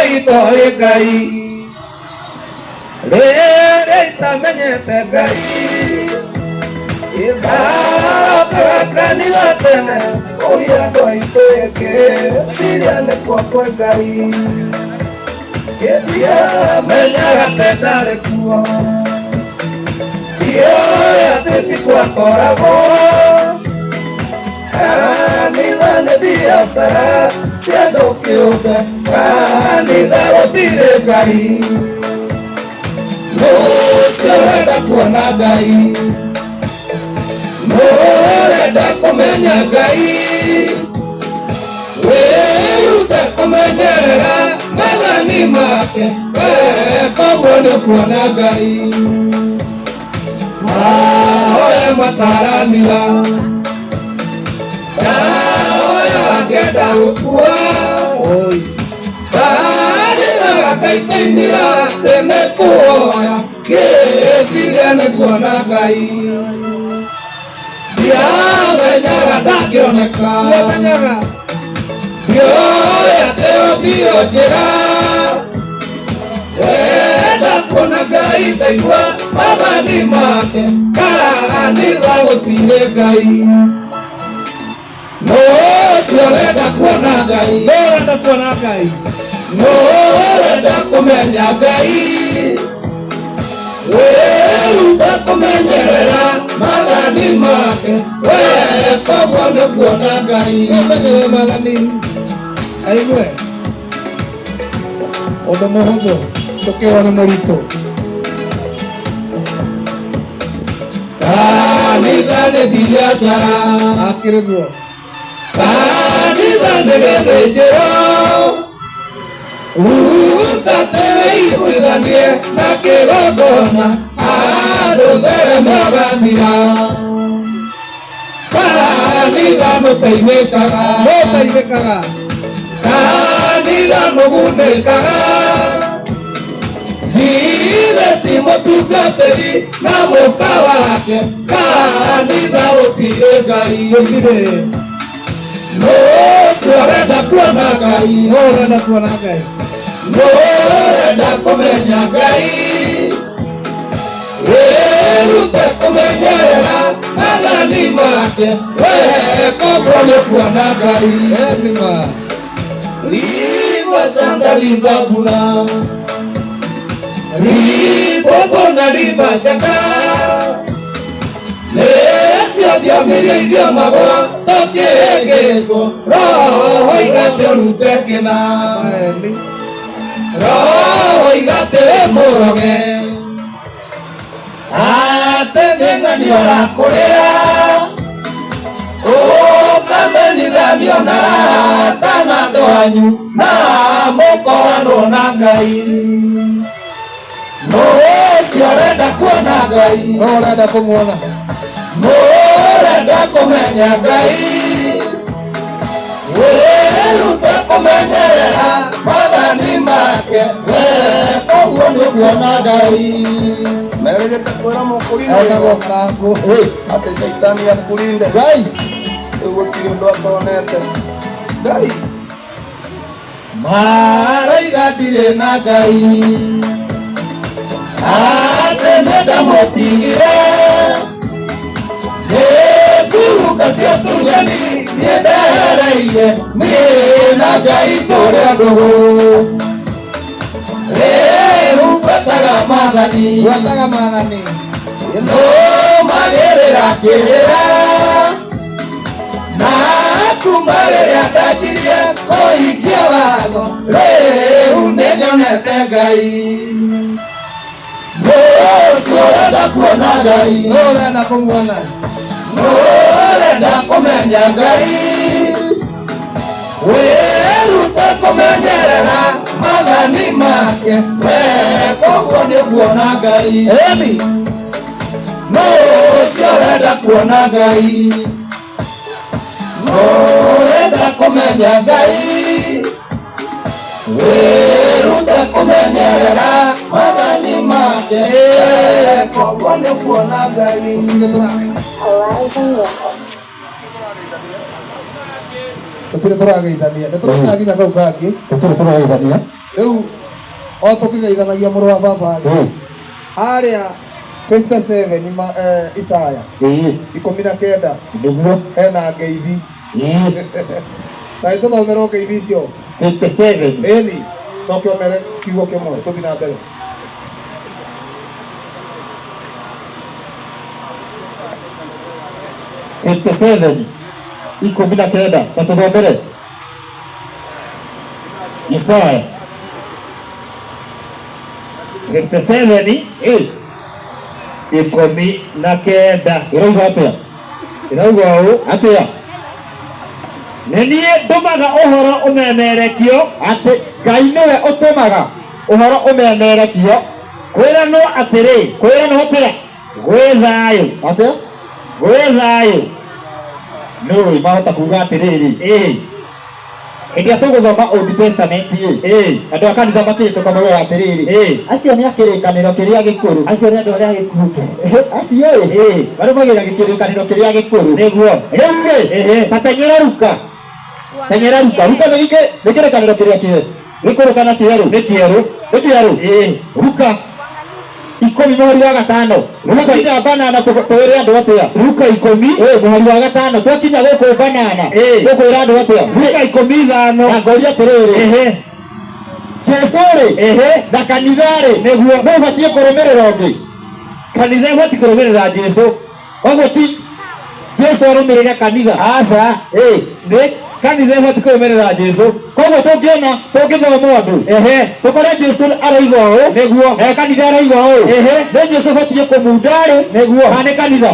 Itoĩ Ngai, rĩrĩa itamenyete Ngai, Ndarokaga kanitha tene, kũhia andũ aitũ ĩngĩ, ciria nĩkuo kwĩ Ngai. Ndiamenyaga atĩ ndarĩ kuo, ndioĩ atĩ ti gwakoragwo. Kanitha nĩ biacara cia andũ kĩũmbe, kanitha gũtirĩ Ngai. Nũũcio ũrenda kuona Ngai, nũũrenda kũmenya Ngai, wĩrute kũmenyerera maathani make, weka ũguo nĩ ũkuona Ngai. Mahoya matarathira, ndahoya ngenda gũkua, Oi. ndarĩraga ngaitainĩra tene kũhoya, ngĩciria nĩ kuona Ngai. Ndiamenyaga ndangĩoneka, Ndiamenyaga. ndioĩ atĩ ĩyo tiyo njĩra. Wenda kuona Ngai ndaigua maathani make, kanitha gũtirĩ Ngai. Nũũcio ũrenda kuona Ngai, Nũ ũrenda kuona Ngai? Nũũrenda kũmenya Ngai, wĩrute kũmenyerera maathani make, weka ũguo nĩ kuona Ngai. Wĩmenyerere maathani. Aigue. Ũndũ mũhũthũ tũkĩrwo nĩ mũritũ. Kanitha nĩ biacara, Akĩrĩ guo. Kanitha nĩ gĩthĩnjĩro, ruta wĩiguithanie na kĩgongona, andũ there magathira. Kanitha mũteithĩkaga, Mũteithĩkaga. Kanitha mũgunĩkaga, githĩ ti mũtungatĩri na mũka wake, kanitha gũtirĩ Ngai. Gũtirĩ. Nũũcio ũrenda kuona Ngai, Nũ ũrenda kuona Ngai? Nũũrenda kũmenya Ngai, wĩrute kũmenyerera maathani make, weka ũguo nĩ kuona Ngai. Nĩ ma. Riba sanda riba bula, ribobo na riba jaka, nĩcio thiomirie ithiomagwo tũkĩhĩngĩcwo, roho igate ũrute kĩna, Eni. Roho igate wĩ mũroge, atĩ nĩ ng'ani ũrakũrĩra, ũkamenithanio na arata na andũ anyu, na mũkoranwo na Ngai. Nũũcio ũrenda kuona Ngai, Nũ ũrenda kũmuona? Nũũrenda kũmenya Ngai, wĩrute kũmenyerera maathani make, weka ũguo nĩ ũkuona Ngai. Merĩgĩte kwĩra mũkũrinda Etagwo Karangũ. Atĩ caitani akũrinde. Ngai. Rĩu gũtirĩ ũndũ atonete Ngai. Maraiga ndirĩ na Ngai, atĩ nĩ ndamũtigire, nĩ ngurunga cia tunyani niĩ ndehereire, niĩ na Ngai tũrĩ ndũgũ. Rĩu buataga maathani, Buataga maathani. Nũmagĩrĩra kĩrĩra, na kuma rĩrĩa ndanjirie kũhingia watho, rĩu nĩ nyonete Ngai. Nũũcio ũrenda kuona Ngai, Nũ ũrenda kũmuona? Nũũrenda kũmenya Ngai, wĩrute kũmenyerera maathani make, weka ũguo nĩ ũkuona Ngai. Eni. Nũũcio ũrenda kuona Ngai, nũũrenda kũmenya Ngai, wĩrute kũmenyerera maathani make, weka ũguo nĩ ũkuona Ngai. Gũtirĩ tũra. Horizon Records. Gũtirĩ tũrageithania. Nĩ tũrakinya nginya kau kangĩ. Gũtirĩ tũrageithania. Rĩu o tũkĩgeithanagia mũrũ wa baba rĩ, harĩa 57 Isaya 19 Nĩguo. Hena ngeithi. Na nĩtũthomerwo ngeithi icio. 57. Ĩni coke ũmere kiugo kĩmwe tũthiĩ na mbere. 57 19, ta tũthomere Isaya. 57 19. Ĩrauga atĩa? Ĩrauga ũũ. Atĩa? Nĩ niĩ ndũmaga ũhoro ũmemerekio. Atĩ Ngai nĩwe ũtũmaga ũhoro ũmemerekio. Kwĩranwo atĩrĩ. Kwĩranwo atĩa? Gwĩ thayũ. Atĩa? Gwĩ thayũ. Nĩũĩ mahota kuga atĩrĩrĩ, hĩndĩ ĩrĩa tũgũthoma Old Testament ĩ, andũ a kanitha makĩhĩtũka maugaga atĩrĩrĩ, acio nĩ a kĩrĩkanĩro kĩrĩa gĩkũrũ. Acio nĩ andũ arĩa gĩkundi. Acio ĩ, marũmagĩrĩra gĩkĩrĩkanĩro kĩrĩa gĩkũrũ. Nĩguo. Rĩu rĩ, ta teng'era Ruka, teng'era Ruka. Ruka nĩ nĩ kĩrĩkanĩro kĩrĩa gĩkũrũ kana kĩerũ? Nĩ kĩerũ. Nĩ kĩerũ. Ruka 10 mũhari wa 5. Twakinya banana twĩre andũ atĩa? Ruka 10. Mũhari wa 5 twakinya gũkũ banana tũkwĩra andũ atĩa? Ruka 15. Na ngoria atĩrĩrĩ, Jesu rĩ na kanitha rĩ, Nĩguo. nĩ ũbatiĩ kũrũmĩrĩra ũngĩ? Kanitha ĩbatiĩ kũrũmĩrĩra Jesu. Koguo ti Jesu arũmĩrĩre kanitha? Aca. Nĩ kanitha ĩbatiĩ kũrũmĩrĩra Jesu. Koguo tũngĩona tũngĩthoma ũndũ, tũkore Jesu arauga ũũ, Nĩguo. na kanitha arauga ũũ, nĩ Jesu ũbatiĩ kũmunda rĩ? Nĩguo. Kana nĩ kanitha?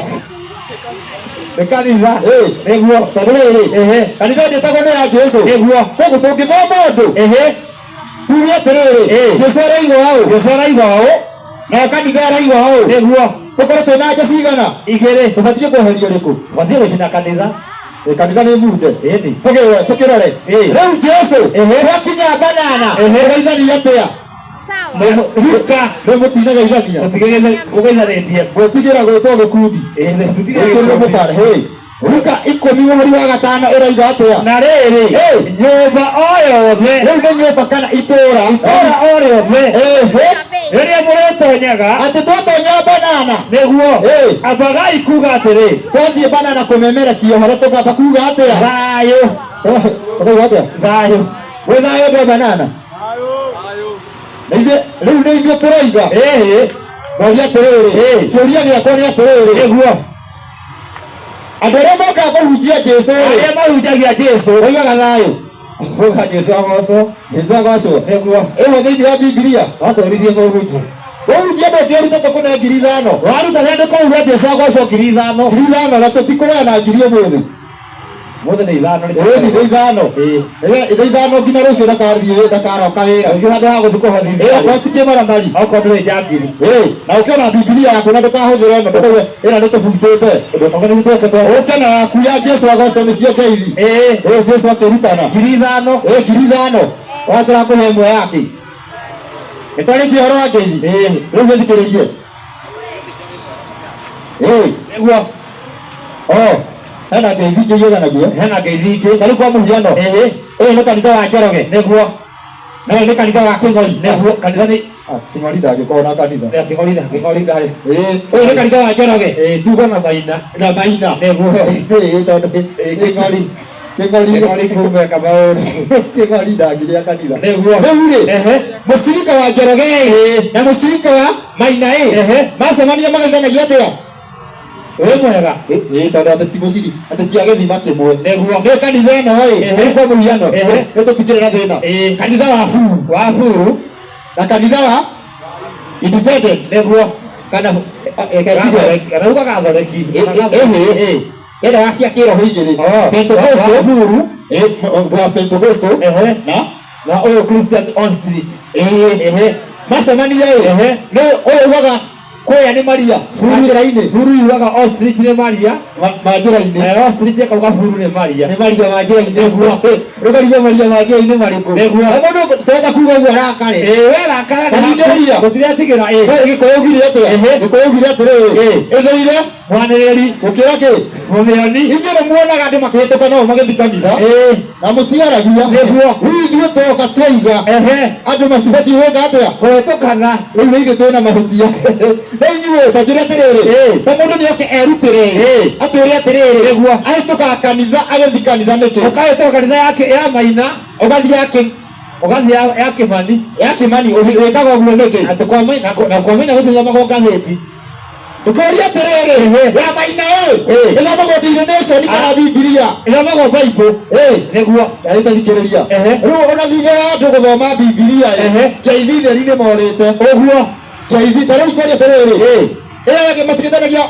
Nĩ kanitha. Nĩguo. Tondũ rĩrĩ, kanitha ndĩtagwo nĩ ya Jesu. Nĩguo. Koguo tũngĩthoma ũndũ, tuge atĩrĩrĩ, Jesu arauga ũũ. Jesu arauga ũũ. Na kanitha arauga ũũ. Nĩguo. Tũkorwo twĩna nja cigana? Igĩrĩ. Tũbatiĩ kweheria ũrĩkũ? Tũbatiĩ gũcina kanitha. Kanitha nĩ munde. Ĩni. Tũkĩrore rĩu Jesu twakinya banana tũgeithania atĩa? Ruka. Rĩu mũtinageithania. Kũgeithanĩtie. Gwĩtigĩra gwĩtwo gĩkundi. Gwĩtĩrwo mũtare. Hey. Ruka 10 mũhari wa 5 ĩroiga atĩa? Na rĩrĩ, nyũmba o yothe. Rĩu nĩ nyũmba kana itũũra? Itũũra o rĩothe rĩrĩa mũrĩtonyaga. Atĩ twatonya banana. Nĩguo. Ambagai kuga atĩrĩ. Twathiĩ banana kũmemerekia ũhoro tũkamba kuga atĩa? Thayũ. Tũkauga atĩa? Thayũ. Gwĩ thayũ andũ a banana? Na ithuĩ rĩu nĩ ithuĩ tũroiga. Ngoria atĩrĩrĩ, kĩũria gĩakwa nĩ atĩrĩrĩ, Nĩguo. Andũ arĩa mokaga kũhunjia Jesu rĩ, Arĩa mahunjagia Jesu moigaga thayũ. Uga Jesu agocwo. Jesu agocwo. Nĩguo. Ĩho thĩinĩ wa Bibilia. Watũririe mũhunjia. Mũhunjia ndũngĩruta tũkũne 5,000. Waruta rĩandĩko uge Jesu agocwo 5,000. 5,000 na tũtikũheana ngiri ũmũthĩ. Mũthĩ nĩ 5. Ĩni nĩ 5. Nĩ 5 nginya rũciũ ndakarĩthiĩ ndakaroka wĩra. Ũngĩ handũ ha gũthiĩ kũhothithia. Okorwo ti kĩmaramari. Okorwo ndũrĩ njangiri. Na ũkĩona Bibilia yaku na ndũkahũthĩre ĩno ndũkauge ĩno nĩ tũbutĩte. Ũke na yaku ya Jesu agocwo nĩcio ngeithi. Jesu akĩrutana. 5,000. 5,000. Ona tũrakũhe ĩmwe yake. Nĩ twarĩkia ũhoro wa ngeithi. Rĩu gĩthikĩrĩrie. Nĩguo. Hena ngeithi ingĩ igethanagia. Hena ngeithi ingĩ. Ta rĩu kwa mũhiano. Ũyũ nĩ kanitha wa Njoroge. Nĩguo. Na ũyũ nĩ kanitha wa Kĩng'ori. Nĩguo. Kanitha nĩ Kĩng'ori ndangĩkorwo na kanitha. Kĩng'ori na Kĩng'ori ndarĩ. Ũyũ nĩ kanitha wa Njoroge. Tuga na Maina. Na Maina. Nĩguo. Tondũ Kĩng'ori. Kĩng'ori. Kĩng'ori kumbe kamaũndũ. Kĩng'ori ndangĩgĩa kanitha. Nĩguo. Rĩu rĩ, mũcirika wa Njoroge na mũcirika wa Maina ĩ, macemania magaithanagia atĩa? Wĩ mwega. Tondũ ateti mũciri ateti a gĩthima kĩmwe. Nĩguo. Nĩ kanitha ĩno ĩ, rĩu kwa mũhiano nĩ tũtikĩrĩ na thĩna. Kanitha wa Buru. Wa Buru. Na kanitha wa Independent. Nĩguo. Kana Kana uga Gathoreki. Ĩno ya cia kĩroho igĩrĩ. Pentecostal. Wa Buru. Wa Pentecostal. Na na ũyũ Christian on street. Macemania ĩ, nĩ ũyũ ugaga kũrĩa nĩ Maria manjĩra-inĩ. Buru yugaga ostrich nĩ Maria. Manjĩra-inĩ. Nayo ostrich ĩkauga buru nĩ Maria. Nĩ Maria manjĩra-inĩ. Nĩguo. Rũgarigo Maria manjĩra-inĩ marĩkũ? Nĩguo. Na mũndũ twenda kuga ũguo arakare. We rakara. Na ningĩ Gũtiretigĩra. Gĩkũyũ ugire atĩa? Gĩkũyũ ugire atĩrĩrĩ, ĩthũire Mwanĩrĩri. Gũkĩra kĩ? Mũmĩoni. Inyuĩ nĩ muonaga andũ makĩhĩtũka nao magĩthiĩ kanitha na mũtiaragia. Nĩguo. Rĩu ithuĩ twoka twaiga andũ matibatiĩ gwĩka atĩa? Kũhĩtũkana. Rĩu nĩ ithuĩ twĩna mahĩtia. Rĩu inyuĩ ta njũria atĩrĩrĩ, ta mũndũ nĩ oke erutĩre atwĩre atĩrĩrĩ, ahĩtũkaga kanitha agĩthiĩ kanitha nĩkĩ? Ũkahĩtũka kanitha ya Maina. Ũgathiĩ ya kĩ? Ũgathiĩ ya Kĩmani. Ya Kĩmani wĩkaga ũguo nĩkĩ? Atĩ kwa Maina, na kwa Maina gũtithomagwo ngathĩti. Ũkoria atĩrĩrĩ, ya Maina ĩ, ĩthomagwo Daily Nation kana Bibilia? Ĩthomagwo Bible. Nĩguo. Arĩ tathikĩrĩria. Rĩu ona thutha wa andũ gũthoma Bibilia ĩ, ngeithi theri nĩ morĩte. Ũguo. Ngeithi, ta rĩu ngoria atĩrĩrĩ, ĩyo ĩngĩ matigithanagia,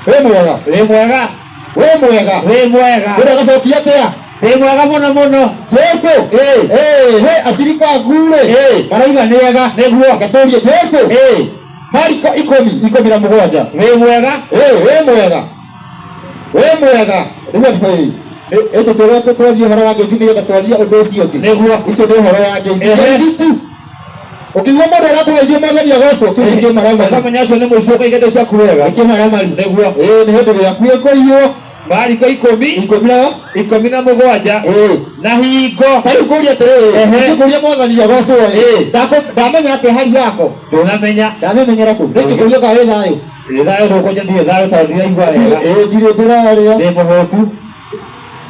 wĩ mwega. Wĩ mwega. Wĩ mwega. Wĩ mwega. Ũrĩa agacokia atĩa? Wĩ mwega mũno mũno. Jesu. Ĩ, acirika aku rĩ, marauga nĩ ega. Nĩguo. Ngatũrie Jesu. Mariko 17. Wĩ mwega. Wĩ mwega. Wĩ mwega. Nĩguo ĩtũ tũrĩa twarie ũhoro wa ngeithi nĩgetha twarie ũndũ ũcio ũngĩ. Nĩguo. Icio nĩ ũhoro wa ngeithi. Ngeithi tu. Ũkĩigua mũndũ arakũgeithia Mwathani agocwo, kĩu nĩ kĩmaramari. Ũkamenya ũcio nĩ mũici ũkaiga indo ciaku wega. Nĩ kĩmaramari. Nĩguo. Nĩ hĩndĩ gĩaku ĩkũiywo. Mariko 10. 17. Na hingo. Ta rĩu ngũrie atĩrĩrĩ, ingĩkũria Mwathani agocwo ĩ, ndamenya atĩa hali yako? Ndũnamenya. Ndamĩmenyera kũ? Rĩu ingĩkũria kana wĩ thayũ? Ndĩ thayũ ndũkũnja ndirĩ thayũ tondũ ndiraigua wega. Ndirĩ ndĩrarĩa. Ndĩ mũhũtu.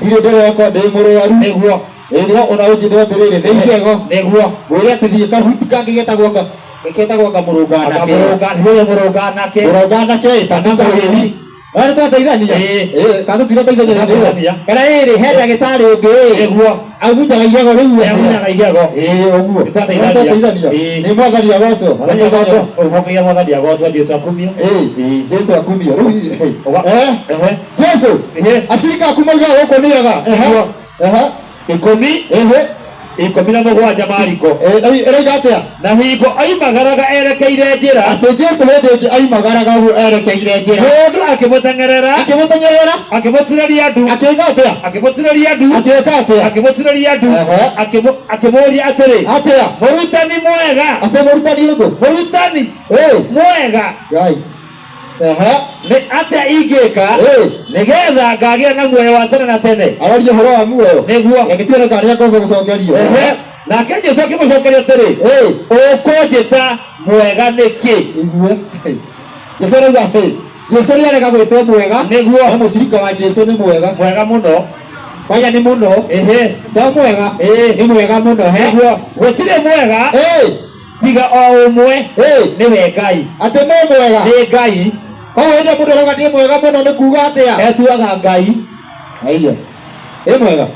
Ndirĩ ndĩreka, ndĩ mũrwaru. Nĩguo. Rĩrĩa ona ũnjĩre atĩrĩrĩ, nĩ igego. Nĩguo. Ngwĩre atĩ thiĩ kahuti kangĩ getagwo ketagwo kamũrũnganake. Kamũrũnga, nĩwe mũrũnganake. Mũrũnganake ĩ, ta nĩkũhĩri. No nĩ twateithania? Kana tũtirateithania hĩndĩ ĩyo? Tũrateithania. Kana rĩrĩ, he ndagĩtarĩ ũngĩ ĩ, Nĩguo. amunyaga igego rĩu Nĩ amunyaga igego. Ũguo. Nĩ twateithania. Twateithania. Nĩ Mwathani agocwo. Mwathani agocwo. Ũcokeria Mwathani agocwo, Jesu akumio. Jesu akumio. Rĩu, Jesu, acirika aku maugaga gũkũ nĩ ega. 17 Mariko. Ĩroiga atĩa? Na hingo aimagaraga erekeire njĩra. Atĩ Jesu hĩndĩ ĩngĩ aimagaraga ũguo erekeire njĩra. Mũndũ akĩmũteng'erera. Akĩmũteng'erera. Akĩmũturĩria ndu. Akĩĩka atĩa? Akĩmũturĩria ndu. Akĩĩka atĩa? Akĩmũturĩria ndu. Akĩmũũria atĩrĩ. Atĩa? Mũrutani mwega. Atĩ mũrutani ũrĩkũ? Mũrutani mwega. Ngai. Nĩ atĩa ingĩka nĩgetha ngagĩa na muoyo wa tene na tene? Araria ũhoro wa muoyo. Nĩguo. Gĩtuĩre karĩa ngombe gũcokerio. Nake Jesu akĩmũcokeria atĩrĩ, ũkũnjĩta mwega nĩkĩ? Igue. Jesu arauga Jesu nĩ arega gwĩtwo mwega. Nĩguo. No mũcirika wa Jesu nĩ mwega. Mwega mũno. Kwanja nĩ mũno. To mwega. Nĩ mwega mũno. Nĩguo. Gũtirĩ mwega. Tiga o ũmwe. Nĩwe Ngai. Atĩ nĩ mwega. Nĩ Ngai. Koguo hĩndĩ ĩrĩa mũndũ arauga nĩ mwega mũno nĩ kuuga atĩa? Etuaga Ngai. Aiya. Ĩ mwega.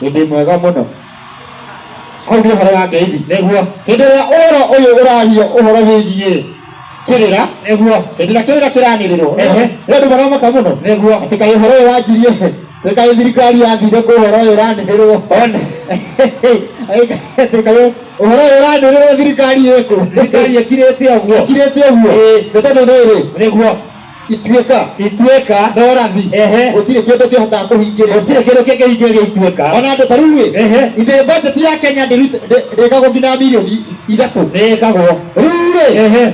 Nĩ mwega mũno. Hau nĩ ũhoro wa ngeithi. Nĩguo. Hĩndĩ ĩrĩa ũhoro ũyũ ũrario ũhoro wĩgiĩ kĩrĩra. Nĩguo. Hĩndĩ ĩrĩa kĩrĩra kĩranĩrĩrwo. Nĩ andũ maramaka mũno. Nĩguo. Atĩ kaĩ ũhoro ũyũ wanjirie. Atĩ kaĩ thirikari yathire kũ ũhoro ũyũ ũranĩrĩrwo. Atĩ kaĩ ũhoro ũyũ ũranĩrĩrwo thirikari ĩkũ. Thirikari ĩkirĩte ũguo. Ĩkirĩte ũguo. Nĩ tondũ rĩrĩ. Nĩguo. Ituĩka. Ituĩka. Na ũrathi. Gũtirĩ kĩndũ kĩhotaga kũhingĩrĩria. Gũtirĩ kĩndũ kĩngĩhingĩrĩria ituĩka. Ona andũ ta rĩu ĩ, ithĩ budget ya Kenya ndĩkagwo nginya mirioni 3. Nĩ ĩkagwo. Rĩu rĩ,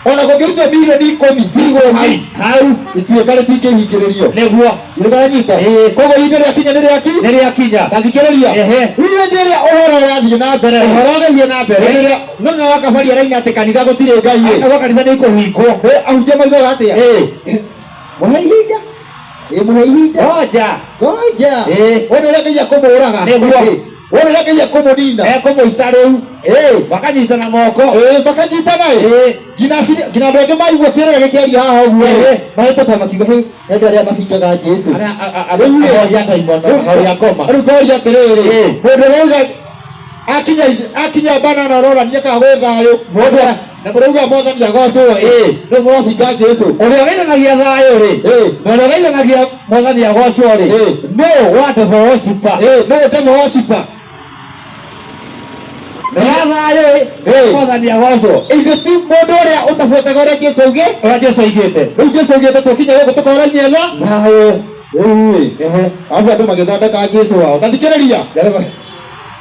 ona kũngĩrutwo mirioni 10 cigwo hau. Hau. Ituĩka rĩtingĩhingĩrĩrio. Nĩguo. Nĩũranyita? Koguo ihinda rĩakinya nĩ rĩaki? Nĩ rĩakinya. Ta thikĩrĩria. Rĩu hĩndĩ ĩrĩa ũhoro ũrathiĩ na mbere. Ũhoro ũgĩthiĩ na mbere. Hĩndĩ ĩrĩa Ng'ang'a wa Kabari araina atĩ kanitha gũtirĩ Ngai ĩ. Agwa kanitha nĩ ikũhingwo. Ahunjia maugaga atĩa? Mũhe ihinda. Mũhe ihinda. Ngoja. Ngoja. Wona ũrĩa Ngai akũmũraga. Nĩguo. Wona ũrĩa Ngai akũmũnina. Ekũmũita rĩu. Makanyitana moko. Makanyitana ĩ. Nginya andũ angĩ maigua kĩrĩra gĩkĩaria haha ũguo ĩ. Mahĩtũka makiuga hĩ, nĩ andũ arĩa mabingaga Jesu. Rĩu ngoria atĩrĩrĩ, mũndũ ũrauga akinya banana aronania kana gwĩ thayũ. Mũndũ na mũrauga Mwathani agocwo ĩ, nĩ mũrabinga Jesu. Ũrĩa ũgeithanagia thayũ rĩ, na ũrĩa ũgeithanagia Mwathani agocwo rĩ, nũ wa devil worshiper? Nũ devil worshiper? Nĩ wa thayũ ĩ, Mwathani agocwo. Ithuĩ ti mũndũ ũrĩa ũtabuataga ũrĩa Jesu augĩ. Ũrĩa Jesu augĩte. Rĩu Jesu augĩte tũkinya gũkũ tũkoranie tha. Thayũ. Rĩu ĩ, arabu andũ magĩthondeka Jesu wao. Ta thikĩrĩria.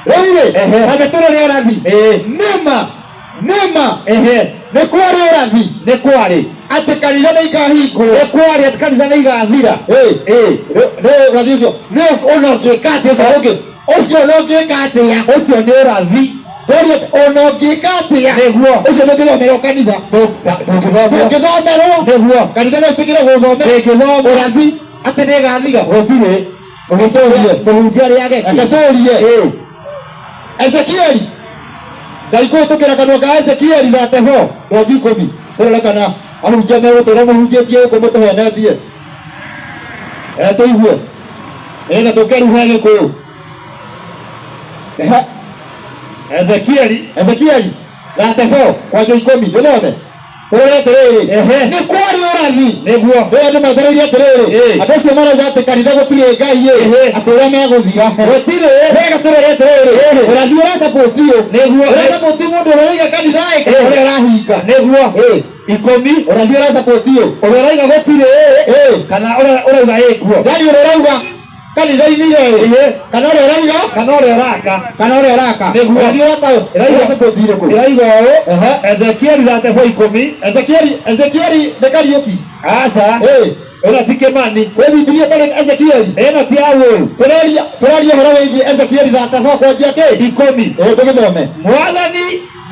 Rĩu rĩ, tambe tũrore ũrathi. Nĩma, nĩma, nĩ kwarĩ ũrathi. Nĩ kwarĩ. Atĩ kanitha nĩ ikahingwo. Nĩ kwaria atĩ kanitha nĩ igathira. Ĩĩ, nĩ ũrathi ũcio nĩ ona ũngĩka atĩa ũcio ũngĩ ũcio ona ũngĩka atĩa. Ũcio nĩ ũrathi. Ngoria atĩ ona ũngĩka atĩa. Nĩguo. Ũcio nĩ ũngĩthomerwo kanitha. Ndũngĩthomwo. Ndũngĩthomerwo. Nĩguo. Kanitha no ĩtĩkĩre gũthomera. Ndĩngĩthomwo. Ũrathi atĩ nĩ ĩgathira. Gũtirĩ. Mũgĩtũrie. Mũhunjia arĩage kĩ? Reke tũrie. Ĩĩ. Ezekieli Ngai kũhĩtũkĩra kanua ka Ezekieli 34 mwanji 10 tũrore kana ahunjia megũtũra mũhunjĩtie gũkũ mũtũhenetie. Tũigue nĩgetha tũkeruhe Gĩkũyũ. Ehe. Ezekieli. Ezekieli 34 kwanja 10 tũthome tũrore atĩrĩrĩ. Ehe. Nĩ kwarĩ ũrathi. Nĩguo. Rĩu andũ metereire atĩrĩrĩ. Ĩĩ. Andũ acio marauga atĩ kanitha gũtirĩ Ngai ĩ. Ehe. Atĩ ũrĩa megũthira. Gũtirĩ. Wega tũrore atĩrĩrĩ. Ĩĩ. Ũrathi ũracapoti ũ. Nĩguo. Ũracapoti mũndũ ũrĩa ũraiga kanitha ĩ kana Ĩĩ. ũrĩa ũrahinga. Nĩguo. Ĩĩ. 10. Ũrathi ũracapoti ũ. Ũrĩa ũrauga gũtirĩ. Ĩĩ. Kana ũrĩa ũrauga ĩkuo. Yaani ũrĩa ũrauga kanitha ithire ĩ. Ĩĩ. Kana ũrĩa ũrauga. Kana ũrĩa ũraka. Kana ũrĩa ũraka. Nĩguo. Ũrathi ũrataũ. Ũracapoti ĩrĩkũ? Ĩrauga ũũ. Ehe. Ezekieli 34 10. Ezekieli Ezekieli nĩ Kariũki. Aca. Ĩĩ. Ĩno ti Kĩmani. Kwĩ Bibilia ĩtarĩ Ezekieli. Ĩno ti ya ũũru. Tũraria tũraria ũhoro wĩgiĩ Ezekieli 34 kwanjia kĩ? 10. Ĩĩ tũgĩthome. Mwathani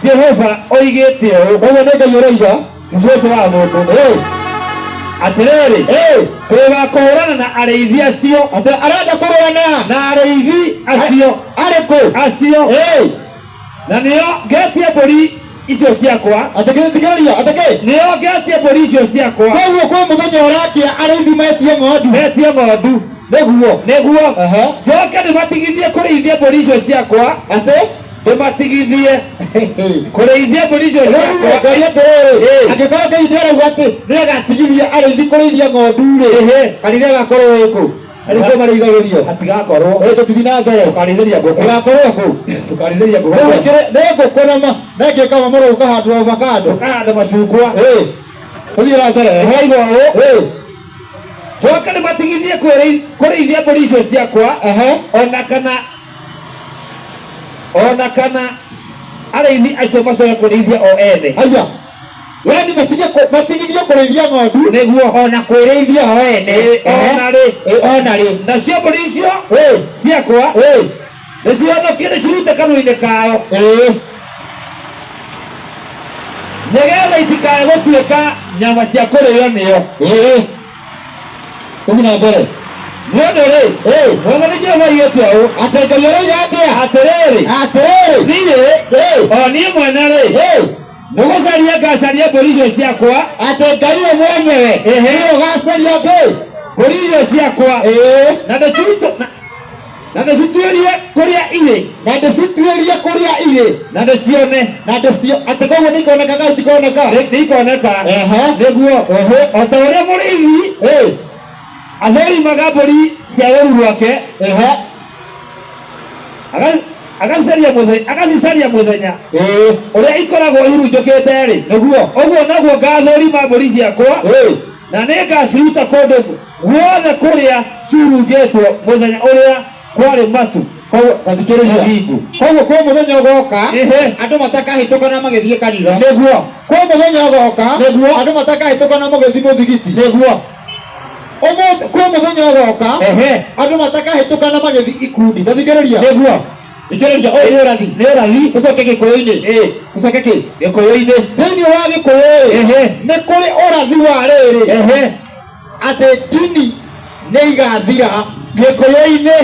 Jehova oigĩte ũũ. Koguo nĩ Ngai ũroiga. Ti cũcũ wa mũndũ. Ĩĩ. Atĩrĩrĩ. Ĩĩ. Tũgakũhũrana na arĩithi acio. Atĩ arenda kũrũa na. Na arĩithi acio. Arĩkũ? Acio. Ĩĩ. Na nĩo ngetie mbũri icio ciakwa. Atĩ gĩthikĩrĩria atĩ kĩ? Nĩo ngetie mbũri icio ciakwa. Koguo kwĩ mũthenya ũrakĩa arĩithi metie ng'ondu. Metie ng'ondu. Nĩguo. Nĩguo. Ehe. Njoke ndĩmatigithie kũrĩithia mbũri icio ciakwa. Atĩ? Ndĩmatigithie kũrĩithia mbũri icio ciakwa. Ngai atĩrĩrĩ, Ĩĩ. angĩkorwo Ngai nĩarauga atĩ nĩagatigithia arĩithi kũrĩithia ng'ondu rĩ, Ĩhĩ. kanitha ĩgakorwo ĩkũ? Arĩkũ marĩithagĩrio? Hatigakorwo. Ĩĩ tũtithiĩ na mbere. Tũkarĩithĩria ngũkũ. Ĩgakorwo kũ? Tũkarĩithĩria ngũkũ. Rĩu ĩkĩrĩ nĩ ngũkũ na ma na ĩngĩka mũrũ ũkahandwo avocado. Tũkahanda macungwa. Ĩĩ. Tũthiĩ na mbere. Ehe. Ĩraigua ũũ. Ĩĩ. Njoke ndĩmatigithie kũrĩithia mbũri icio ciakwa. Ehe. Ona kana arĩithi acio macoke kũrĩithia o ene. Aya. Yaani matige matigithie kũrĩithia ng'ondu. Nĩguo. Ona kwĩrĩithia o ene. Ĩĩ, ona rĩ. Ĩĩ, ona rĩ. Nacio mbũri icio Ĩĩ. ciakwa Ĩĩ. nĩcihonokie ndĩcirute kanua-inĩ kao. Ĩĩ. Nĩgetha itikae gũtuĩka nyama cia kũrĩo nĩo. Ĩĩ. Tũthiĩ na mbere. Nĩ ũndũ rĩ, Ĩĩ. Mwathani Jehova oigĩte ũũ. Atĩ Ngai ũroiga atĩa? Atĩrĩrĩ. Atĩrĩrĩ. Niĩ, Ĩĩ. o niĩ mwene rĩ, Ĩĩ. nĩgũcaria ngacaria mbũri icio ciakwa. Atĩ Ngai we mwenyewe. Ehe. Nĩwe ũgacaria kĩ? Mbũri icio ciakwa. Ĩĩ. Na ndĩcirute na ndĩcituĩrie kũrĩa irĩ. Na ndĩcituĩrie kũrĩa irĩ. Na ndĩcione. Na ndĩcio atĩ koguo nĩikoneka kana itikoneka? Nĩikoneka. Ehe. Nĩguo. Ehe. O ta ũrĩa mũrĩithi Ĩĩ. athũrimaga mbũri cia rũũru rwake. Ehe. Agacicaria mũthenya. Ĩĩ. Ũrĩa ikoragwo ihurunjũkĩte rĩ. Nĩguo. Ũguo naguo ngathũrima mbũri ciakwa. Ĩĩ. Na nĩngaciruta kũndũ guothe kũrĩa cihurunjĩtwo mũthenya ũrĩa kwarĩ matu. Koguo tathikĩrĩria. Thingu. Koguo kwĩ mũthenya ũgoka Ehe. andũ matakahĩtũka na magĩthiĩ kanitha. Nĩguo. Kwĩ mũthenya ũgoka Nĩguo. andũ matakahĩtũka na magĩthiĩ mũthigiti. Nĩguo. Ũmũthĩ kwĩ mũthenya ũgoka Ehe. andũ matakahĩtũka na magĩthiĩ ikundi. Tathikĩrĩria. Nĩguo. Thikĩrĩria ũyũ nĩ ũrathi. Nĩ ũrathi. Tũcoke Gĩkũyũ-inĩ. Ĩĩ. Tũcoke kĩ? Gĩkũyũ-inĩ. Thĩinĩ wa Gĩkũyũ-ĩ Ehe. nĩ kũrĩ ũrathi wa rĩrĩ. Ehe. Atĩ ndini nĩ igathira. Gĩkũyũ-inĩ.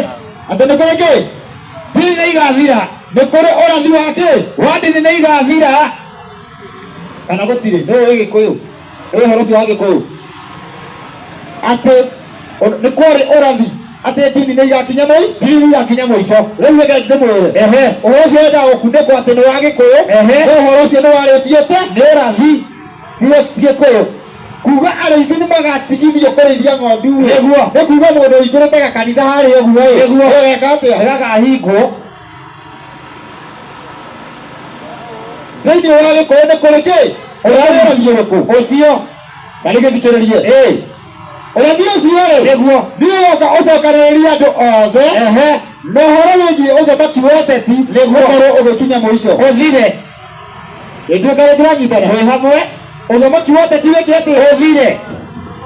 Atĩ nĩ kũrĩ kĩ? Ndini nĩ igathira. Nĩ kũrĩ ũrathi wa kĩ? Wa ndini nĩ igathira. Kana gũtirĩ? Nĩ ũĩ Gĩkũyũ? Nĩ ũĩ ũhoro ũcio wa Gĩkũyũ? Atĩ nĩ kwarĩ ũrathi atĩ ndini nĩ igakinya mũi? Ndini nĩ igakinya mũico. Rĩu reke ndĩmwĩre. Ehe. Ũhoro ũcio wendaga gũkundĩkwo atĩ nĩ wa Gĩkũyũ. Ehe. No ũhoro ũcio nĩ warĩtie te? Nĩ ũrathi. Ti Gĩkũyũ. Kuga arĩithi nĩ magatigithio kũrĩithia ng'ondu rĩ. Nĩguo. Nĩ kuga mũndũ ũhingũrĩte gakanitha harĩa ũguo ĩ. Nĩguo. Ũgeka atĩa? Nĩgakahingwo. Thĩinĩ wa Gĩkũyũ nĩ kũrĩ kĩ? Ũrathi ũrĩkũ? Ũcio. Na nĩgĩthikĩrĩrie. Ĩĩ. Ũrathi ũcio rĩ. Nĩguo. Nĩ ũgoka ũcokanĩrĩrie andũ othe. Ehe. Na ũhoro wĩgiĩ ũthamaki wa ũteti Nĩguo. ũkorwo ũgĩkinya mũico. Ũthire. Ĩtuĩka nĩ tũranyitana. Twĩ hamwe. Ũthamaki wa ũteti wĩke atĩa? Ũthire.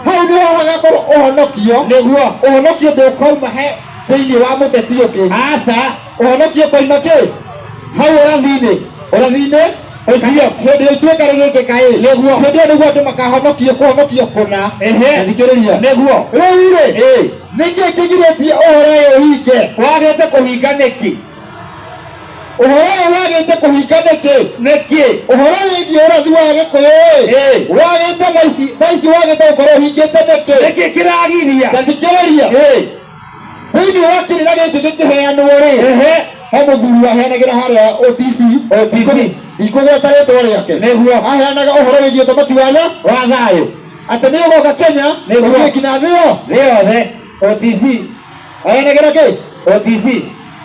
Hau nĩho hagakorwo ũhonokio. Nĩguo. Ũhonokio ndũkauma he thĩinĩ wa mũteti ũngĩ. Aca. Ũhonokio ũkoima kĩ? Hau ũrathi-inĩ. Ũrathi-inĩ ũcio. Hĩndĩ ĩyo ituĩka rĩgĩkĩka ĩ. Nĩguo. Hĩndĩ ĩyo nĩguo andũ makahonokio kũhonokio kũna. Ehe. Na thikĩrĩria. Nĩguo. Rĩu rĩ, Ĩ. nĩkĩ kĩgirĩtie ũhoro ũyũ ũhinge? Wagĩte kũhinga nĩkĩ? Ũhoro ũyũ wagĩte kũhinga nĩkĩ? Nĩkĩ? Ũhoro wĩgiĩ ũrathi wa Gĩkũyũ ĩ, Ĩ. wagĩte thaa ici wagĩte gũkorwo ũhingĩte nĩkĩ? Nĩkĩ kĩragiria? Ta thikĩrĩria. Ĩ. Thĩinĩ wa kĩrĩra gĩkĩ gĩkĩheanwo rĩ, Ehe. he mũthuri waheanagĩra harĩa OTC. OTC. Ndikũgweta rĩtwa rĩake. Nĩguo. Aheanaga ũhoro wĩgiĩ ũthamaki wa Wa thayũ. Atĩ nĩ ũgoka Kenya, Nĩguo. ũthiĩ nginya thĩ yo. Thĩ yothe. OTC. Aheanagĩra kĩ? OTC.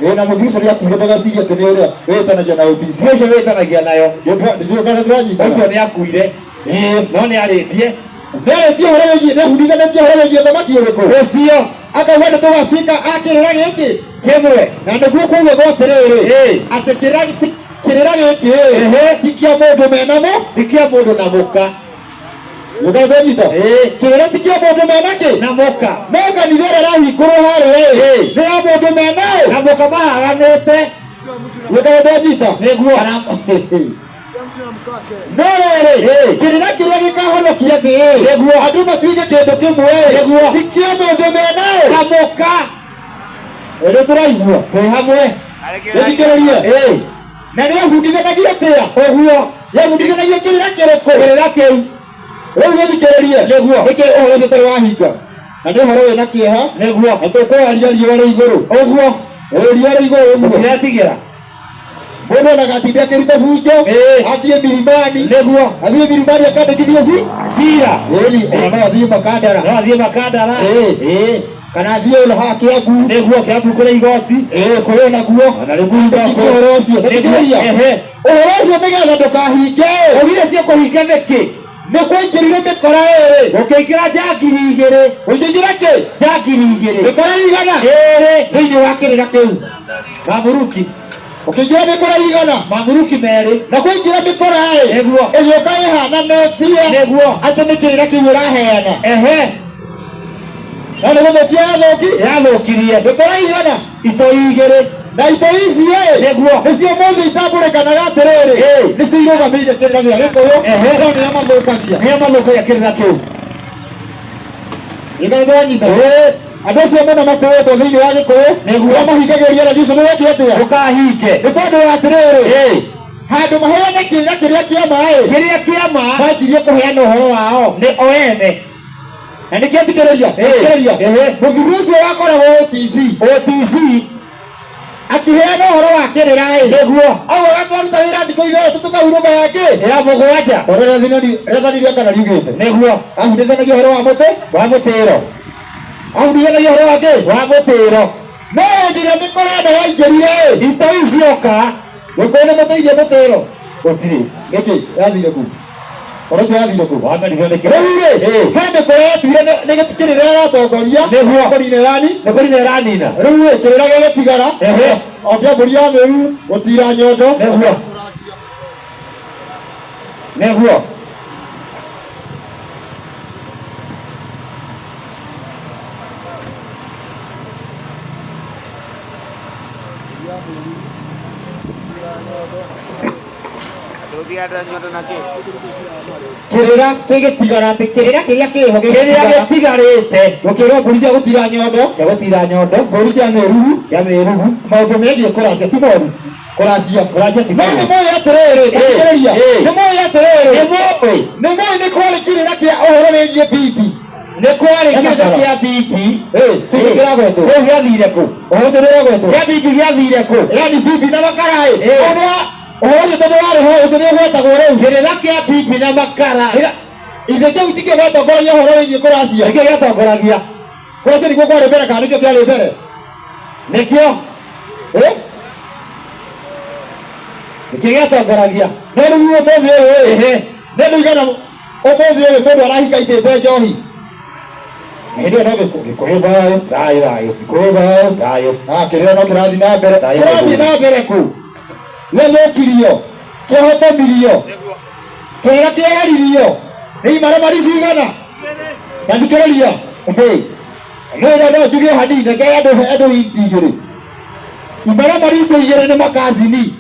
Ĩ, na mũthuri ũcio nĩakuire ndagecirie atĩ nĩ ũrĩa wĩtanagia na OTC. Ũcio wĩtanagia nayo. Ndiũĩ kana tũranyitana. Ũcio nĩakuire. Ĩ. No nĩarĩtie. Nĩarĩtie ũhoro wĩgiĩ, nĩabundithanĩtie ũhoro wĩgiĩ ũthamaki ũrĩkũ? Ũcio. Akauga nĩ tũgatuĩka a kĩrĩra gĩkĩ. Kĩmwe. Na nĩguo kwaugagwo atĩrĩrĩ, Ĩ. atĩ kĩrĩra gĩkĩ Ehe. ti kĩa mũndũ mena mũ. Ti kĩa mũndũ na mũka. Nĩũkana twanyita? Ĩ. Kĩrĩra ti kĩa mũndũ mena kĩ? Na mũka. No kanitha ĩrĩa ĩrahingũrwo harĩa ĩ, Ĩ. nĩ ya mũndũ mena ũ? Na mũka mahaganĩte. Nĩũkana twanyita? Nĩguo. No rĩrĩ, Ĩ. kĩrĩra kĩrĩa gĩkahonokia thĩ ĩ, Nĩguo. andũ matuĩke kĩndũ kĩmwe ĩ, Nĩguo. ti kĩa mũndũ mena ũ? Na mũka. Nĩ tũraigua? Twĩ hamwe. Nĩthikĩrĩrie. Ĩ. Na nĩabundithanagia atĩa? Ũguo. Yabundithanagia kĩrĩra kĩrĩkũ? Kĩrĩra kĩu. Rĩu nĩthikĩrĩrie. Nĩguo. Nĩkĩ ũhoro ũcio ũtarĩ wahinga? Na nĩ ũhoro wĩna kĩeha. Nĩguo. Na tũkwaria riũa rĩ igũrũ. Ũguo. Ĩ, riũa rĩ igũrũ ũguo. Tũtiretigĩra. Mũndũ onaga atinde akĩruta bunjo, Ĩ. athiĩ milimani. Nĩguo. Athiĩ milimani akandĩkithie ci? Cira. Ĩni, ona no athiĩ Makandara. No athiĩ Makandara. Ĩ. Ĩ. Kana athiĩ ona haha Kĩambu. Nĩguo Kĩambu kũrĩ igoti. Ĩ, kũrĩ ona kuo. Ona rĩu Ndĩkithie ũhoro ũcio. Thikĩrĩria. Ehe. Ũhoro ũcio nĩgetha ndũkahinge. Ũgirĩtie kũhinga nĩkĩ? Nĩ kwaingĩrire mĩkora ĩrĩ. Gũkĩingĩra njangiri igĩrĩ. Gũkĩingĩra kĩ? Njangiri igĩrĩ. Mĩkora igana? Ĩrĩ. Thĩinĩ wa kĩrĩra kĩu. Mamuruki. Ũkĩingĩra mĩkora igana? Mamuruki merĩ. Na kwaingĩra mĩkora ĩ, Nĩguo. ĩgĩũka ĩhananĩtie. Nĩguo. Atĩ nĩ kĩrĩra kĩu ũraheana. Ehe. No nĩ gũthũkia yathũki? Yathũkirie. Mĩkora igana? Itoi igĩrĩ. Na itoi ici ĩ, Nĩguo. nĩcio ũmũthĩ itambũrĩkanaga atĩrĩrĩ, Ĩ. nĩcio irũgamĩire kĩrĩra gĩa Gĩkũyũ, Ehe. no nĩo mathũkagia. Nĩo mathũkagia kĩrĩra kĩu. Nĩkana twanyita? Ĩ. Andũ acio mũno matĩĩtwo thĩinĩ wa Gĩkũyũ, Nĩguo. arĩa mahingagĩria ũrathi ũcio nĩweke atĩa? Ndũkahinge. Nĩ tondũ wa atĩrĩrĩ, Ĩ. handũ maheane kĩrĩra kĩrĩa kĩa ma ĩ, Kĩrĩa kĩa ma manjirie kũheana ũhoro wao. nĩ o ene. Na nĩkĩo thikĩrĩria, Ĩ. thikĩrĩria. Ehe. Mũthuri ũcio wakoragwo OTC. OTC. Akĩheana ũhoro wa kĩrĩra ĩ. Nĩguo. Augaga twaruta wĩra thikũ ithathatũ tũkahurũka ya kĩ? Ya mũgwanja. Tondũ rĩathani rĩa kana riugĩte. Nĩguo. Abundithanagia ũhoro wa mũtĩ? Wa mũtĩro. Abundithanagia ũhoro wa kĩ? Wa mũtĩro. No hĩndĩ ĩrĩa mĩkora ĩno yaingĩrire ĩ, Itoi cioka. Gĩkũyũ nĩ mũtĩirie mũtĩro. Gũtirĩ. Nĩkĩ? Yathire kũ? Ũhoro ũcio wathire kũ? Wamerirwo nĩ kĩ? Rĩu rĩ, Ĩ. he mĩkora yatuire nĩ kĩrĩra ĩratongoria. Nĩguo. Kũnina ĩrani. Nĩ kũnina ĩranina. Rĩu rĩ, kĩrĩra gĩgĩtigara. Ehe. O kĩa mbũri ya mĩruru, gũtira nyondo. Nĩguo. Nĩguo. Kĩrĩra gĩgĩtigara atĩ kĩrĩra kĩrĩa kĩho Kĩrĩa gĩtigarĩte. Gũkĩrwo mbũri cia gũtira nyondo. Cia gũtira nyondo. Mbũri cia mĩruru. Cia mĩruru. Maũndũ megiĩ kũracia ti moru. Kũracia. Kũracia ti No moru. nĩ mũĩ atĩrĩrĩ, Ĩ. thikĩrĩria. Ĩ. Nĩ mũĩ atĩrĩrĩ. Nĩ mũĩ. Nĩ mũĩ nĩ kwarĩ kĩrĩra kĩa ũhoro wĩgiĩ bibi. Nĩ kwarĩ Na kĩrĩra makara. kĩa bibi. Ĩ, kĩu nĩ kĩragwetwo. Kĩu gĩathire kũ? Ũhoro ũcio nĩ ũragwetwo. Kĩa bibi gĩathire kũ? Yaani bibi na makara ĩ. Ĩ. Ũyũ nĩ wa ũhoro ũcio tondũ warĩ ho ũcio nĩ ũgwetagwo rĩu. Kĩrĩra kĩa bibi na makara. Ithe kĩu tikĩo gĩatongoragia ũhoro wĩgiĩ kũracia. Nĩkĩo gĩatongoragia. Kũracia nĩkuo kwarĩ mbere kana nĩkĩo kĩarĩ mbere? Nĩkĩo. Ĩ? Nĩkĩo gĩatongoragia. No rĩu ũmũthĩ ũyũ ĩ, Ehe. nĩ andũ igana ũmũthĩ ũyũ mũndũ arahika aitĩte njohi. Hĩndĩ ĩyo no Gĩkũyũ thayũ. Thayũ thayũ. Gĩkũyũ thayũ. Thayũ. Ah, kĩrĩra no kĩrathiĩ na mbere. Thayũ Kĩrathiĩ na mbere kũ? Gĩathũkirio. Kĩhotomirio. Kĩrĩra kĩeheririo. Nĩ imaramari cigana? Tathikĩrĩria. No no no njuge hanini, reke andũ hinti igĩrĩ. Imaramari icio igĩrĩ nĩ makazini.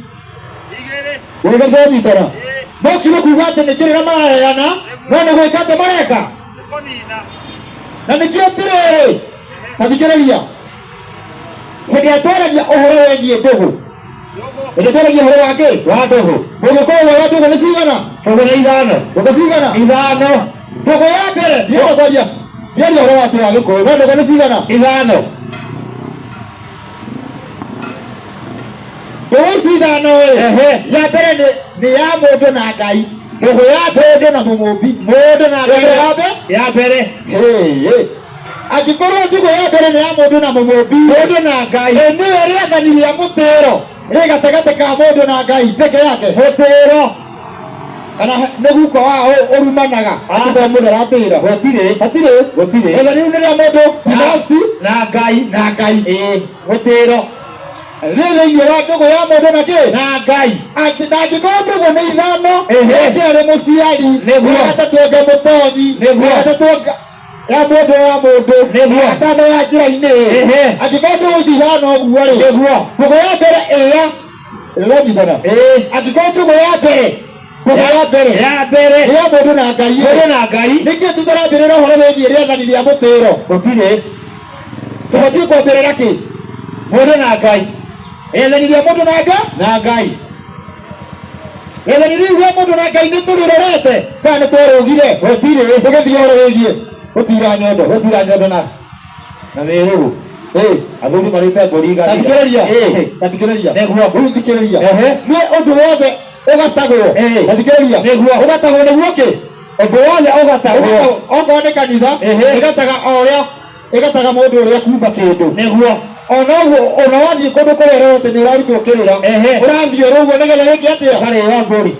Wega twanyitana. Mokire kuga atĩ nĩ kĩrĩra maraheana, no nĩ gwĩka atĩ mareka. Na nĩkĩo atĩrĩrĩ, tathikĩrĩria. Hĩndĩ ĩrĩa twaragia ũhoro wĩgiĩ ndũgũ, hĩndĩ ĩrĩa twaragia ũhoro wa kĩ? Wa ndũgũ. Mũgĩkũyũ wa ndũgũ nĩ cigana? Ndũgũ nĩ ithano. Ndũgũ cigana? Ithano. Ndũgũ ya mbere, ndienda kwaria, ndiaria ũhoro wa atĩ wa Gĩkũyũ, no ndũgũ nĩ cigana? Ithano. Ndũgũ ici ithano ĩ, ya mbere nĩ ya mũndũ na Ngai. Ndũgũ ya mũndũ na mũmũmbi. Mũndũ na Ngai. Ndũgũ ya mbere? Ya mbere. Hĩ, angĩkorwo ndũgũ ya mbere nĩ ya mũndũ na mũmũmbi, Mũndũ na Ngai. Ĩ nĩwe rĩathani rĩa mũtĩro rĩ gatagatĩ ka mũndũ na Ngai peke yake. Mũtĩro. Kana nĩ guka wa ũrumanaga atĩ mũndũ aratĩra. Gũtirĩ. Hatirĩ. Gũtirĩ. Rĩathani rĩu nĩ rĩa mũndũ binafsi na Ngai. Na Ngai. Ĩ, mũtĩro. Rĩ thĩinĩ wa ndũgũ ya mũndũ na kĩ? Na Ngai. Atĩ na angĩkorwo ndũgũ nĩ ithano, Ehe. ya kerĩ mũciari, Nĩguo. ya gatatũ anga mũtonyi, Nĩguo. ya gatatũ anga ya mũndũ ya mũndũ, Nĩguo. ya gatano ya njĩra-inĩ. Ehe. Angĩkorwo ndũgũ ici ihana ũguo rĩ, Nĩguo. ndũgũ ya mbere ĩya ĩronyitana. Ĩ. Angĩkorwo ndũgũ ya mbere, ndũgũ ya mbere Ya mbere. nĩ ya mũndũ na Ngai. Mũndũ na Ngai. Nĩkĩĩ tũtarambĩrĩra ũhoro wĩgiĩ rĩathani rĩa mũtĩro? Gũtirĩ. Tũbatiĩ kwambĩrĩra kĩ? Mũndũ na Ngai. Rĩathani rĩa mũndũ na Ngai? Na Ngai. Rĩathani rĩu rĩa mũndũ na Ngai nĩ tũrĩrorete kana nĩ twarũgire? Gũtirĩ. Tũgĩthiĩ ũhoro wĩgiĩ gũtira nyondo. Gũtira nyondo na mĩrũrũ. Ĩ. Athuri marĩte mbũri igathira. Tathikĩrĩria. Ĩ. Tathikĩrĩria. Nĩguo. Rĩu thikĩrĩria. Ehe. Nĩ ũndũ wothe ũgatagwo. Ĩ. Tathikĩrĩria. Nĩguo. Ũgatagwo nĩguo kĩ? Ũndũ wothe ũgatagwo. Ũgatagwo. Okorwo nĩ kanitha, Ehe. ĩgataga o ũrĩa ĩgataga mũndũ ũrĩa kuma kĩndũ. Nĩguo. Ona ũguo ona wathiĩ kũndũ kũrĩa atĩ nĩ ũrarutwo kĩrĩra. Ehe. Ũrathiĩ oro ũguo nĩgetha wĩke atĩa? Ũkarĩo mbũri.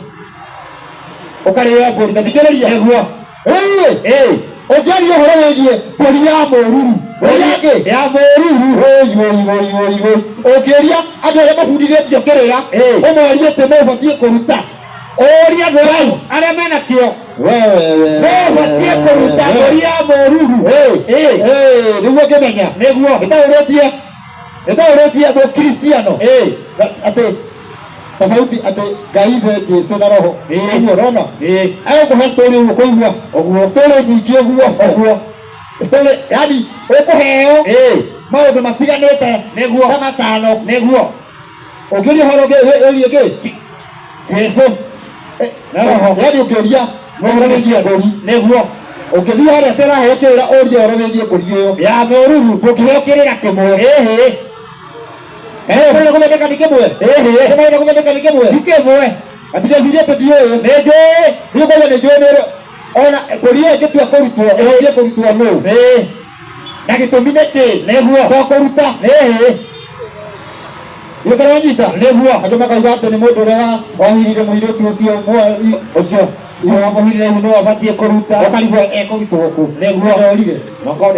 Ũkarĩo mbũri. Tathikĩrĩria. Nĩguo. Rĩu ĩ, Ĩ. ũngĩaria ũhoro wĩgiĩ mbũri ya mũruru. Mbũri ya kĩ? Ya mũruru. Woi woi woi woi woi. Ũngĩũria andũ arĩa mabundithĩtio kĩrĩra, Ĩ. ũmorie atĩ mũbatiĩ kũruta. Ũria andũ arĩa mena kĩo. Wewe. Mũbatiĩ kũruta mbũri ya mũruru. Ĩ. Ĩ. Ĩ, nĩguo ngĩmenya. Nĩguo. Nĩtaũrĩtie mũkristiano. Ĩ. Atĩ tofauti atĩ Ngai ithe Jesu na Roho. Ĩ. Ũguo ũrona? Ĩ. Egũkũhe story ũguo kũigua. Ũguo. Story nyingĩ ũguo. Ũguo. Story yani ũkũheo Ĩ. maũndũ matiganĩte Nĩguo. ta matano. Nĩguo. Ũngĩũria ũhoro wĩgiĩ kĩ? Jesu. Na Roho. Yani ũngĩũria ũhoro wĩgiĩ mbũri. Nĩguo. Ũngĩthiĩ harĩa tũraheo kĩrĩra ũrie ũhoro wĩgiĩ mbũri ĩyo. Ya mũruru. Ndũngĩheo kĩrĩra kĩmwe. Ĩhĩ. Nĩmarenda gũthondeka nĩ kĩmwe. Ĩhĩ. Nĩmarenda gũthondeka nĩ kĩmwe. Ti kĩmwe. Matigeciria atĩ ndiũĩ. Nĩ njũĩ. Niĩ kwanja nĩ njũĩ nĩ ona mbũri ĩyo ĩngĩtua kũrutwo ĩbatiĩ kũrutwo nũ? Ĩ. Na gĩtũmi nĩ kĩ? Nĩguo. To kũruta. Ĩhĩ. Nĩũkorwo wanyita? Nĩguo. Angĩ makauga atĩ nĩ mũndũ ũrĩa wahirire mũirĩtu ũcio Ũcio. Wamũhirire ihu nĩwe ũbatiĩ kũruta. Ũkarigwo ekũrutwo kũ? Nĩguo. Ndorire. Nokorwo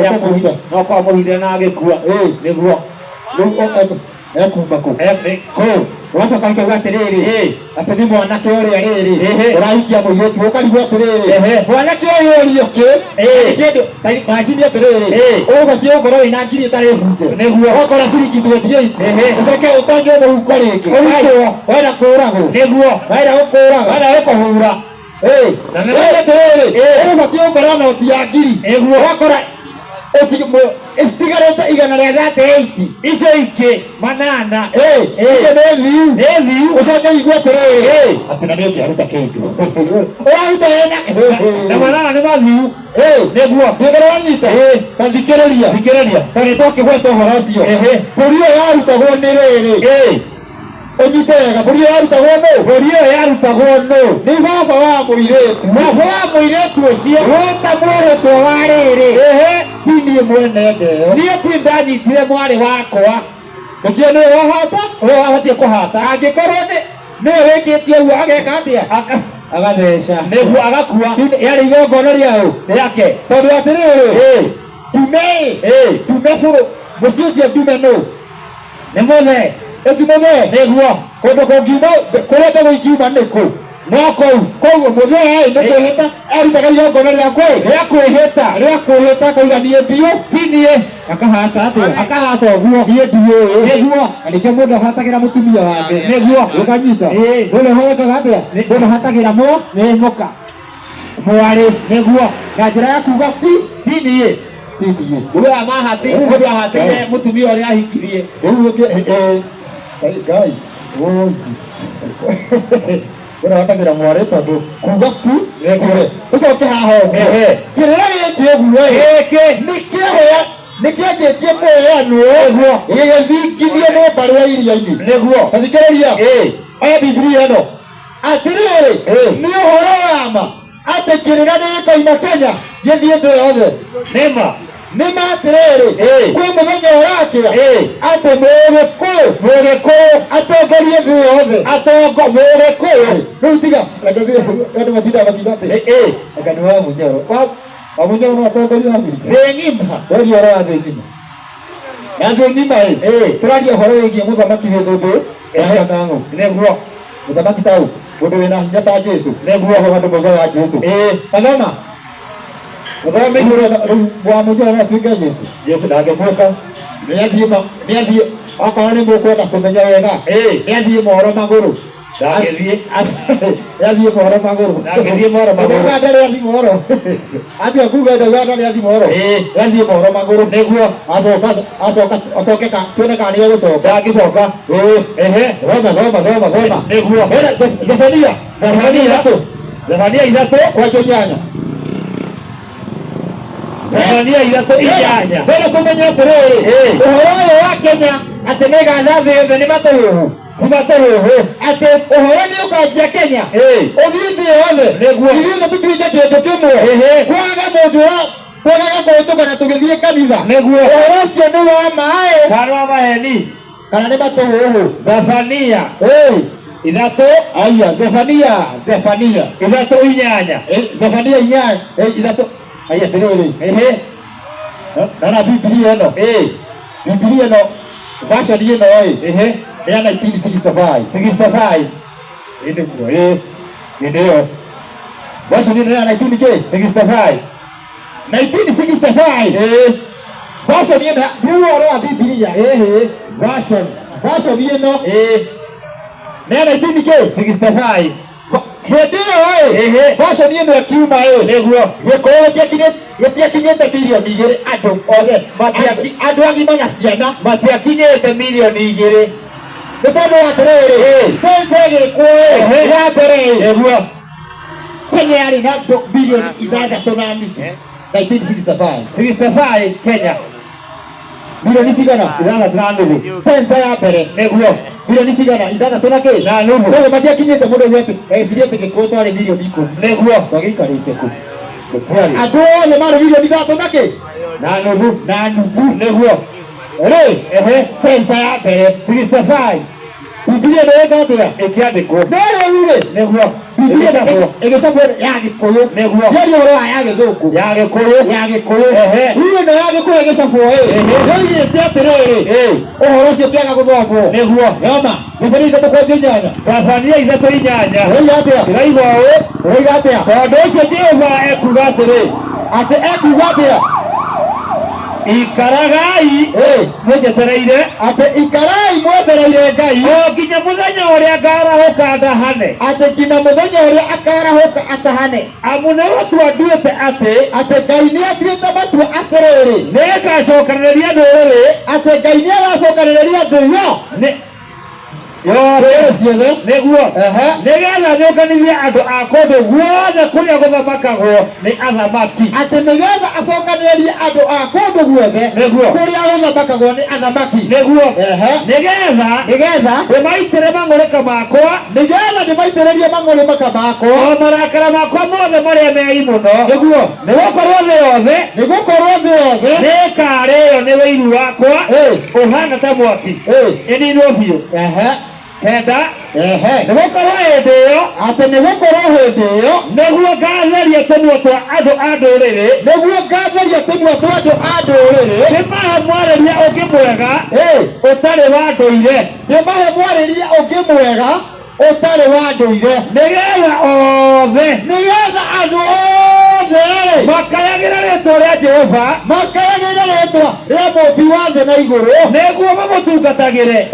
no amũhirire na agĩkua. Ĩ. Nĩguo. Rĩu ekuma kũ? Kũ. Ũgacoka ũkauga atĩrĩrĩ, Ĩ. atĩ nĩ mwanake ũrĩa rĩrĩ Ehe. ũrahikia mũirĩtu ũkarigwo atĩrĩrĩ Ehe. mwanake ũyũ ũrio kĩ Ĩ. Nĩ kĩndũ ta imagine atĩrĩrĩ Ĩ. ũbatiĩ gũkorwo wĩna ngiri ĩtarĩ bunje Nĩguo. ũgakora ciringi 28 Ehe. ũcoke ũtonywo mũhuko rĩngĩ Ũrutwo. wenda kũũragwo Nĩguo. wenda gũkũũraga Wenda gũkũhura. Ĩ. Na nĩ- Ũguo atĩrĩrĩ ũbatiĩ gũkorwo na noti ya ngiri Nĩguo. ũgakora ĩtigarĩte igana rĩa 38 Icio ingĩ manana. Ĩ, icio nĩ thiu. Nĩ thiu. Ũcoke ũigue atĩrĩrĩ Ĩ. atĩ na nĩ ũngĩaruta kĩndũ ũraruta wĩna Na manana nĩ mathiu. Ĩ. Nĩguo. Nĩũkorwo wanyita ta thikĩrĩria Thikĩrĩria. tondũ nĩ twakĩgweta ũhoro ũcio Ehe. mbũri ĩyo yarutagwo nĩ rĩrĩ Ĩ. ũnyite wega mbũri ĩyo yarutagwo nũ? Mbũri ĩyo yarutagwo nũ? Nĩ baba wa mũirĩtu. Baba wa mũirĩtu ũcio. Wĩta mwĩrĩtwo wa rĩrĩ. Ehe. Ti niĩ mwene ndeo. Niĩ ti ndanyitire mwarĩ wakwa. Nĩkĩo nĩwe wahata? Ũyũ wabatiĩ kũhata. Angĩkorwo nĩwe wĩkĩte ũguo ageka atĩa? Agatheca. Nĩguo agakua. Yarĩ igongona rĩa ũ? Rĩake. Tondũ atĩrĩrĩ, Ĩ. ndume ĩ, Ĩ. ndume bũrũ, mũciĩ ũcio ndume nũ? Nĩ mũthee. Ĩti mũthee? Nĩguo. Kũndũ kũngiuma, kũrĩa mbegũ ingiuma nĩ kũ? No kũu koguo mũthee nĩ kwĩhĩta arutaga igongona rĩa kwĩ Rĩa kwĩhĩta. Rĩa kwĩhĩta, akauga niĩ mbiũ Ti niĩ. Akahata atĩa? Akahata ũguo. Niĩ ndiũĩ. Nĩguo. Na nĩkĩo mũndũ ahatagĩra mũtumia wake. Nĩguo. Ũkanyita? Ĩĩ. Mũndũ ahotekaga atĩa? Mũndũ ahatagĩra mũ Nĩ mũka. Mwarĩ. Nĩguo. Na njĩra ya kuga ti Ti niĩ. Ti niĩ. Ugaga mahati mũndũ ahatĩire mũtumia ũrĩa ahikirie. Rĩu ũkĩ Ngai Ngai woi, mũndũ ahatagĩra mwarĩ tondũ kuga ti Nĩguo. Tũcoke haha ũguo. Kĩrĩra gĩkĩ ũguo ĩ Gĩkĩ. Nĩkĩahea nĩkĩanjĩtie kũheanwo. Nĩguo. Gĩgĩthingithio nĩ mbarĩ ya iria-inĩ. Nĩguo. Tathikĩrĩria. Oya Bibilia ĩno atĩrĩrĩ. Nĩ ũhoro wa ma atĩ kĩrĩra nĩ gĩkoima Kenya gĩthiĩ thĩ yothe? Nĩma. Nĩ ma atĩrĩrĩ, kwĩ mũthenya ũrakĩa atĩ Mũgĩkũyũ Mũgĩkũyũ atongorie thĩ yothe? Atongo Mũgĩkũyũ. Rĩu tiga reke thiĩ, andũ matindaga makiuga atĩ anga nĩ wa Mũnyoro, wa Mũnyoro no atongorie Afrika? Thĩ ng'ima. Twaria ũhoro wa thĩ ng'ima na thĩ ng'ima ĩ, tũraria ũhoro wĩgiĩ mũthamaki wĩ thũmbĩ ya kang'ang'ũ. Nĩguo. Mũthamaki ta ũ, mũndũ wĩna hinya ta Jesu. Nĩguo. Ũguo andũ maugaga Jesu. Mathoma. Tũthome. Rĩu wa Mũnyoro no atuĩke Jesu? Jesu ndangĩtuĩka. Nĩathiĩ nĩathiĩ, okorwo nĩ mũkwenda kũmenya wega, nĩathiĩ mohoro magũrũ. Ndangĩthiĩ. Nĩathiĩ mohoro magũrũ. Ndangĩthiĩ mohoro magũrũ. Ndauga ndarĩ athiĩ mohoro, atua kuga ndauga ndarĩ athiĩ mohoro. Nĩathiĩ mohoro magũrũ. Nĩguo. Acoka acoka acoke ka tuone kana nĩegũcoka. Ndangĩcoka. Thoma, thoma, thoma, thoma. Nĩguo. Ena Zefania. Zefania. 3. Zefania 3. Kwanja 8. Zefania 3:8. Mbere tũmenye atĩrĩrĩ, ũhoro ũyũ wa Kenya atĩ nĩgatha thĩ yothe nĩ matũhũhũ? Ti matũhũhũ. Atĩ ũhoro nĩ ũkanjia Kenya ũthiĩ thĩ yothe? Nĩguo. Ithuothe tũtuĩke kĩndũ kĩmwe, kwaga mũndũ wa twagaga kũhĩtũkana tũgĩthiĩ kanitha? Nĩguo. Ũhoro ũcio nĩ wa maĩ Kana wa maheni? Kana nĩ matũhũhũ? Zefania 3. Aya, Zefania, Zefania. 3:8. Zefania 8, 3. Aya, atĩrĩrĩ, naona Bibilia ĩno, Bibilia ĩno, version ĩno ĩ nĩ ya 1965. 65. Ĩ nĩguo, ĩ hĩndĩ ĩyo version ĩno ya 19 kĩ? 65. 1965. Version ĩno nĩ ũhoro wa Bibilia. Version. Version ĩno nĩ ya 19 kĩ? 65. Hĩndĩ ĩyo ĩ, version ĩno ĩkiuma ĩ, Nĩguo. Gĩkũyũ gĩtiakinyĩte 2 mirioni andũ othe, andũ agima na ciana. Matiakinyĩte 2 mirioni. Nĩ tondũ atĩrĩrĩ, census ĩgĩkwo ĩ ya mbere ĩ, Kenya yarĩ na andũ 6.5 mirioni 1965. 65 Kenya. Milioni cigana? 6.5. Census ya mbere. Nĩguo. Milioni cigana? Ithathatũ na kĩ? Na nuthu. Koguo matiakinyĩte. Mũndũ auge atĩ ecirie atĩ Gĩkũyũ twarĩ 10 mirioni. Nĩguo. Twagĩikarĩte kũ? Gũtiarĩ. Andũ othe marĩ 6.5 mirioni na kĩ? Na nuthu. Na nuthu. Nĩguo. Rĩ census ya mbere 65. Bibilia ĩno ĩka atĩa? Ĩkĩandĩkwo. No rĩu rĩ, Nĩguo. Bibilia Ĩgĩcabwo. ĩgĩcabwo ya Gĩkũyũ. Nĩguo. Yaria ũhoro wa ya Gĩthũngũ. Ya Gĩkũyũ. Ya Gĩkũyũ. Rĩu ĩno ya Gĩkũyũ ĩgĩcabwo ĩ, yoigĩte atĩrĩrĩ, ũhoro ũcio ũkĩaga gũthomwo. Nĩguo. Thoma Zefania 3 kwanja 8. Zefania 3:8. Ũroiga atĩa? Ĩraigua ũũ. Ũroiga atĩa? Tondũ ũcio Jehova ekuuga atĩrĩ. Atĩ ekuuga atĩa? Ikaragai mwĩnjetereire. Atĩ ikarai mwetereire Ngai. O nginya mũthenya ũrĩa ngarahũka ndahane. Atĩ nginya mũthenya ũrĩa akarahũka atahane. Amu nĩ gũtua nduĩte atĩ Atĩ Ngai nĩ atuĩte matua atĩrĩrĩ, nĩngacokanĩrĩria ndũrĩrĩ atĩ Ngai nĩ agacokanĩrĩria thĩ yo nĩ yothe. Ndũrĩrĩ ciothe. Nĩguo. Nĩgetha nyũnganithie andũ a kũndũ guothe kũrĩa gũthamakagwo nĩ athamaki. Atĩ nĩgetha acokanĩrĩrie andũ a kũndũ guothe Nĩguo. kũrĩa gũthamakagwo nĩ athamaki. Nĩguo. Nĩgetha Nĩgetha ndĩmaitĩre mang'ũrĩka makwa, nĩgetha ndĩmaitĩrĩrie mang'ũrĩmaka makwa, o marakara makwa mothe marĩa mei mũno. Nĩguo. Nĩgũkorwo thĩ yothe Nĩgũkorwo thĩ yothe nĩĩkarĩo nĩ wĩiru wakwa ũhana ta mwaki, ĩninwo biũ. 9. Nĩgũkorwo hĩndĩ ĩyo, Atĩ nĩgũkorwo hĩndĩ ĩyo, nĩguo ngatheria tũnua twa andũ a ndũrĩrĩ, nĩguo ngatheria tũnua twa andũ a ndũrĩrĩ, ndĩmahe mwarĩrie ũngĩ mwega ũtarĩ wa ndũire. Ndĩmahe mwarĩrie ũngĩ mwega. Ũtarĩ wa ndũire. Nĩgetha othe Nĩgetha andũ othe-rĩ makayagĩra rĩtwa rĩa Jehova, makayagĩra rĩtwa rĩa Mũmbi wa thĩ na igũrũ, nĩguo mamũtungatagĩre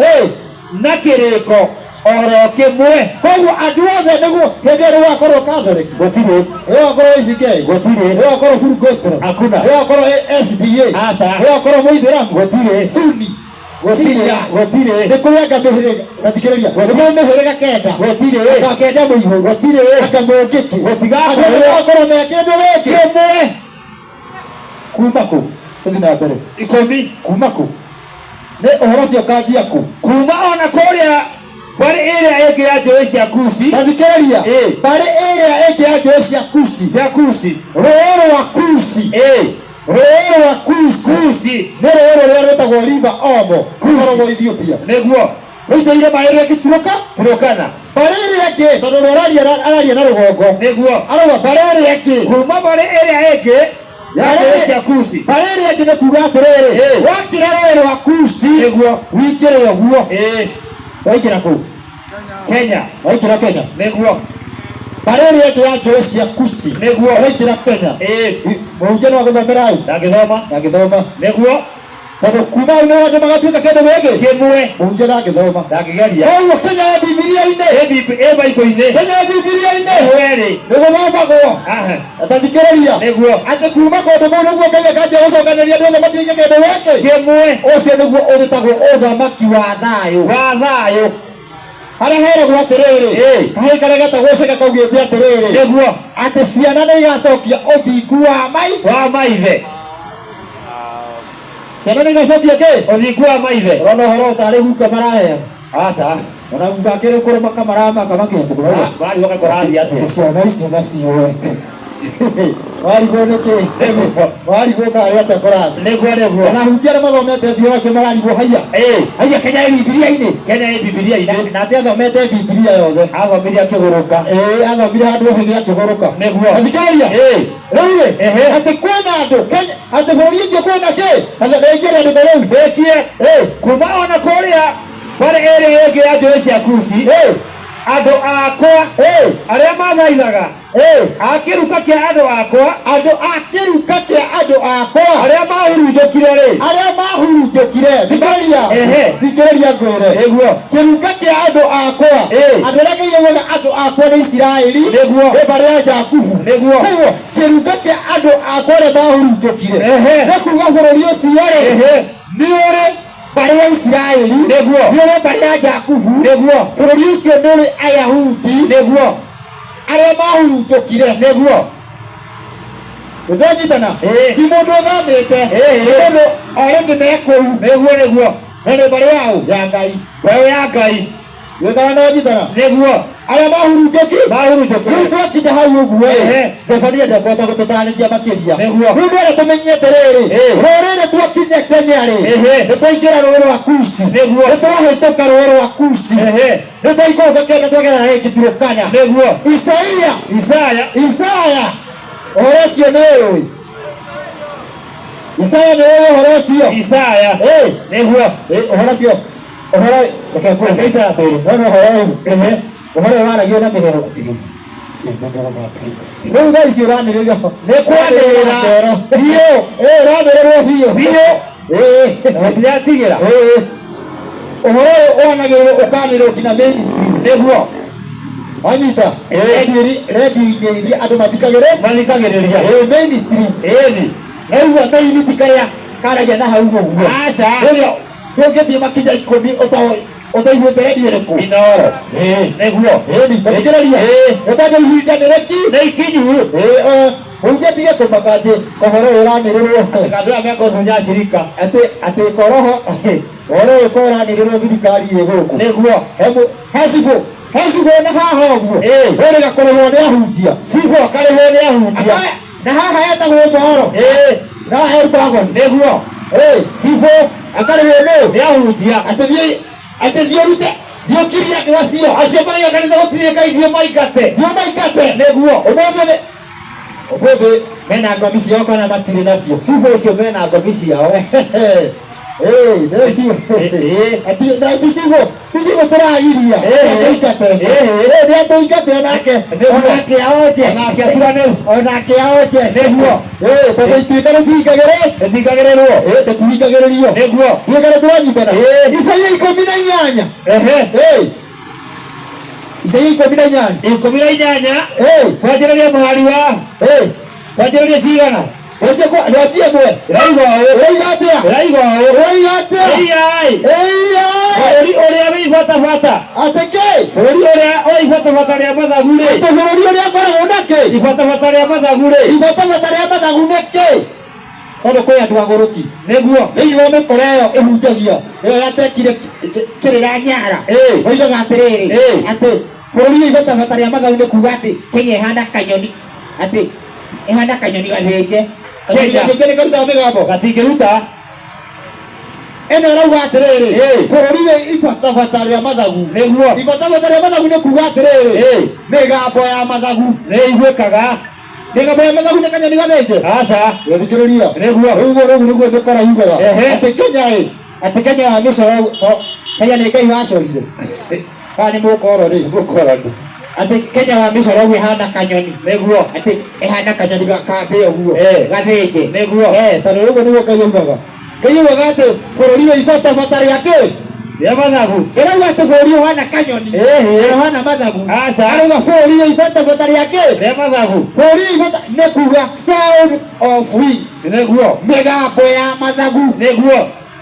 na kĩrĩko oro kĩmwe. Koguo andũ othe nĩguo hĩndĩ ĩyo gũgakorwo Catholic, Gũtirĩ. Gũgakorwo ACK, Gũtirĩ. Gũgakorwo Full Gospel, Hakuna. Gũgakorwo SDA, Aca. Gũgakorwo Mũithĩramu, Gũtirĩ. Sunni, Gũtirĩ. Shia. Gũtirĩ. Nĩ kũrĩ anga mĩhĩrĩga, tathikĩrĩria, nĩ kũrĩ mĩhĩrĩga 9. Gũtirĩ. Anga kenda mũihũ. Gũtirĩ. Anga mũngĩkĩ. Gũtigakorwo. Andũ othe magakorwo me kĩndũ gĩkĩ Kĩmwe. Kuma kũ? Tũthiĩ na mbere. 10. Kuma kũ? Nĩ ũhoro ũcio ũkanjia kũ? Kuma ona kũrĩa mbarĩ ĩrĩa ĩngĩ ya njũĩ cia Kushi. Tathikĩrĩria. Mbarĩ ĩrĩa ĩngĩ ya njũĩ cia Kushi. Cia Kushi. Rũĩ rwa Kushi. Rũĩ rwa Kushi. Kushi. Nĩ rũĩ rũrĩa rwĩtagwo River Omo, rũkoragwo Ethiopia. Nĩguo. Rũitĩrĩire maĩ rũgĩtuĩka Turukana. Mbarĩ ĩrĩa ĩngĩ, tondũ ũrĩa araria na rũgongo. Nĩguo. Arauga mbarĩ ĩrĩa ĩngĩ. Kuma mbarĩ ĩrĩa ĩngĩ ya njũĩ cia Kushi. Mbarĩ ĩrĩa ĩngĩ nĩ kuga atĩrĩrĩ, wakĩra rũĩ rwa Kushi, Nĩguo. wingĩre ũguo. Waingĩra kũu? Kenya. Waingĩra Kenya? Nĩguo. Mbarĩ ĩrĩa ĩngĩ ya njũĩ cia Kushi. Nĩguo. Waingĩra Kenya. Mũhunjia no agũthomera hau? Ndangĩthoma. Ndangĩthoma. Nĩguo. Tondũ kuma hau nĩho andũ magatuĩka kĩndũ gĩkĩ Kĩmwe. Mũhunjia ndangĩthoma. Ndangĩgeria. Koguo Kenya ya Bibilia-inĩ. Ĩ Bible-inĩ. Kenya ya Bibilia-inĩ. Nĩguo. Nĩ gũthomagwo. Tathikĩrĩria. Nĩguo. Atĩ kuma kũndũ kũu nĩguo Ngai akanjia gũcokanĩrĩria andũ othe matuĩke kĩndũ gĩkĩ Kĩmwe. Ũcio nĩguo ũtĩtagwo ũthamaki wa thayũ. Wa thayũ. Harĩa heragwo atĩrĩrĩ, kahĩĩ karĩa getagwo Ceke kaugĩte atĩrĩrĩ, Nĩguo. Atĩ ciana nĩ igacokia ũthingu wa mai Wa maithe. Ciana nĩ igacokia kĩ? Ũthingu wa maithe. Ũrona ũhoro ũtarĩ guka maraheana. Aca. Ona guka akĩrĩ kũrũmaka maramaka makĩhĩtũka. Marigwo gakũrathiĩ atĩa? Ciana ici nacio. Warigwo nĩkĩ? Warigwo karĩ atĩa kũrathiĩ? Nĩguo nĩguo. Ona hunjia arĩa mathomete theology mararigwo haiya. Haiya Kenya ĩ Bibilia-inĩ. Kenya ĩ Bibilia-inĩ. Na atĩ athomete Bibilia yothe. Athomire akĩgũrũka. Athomire handũ ũhĩgĩ akĩgũrũka. Nĩguo. Thikĩrĩria. Rĩu rĩ, atĩ kwĩna andũ Kenya, atĩ bũrũri ũngĩ kwĩna kĩ? Atĩ rĩngĩ rĩandĩko rĩu. Rĩkie. Kuma ona kũrĩa mbarĩ ĩrĩa ĩngĩ ya njũĩ cia Kushi. Andũ akwa arĩa mathaithaga a kĩruka kĩa andũ akwa, Andũ a kĩruka kĩa andũ akwa, arĩa mahurunjũkire rĩ, arĩa mahurunjũkire. Thikĩrĩria. Thikĩrĩria ngwĩre. Nĩguo. Kĩruka kĩa andũ akwa, andũ arĩa Ngai augaga andũ akwa nĩ Isiraeli, Nĩguo. Nĩ mbarĩ ya Jakubu. Nĩguo. Koguo kĩruka kĩa andũ akwa arĩa mahurunjũkire, nĩ kuga bũrũri ũcio rĩ, nĩ ũrĩ mbarĩ ya Isiraeli, Nĩguo. Nĩ ũrĩ mbarĩ ya Jakubu. Nĩguo. Bũrũri ũcio nĩ ũrĩ Ayahudi. Nĩguo. Arĩa mahurunjũkire. Nĩguo. Nĩtwanyitana? Ti mũndũ ũthamĩte. Nĩ mũndũ already me kũu. Nĩguo nĩguo. Na nĩ mbarĩ yao ya Ngai. Mbeũ ya Ngai. Wĩkaga na wanyitana? Nĩguo. Arĩa mahurunjũkire. Mahurunjũkire. Rĩu twakinya hau ũguo ĩ, Zefania ndekũhota gũtũtarĩria makĩria. Nĩguo. Rĩu ndĩrenda tũmenye atĩrĩrĩ, rũrĩrĩ twakinya Kenya rĩ, nĩ twaingĩra rũĩ rwa Kushi. Nĩguo. Nĩ twahĩtũka rũĩ rwa Kushi. Nĩ twaikũrũka Kenya twagera rĩngĩ Turukana. Nĩguo. Isaia. Isaya. Isaya. Ũhoro ũcio nĩ ũĩ. Isaya nĩ ũĩ ũhoro ũcio. Isaya. Nĩguo. Ũhoro ũcio. Ũhoro reke ngwĩre. Reke Isaya twĩre. No, no, ũhoro ũyũ. Ũhoro ũyũ waragio na mĩheho. Rĩu thaa ici ũranĩrĩria. Nĩ kwanĩrĩra. Biũ. Ũranĩrĩrwo biũ. Biũ. Gũtiratigĩra. Ũhoro ũyũ wanagĩrĩrwo ũkanĩrĩrwo nginya mainstream. Nĩguo. Wanyita? Redio-inĩ iria andũ mathikagĩrĩria. Mathikagĩrĩria. Mainstream. Ĩni. Naigua main ti karĩa karagia na hau ũguo. Aca. Rĩrĩa ndũngĩthiĩ makinya 10 ũtaiguĩte redio ĩrĩkũ? Inooro. Nĩguo. Ĩni, tathikĩrĩria. Nĩ tondũ ihinda nĩ rĩki. Nĩ ikinyu. Mũhunjia tige kũmaka atĩ kohoro ũyũ ũranĩrĩrwo. Andũ aya mekũnunya cirika. Atĩ koroho ũhoro ũyũ ko ũranĩrĩrwo thirikari ĩ gũkũ. Nĩguo. He cibũ. He cibũ na haha ũguo. Wĩrĩga kũrĩhwo nĩ ahunjia. Cibũ akarĩhwo nĩ ahunjia. Na haha etagwo Mohoro. Na haha Elbagon. Nĩguo. Cibũ akarĩhwo nũ? Nĩ ahunjia. Atĩ thiĩ ũrute, thiĩ ũkirie andũ acio. Acio maraiga kanitha gũtirĩ Ngai, thiĩ ũmaingate. Thiĩ ũmaingate. Nĩguo. Ũmũthĩ nĩ ũmũthĩ mena ngomi ciao kana matirĩ nacio? Cibũ ũcio mena ngomi ciao. Ati ti ciugo tũragiria tũingate. Nĩ atũingate onake, onake aonje. Onake aturane. Onake aonje. Nĩguo. Tondũ ituĩka rĩtihingagĩrĩ Rĩtingagĩrĩrwo. Rĩtihingagĩrĩrio. Nĩguo. Tuĩka nĩ tũranyitana. Isaia 18. Isaia 18. 18. Twanjĩrĩrie mũhari wa twanjĩrĩrie cigana? Rwanjie ĩmwe. Ĩrauga ũũ. Ĩrauga atĩa? Ĩrauga ũũ. Ĩrauga atĩa? Ĩiai. Ĩiai. Bũrũri ũrĩa wĩ ibatabata. Atĩ kĩ? Bũrũri ũrĩa ũrĩ ibatabata rĩa mathagu rĩ. Atĩ bũrũri ũrĩa ũkoragwo na kĩ? Ibatabata rĩa mathagu rĩ. Ibatabata rĩa mathagu nĩ kĩ? Tondũ kwĩ andũ agũrũki. Nĩguo. Thĩinĩ wa mĩkora ĩyo ĩhunjagia ĩyo yatekire kĩrĩra nyara. Oigaga atĩrĩrĩ, atĩ bũrũri wĩ ibatabata rĩa mathagu nĩ kuga atĩ Kenya ĩhana kanyoni, atĩ ĩhana kanyoni gathĩnje. Kanyoni Kenya. gathĩnje nĩ karutaga mĩgambo? Gatingĩruta. Ĩno ĩrauga atĩrĩrĩ, bũrũri wĩ ibatabata rĩa mathagu. Nĩguo. Ibatabata rĩa mathagu nĩ kuga atĩrĩrĩ, mĩgambo ya mathagu nĩ iguĩkaga. Mĩgambo ya mathagu nĩ kanyoni gathĩnje? Aca. Thikĩrĩria. Nĩguo. Rĩu rĩu nĩguo mĩkora yugaga Ehe. atĩ Kenya ĩ atĩ Kenya ya mĩcoro Kenya nĩ Ngai wacorire kana nĩ mũkoroni? Mũkoroni. Atĩ Kenya wa mĩcoro ũguo ĩhana kanyoni. Nĩguo. Atĩ ĩhana kanyoni gakambĩ ũguo gathĩnje. Nĩguo. Tondũ ũguo nĩguo Ngai augaga. Ngai augaga atĩ bũrũri wĩ ibatabata rĩa kĩ? Rĩa mathagu. Ĩrauga atĩ bũrũri ũhana kanyoni Ĩhĩ. ũhana mathagu. Aca. Arauga bũrũri wĩ ibatabata rĩa kĩ? Rĩa mathagu. Bũrũri wĩ ibata nĩ kuga sound of wings. Nĩguo. Mĩgambo ya mathagu. Nĩguo.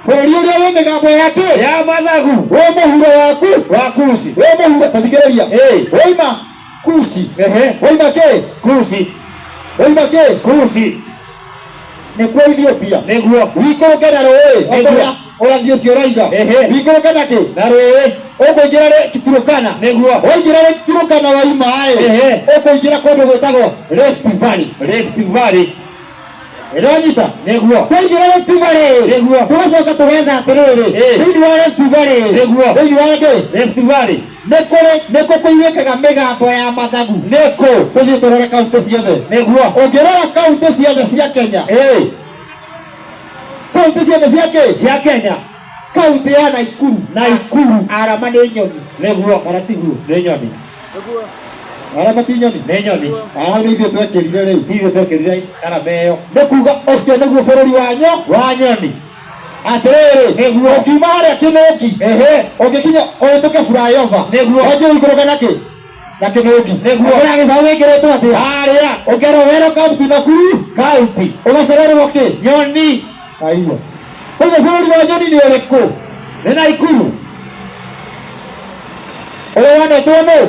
Bũrũri ũrĩa wĩ mĩgambo ya kĩ? Ya mathagu. Wĩ mũhuro waku wa Kushi. Wĩ mũhuro, tathikĩrĩria. Waima Kushi. Waima kĩ? Kushi. Waima kĩ? Kushi. Nĩkuo Ethiopia. Nĩguo. Wikũrũke na rũĩ. Nĩguo. Ũrĩa ũrathi ũcio ũraiga. Wikũrũke na kĩ? Na rũĩ. Ũkũingĩra rĩ Turukana. Nĩguo. Waingĩra rĩ Turukana waima ĩ ũkũingĩra kũndũ gwĩtagwo Rift Valley. Rift Valley. Ĩranyita? Nĩguo. Twaingĩra Rift Valley. Nĩguo. Tũgacoka tũgetha atĩrĩrĩ, thĩinĩ wa Rift Valley. Nĩguo. Thĩinĩ wa kĩ? Rift Valley. Nĩ kũrĩ nĩkũ kũiguĩkaga mĩgambo ya mathagu? Nĩkũ? Tũthiĩ tũrore kaunti ciothe. Nĩguo. Ũngĩrora kaunti ciothe cia Kenya, kaunti ciothe cia kĩ? Cia Kenya. Kaunti ya Naikuru. Naikuru. Arama nĩ nyoni. Nĩguo. Kana tiguo? Nĩ nyoni. Arama ti nyoni? Nĩ nyoni. Aho nĩ ithuĩ twekĩrire rĩu. Ti ithuĩ twekĩrire arama ĩyo. Nĩ kuga ũcio nĩguo bũrũri wa nyo wa nyoni. Atĩrĩrĩ, Nĩguo. ũkiuma harĩa Kĩnũki, ũngĩkinya ũhĩtũke flyover, Nĩguo. wanjie ũikũrũke na kĩ? Na Kĩnũki. Nĩguo. Ũkona gĩbaũ gĩkĩrĩtwo atĩa? Harĩa. Ũkerwo welcome to Nakuru County. Ũgacererwo kĩ? Nyoni. Aiya. Koguo bũrũri wa nyoni nĩ ũrĩkũ? Nĩ Naikuru. Ũrĩa wanetwo nũ?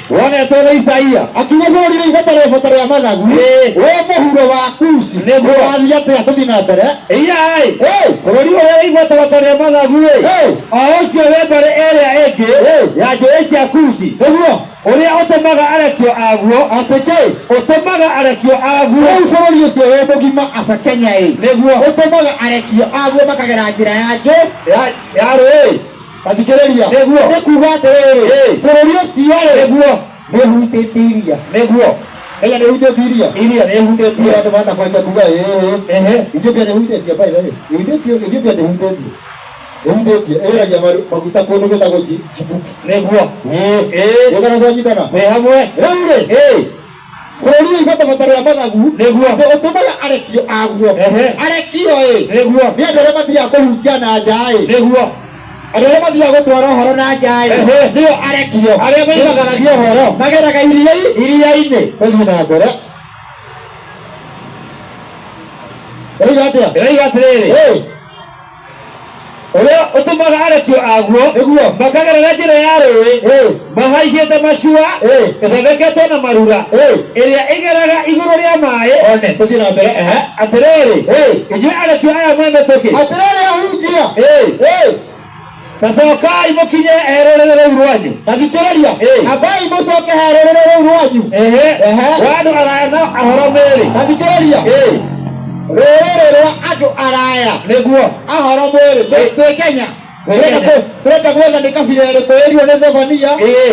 Wonetwo nĩ Isaia. Akiuga bũrũri wĩ ibata rĩa ibata rĩa mathagu wĩ mũhuro wa Kushi. Nĩguo. Ũrathiĩ atĩa? Tũthiĩ na mbere. Ĩiai. Bũrũri ũrĩa wĩ ibatabata rĩa mathagu ĩ o ũcio wĩ mbarĩ ĩrĩa ĩngĩ ya njũĩ cia Kushi. Nĩguo. Ũrĩa ũtũmaga arekio aguo. Atĩ kĩ? Ũtũmaga arekio aguo. Rĩu bũrũri ũcio wĩ mũgima aca Kenya ĩ. Nĩguo. Ũtũmaga arekio aguo makagera njĩra ya njũ ya rũĩ. Tathikĩrĩria. Nĩguo. Nĩ kuga atĩrĩrĩ, bũrũri ũcio rĩ, Nĩguo. nĩ ũhutĩtie iria. Nĩguo. Kenya nĩ ũhutĩtie iria. Iria nĩ ĩhutĩtie. Andũ mana kwanja kuga ĩĩ. Ethiopia nĩ ĩhutĩtie, by the way. Ĩhutĩtie, Ethiopia nĩ ĩhutĩtie. Ĩhutĩtie, ĩgeragia maguta kũndũ gwĩtagwo Djibouti. Nĩguo. Nĩũkona twanyitana? Twĩ hamwe. Rĩu rĩ, bũrũri wĩ ibatabata rĩa mathagu Nĩguo. atĩ ũtũmaga arekio aguo. Arekio ĩ Nĩguo. nĩ andũ arĩa mathiaga kũhunjia na nja ĩ. Nĩguo. Andũ arĩa mathiaga gũtwara ũhoro na nja ĩ nĩo arekio. Arĩa moimagaragia ũhoro. Mageraga iria Iria-inĩ. Tũthiĩ na mbere. Ũroiga atĩa? Ĩroiga atĩrĩrĩ, ũrĩa ũtũmaga arekio aguo Nĩguo. makagerera njĩra ya rũĩ mahaicĩte macua ĩthondeketwo na marura ĩrĩa ĩgeraga igũrũ rĩa maĩ. One, tũthiĩ na mbere. Atĩrĩrĩ, inyuĩ arekio aya mwĩ mĩtũkĩ, Atĩrĩrĩ ahunjia, ta cokai mũkinye he rũrĩrĩ rũu rwanyu. Tathikĩrĩria. Ambai mũcoke he rũrĩrĩ rũu rwanyu. Wa andũ araya na ahoro mĩĩrĩ. Tathikĩrĩria. Rũrĩrĩ rwa andũ araya. Nĩguo. Ahoro mwĩrĩ. Twĩ Kenya. Twĩ Kenya. Tũrenda gwetha nĩ kabira ĩrĩkũ ĩrirwo nĩ Zefania.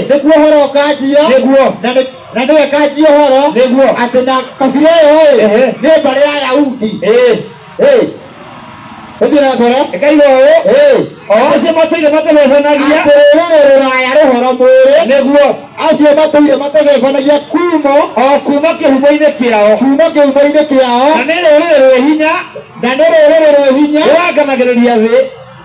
Nĩkuo ũhoro ũkanjia. Nĩguo. Na nĩwe kanjia ũhoro. Nĩguo. Atĩ na kabira ĩyo ĩ nĩ mbarĩ ya Yahudi. Tũthiĩ na mbere. Ĩkaiga ũũ, o acio matũire matebebanagia. Atĩ rũrĩrĩ rũraya rũhoro mwĩrĩ. Nĩguo. Acio matũire matebebanagia kuuma o kuma kĩhumo-inĩ kĩao. Kuuma kĩhumo-inĩ kĩao. Na nĩ rũrĩrĩ rwĩ hinya. Na nĩ rũrĩrĩ rwĩ hinya. Rũanganagĩrĩria thĩ.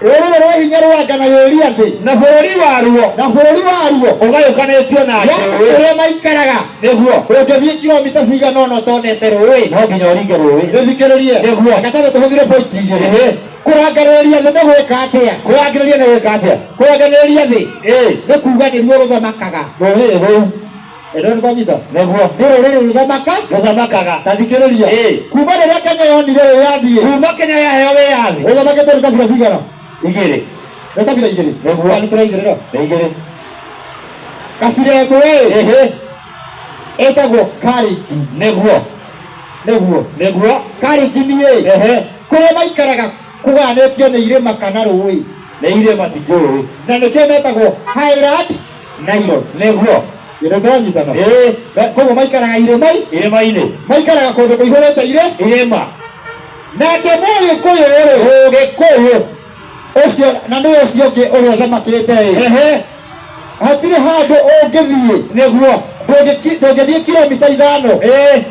Rũrĩrĩ rwĩ hinya rũanganagĩrĩria thĩ. Na bũrũri waruo. Na bũrũri waruo. Ũgayũkanĩtio na Yaani njũũĩ. kũrĩa maikaraga. Nĩguo. Ũngĩthiĩ kilomita cigana ũna ũtonete rũĩ. No nginya ũringe rũĩ. Gĩthikĩrĩrie. Nĩguo. Reke twambe tũhũthĩre point igĩrĩ. Ĩhĩ. Kũrangarĩrĩria thĩ nĩ gwĩka atĩa? Kũrangĩrĩria nĩ gwĩka atĩa? Kũrangarĩrĩria thĩ Ĩĩ. nĩ kuuga nĩruo rũthamakaga. Rũrĩrĩ rũu. Ĩno nĩ twanyita? Nĩguo. Nĩ rũrĩrĩ rũthamaka? Rũthamakaga. Ta thikĩrĩria. Ĩĩ. Kuma rĩrĩa Kenya yonire wĩyathi. Kuma Kenya yaheo wĩyathi. Rũthamakĩtwo nĩ kabira cigana? Igĩrĩ. Nĩ kabira igĩrĩ? Nĩguo. Nĩ tũraigĩrĩra? Nĩ igĩrĩ. Kabira ĩmwe Ĩhĩ. ĩtagwo Kalenjin. Nĩguo. Nĩguo. Nĩguo. Kalenjin ĩ Ehe. kũrĩa maikaraga kũgayanĩtio nĩ irĩma kana rũĩ. Nĩ irĩma ti njũĩ. Na nĩkĩo metagwo Highland Nilotes. Nĩguo. Githĩ tũranyitana? Ĩĩ. Koguo maikaraga irĩma-inĩ. Irĩma-inĩ. Maikaraga kũndũ kũihũrĩte irĩ. Irĩma. Nake Mũgĩkũyũ rĩ. Mũgĩkũyũ. Ũcio na nĩ ũcio ũngĩ ũrĩa ũthamakĩte ĩ. Ehe. Hatirĩ handũ ũngĩthiĩ. Nĩguo. Ndũngĩthiĩ kilomita 5. Ĩĩ.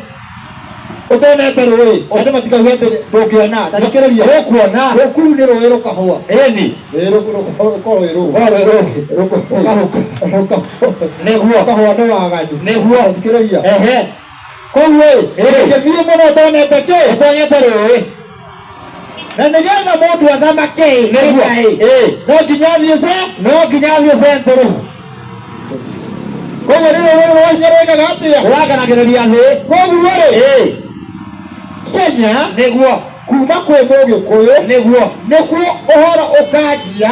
Ũtonete rũĩ. Andũ matikauge atĩ ndũngĩona. Ta thikĩrĩria. Ũkuona. Rũkuru nĩ rũĩ rũkahũa. Ĩni. Ĩĩ rũkorwo rwĩ rũĩ. Rũkorwo rwĩ rũĩ. Nĩguo. Rũkahũa nĩ waganu. Nĩguo. Ta thikĩrĩria. Ehe. Koguo ĩ, ndũngĩthiĩ mũno ũtonete kĩ? Ũtonete rũĩ. Na nĩgetha mũndũ athamake ĩ, Nĩguo. Kenya ĩ, Ĩĩ. no nginya athiĩ ce? No nginya athiĩ central. Koguo nĩ rũrĩrĩ rwa hinya rwĩkaga atĩa? Rũranganagĩrĩria thĩ. Koguo rĩ, Ĩĩ. Kenya Nĩguo. kuma kwĩ Mũgĩkũyũ Nĩguo. nĩkuo ũhoro ũkanjia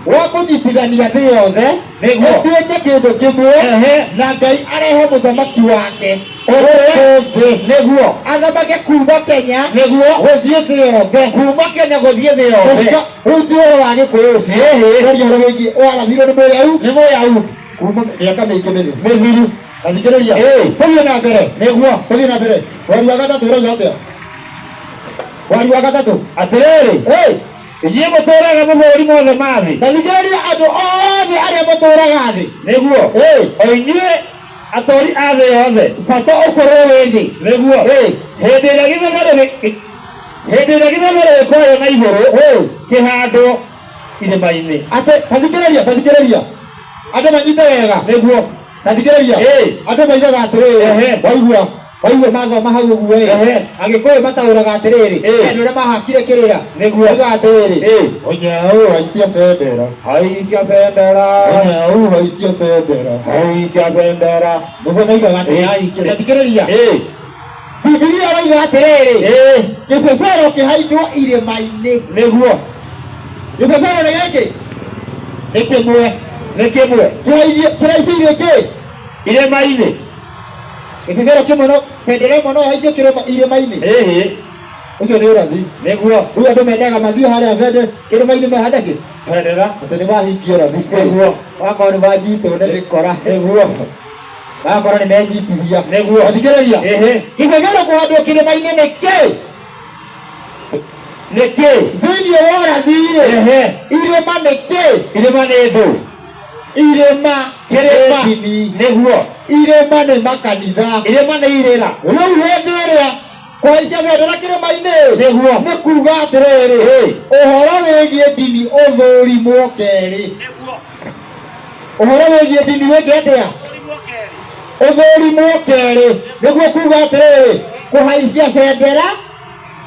wa kũnyitithania thĩ yothe Nĩguo. ĩtuĩke kĩndũ kĩmwe Ehe. na Ngai arehe mũthamaki wake gũkũ thĩ. Nĩguo. Athamake kuma Kenya Nĩguo. gũthiĩ thĩ yothe. Kuma Kenya gũthiĩ thĩ yothe. Kũrika rĩu ti ũhoro wa Gĩkũyũ ũcio. Ĩhĩ. Twaria ũhoro wĩgiĩ warathirwo nĩ Mũyahudi. Nĩ Mũyahudi. Kuma mĩaka mĩingĩ mĩthiru. Mĩthiru. Ta thikĩrĩria. Ĩĩ. Tũthiĩ na mbere. Nĩguo. Tũthiĩ na mbere. Mweri wa gatatũ ũrauga atĩa? Mweri wa gatatũ. Atĩrĩrĩ. Ĩĩ. Inyuĩ mũtũũraga mabũrũri mothe ma thĩ. Ta thikĩrĩria andũ othe arĩa matũũraga thĩ. Nĩguo. Ĩĩ. O inyuĩ atũũri a thĩ yothe. Bata ũkorwo wĩ thĩ. Nĩguo. Ĩĩ. Hĩndĩ ĩrĩa gĩtherero hĩndĩ ĩrĩa gĩtherero gĩkoywo na igũrũ Ĩĩ. kĩhandwo irĩma-inĩ. Atĩ ta thikĩrĩria, ta thikĩrĩria. Andũ manyite wega. Nĩguo. Ta thikĩrĩria. Ĩĩ. Andũ maigaga atĩrĩrĩ. Ehe. Waigua. Waigua mathoma hau ũguo ĩ. Ehe. Agĩkũyũ mataũraga atĩrĩrĩ. Ĩĩ. Andũ arĩa mahakire kĩrĩra. Nĩguo. Maigaga atĩrĩrĩ. Ĩĩ. Ũnyau haicia bendera. Haicia bendera. Ũnyau haicia bendera. Haicia bendera. Nĩguo maigaga atĩ Ĩĩ. haikia. Ta thikĩrĩria. Ĩĩ. Bibilia ĩroiga atĩrĩrĩ. Ĩĩ. Kĩbebero kĩhaindwo irĩma-inĩ. Nĩguo. Kĩbebero nĩ gĩkĩ? Nĩ kĩmwe. Nĩ kĩmwe. Kĩraicĩirio kĩ? Irĩma-inĩ. Kĩbebero kĩmwe no bendera ĩmwe no ĩhaicio irĩma-inĩ. Ĩhĩ. Ũcio nĩ ũrathi. Nĩguo. Rĩu andũ mendaga mathiĩ harĩa bendera kĩrĩma-inĩ mehande kĩ? Bendera. Atĩ nĩ mahingia ũrathi. Nĩguo. Wakorwo nĩ manyitwo nĩ mĩkora. Nĩguo. Wakora nĩ menyitithia. Nĩguo. Thikĩrĩria. Ĩhĩ. Kĩbebero kũhandwo kĩrĩma-inĩ nĩ kĩ? Nĩ kĩ? Thĩinĩ wa ũrathi ĩ. Ehe. Irĩma nĩ kĩ? Irĩma nĩ thũ. Irĩma Kĩrĩma. nĩ ndini. Nĩguo. Irĩma nĩ makanitha. Irĩma nĩ irĩra. Rĩu hĩndĩ ĩrĩa kũhaicia bendera kĩrĩma-inĩ Nĩguo. nĩ kuga atĩrĩrĩ Ĩĩ. ũhoro wĩgiĩ ndini ũthũrimwo kerĩ. Ũhoro wĩgiĩ ndini wĩke atĩa? Ũthũrimwo kerĩ. Nĩguo kuga atĩrĩrĩ kũhaicia bendera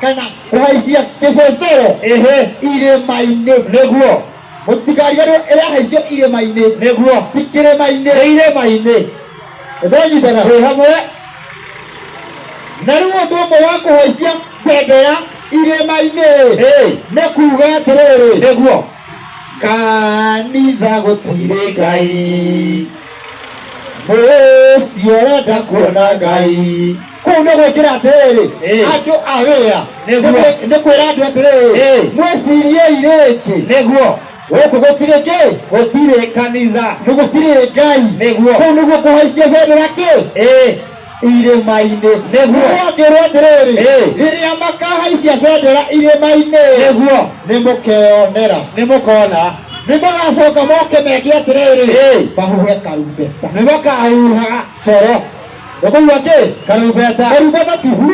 kana kũhaicia kĩbebero Ĩhĩ. irĩma-inĩ. Nĩguo. Mũtikariganĩrwo ĩrahaicio irĩma-inĩ. Nĩguo. Ti kĩrĩma-inĩ. Nĩ irĩma-inĩ. Nĩtwanyitana? Twĩ hamwe. Na rĩu ũndũ ũmwe wa kũhaicia bendera irĩma-inĩ Ĩĩ. nĩ kuga atĩrĩrĩ Nĩguo. kanitha gũtirĩ Ngai mũciĩ ũrenda kuona Ngai. Kũu nĩ gwĩkĩra atĩrĩrĩ Ĩĩ. andũ a wĩra. Nĩguo. Nĩ kwĩra andũ atĩrĩrĩ Ĩĩ. mwĩciriei rĩngĩ. Nĩguo. Gũkũ gũtirĩ kĩ? Gũtirĩ kanitha. Nĩ gũtirĩ Ngai. Nĩguo. Kũu nĩguo kũhaicia bendera kĩ? Ĩĩ. Irĩma-inĩ. Nĩguo. Akĩrwo atĩrĩrĩ, Ĩĩ. rĩrĩa makahaicia bendera irĩma-inĩ, Nĩguo. nĩ mũkeyonera. Nĩ mũkona. Nĩ magacoka moke meke atĩrĩrĩ, Ĩĩ. mahuhe karumbeta. Nĩ makahuhaga coro. Ũkũigua kĩ? Karumbeta. Karumbeta ti huu.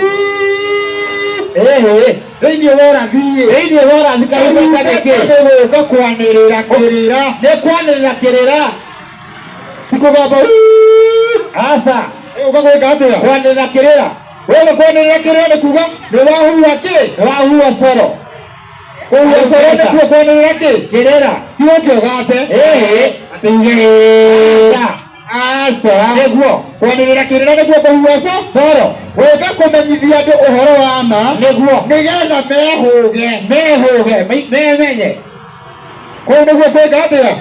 Ĩhĩ. Thĩinĩ wa ũrathi. Thĩinĩ wa ũrathi karumbeta nĩ kĩ? Nĩ gũka kwanĩrĩra kĩrĩra. Nĩ kwanĩrĩra kĩrĩra. Ti kũgamba huu. Aca. Ũka gwĩka atĩa? Kwanĩrĩra kĩrĩra. Wega kwanĩrĩra kĩrĩra nĩ kuga nĩ wahuha kĩ? Nĩ wahuha coro. Kũhuha coro nĩkuo kwanĩrĩra kĩ? Kĩrĩra. Ti ũke ũgambe. Ĩhĩ. Atĩ uge ĩĩ. Aca. Aca. Nĩguo. Kwanĩrĩra kĩrĩra nĩkuo kũhuha Coro. Gwĩka kũmenyithia andũ ũhoro wa ma. Nĩguo. Nĩgetha mehũge. Mehũge. Memenye. Kũu nĩguo kwĩka atĩa?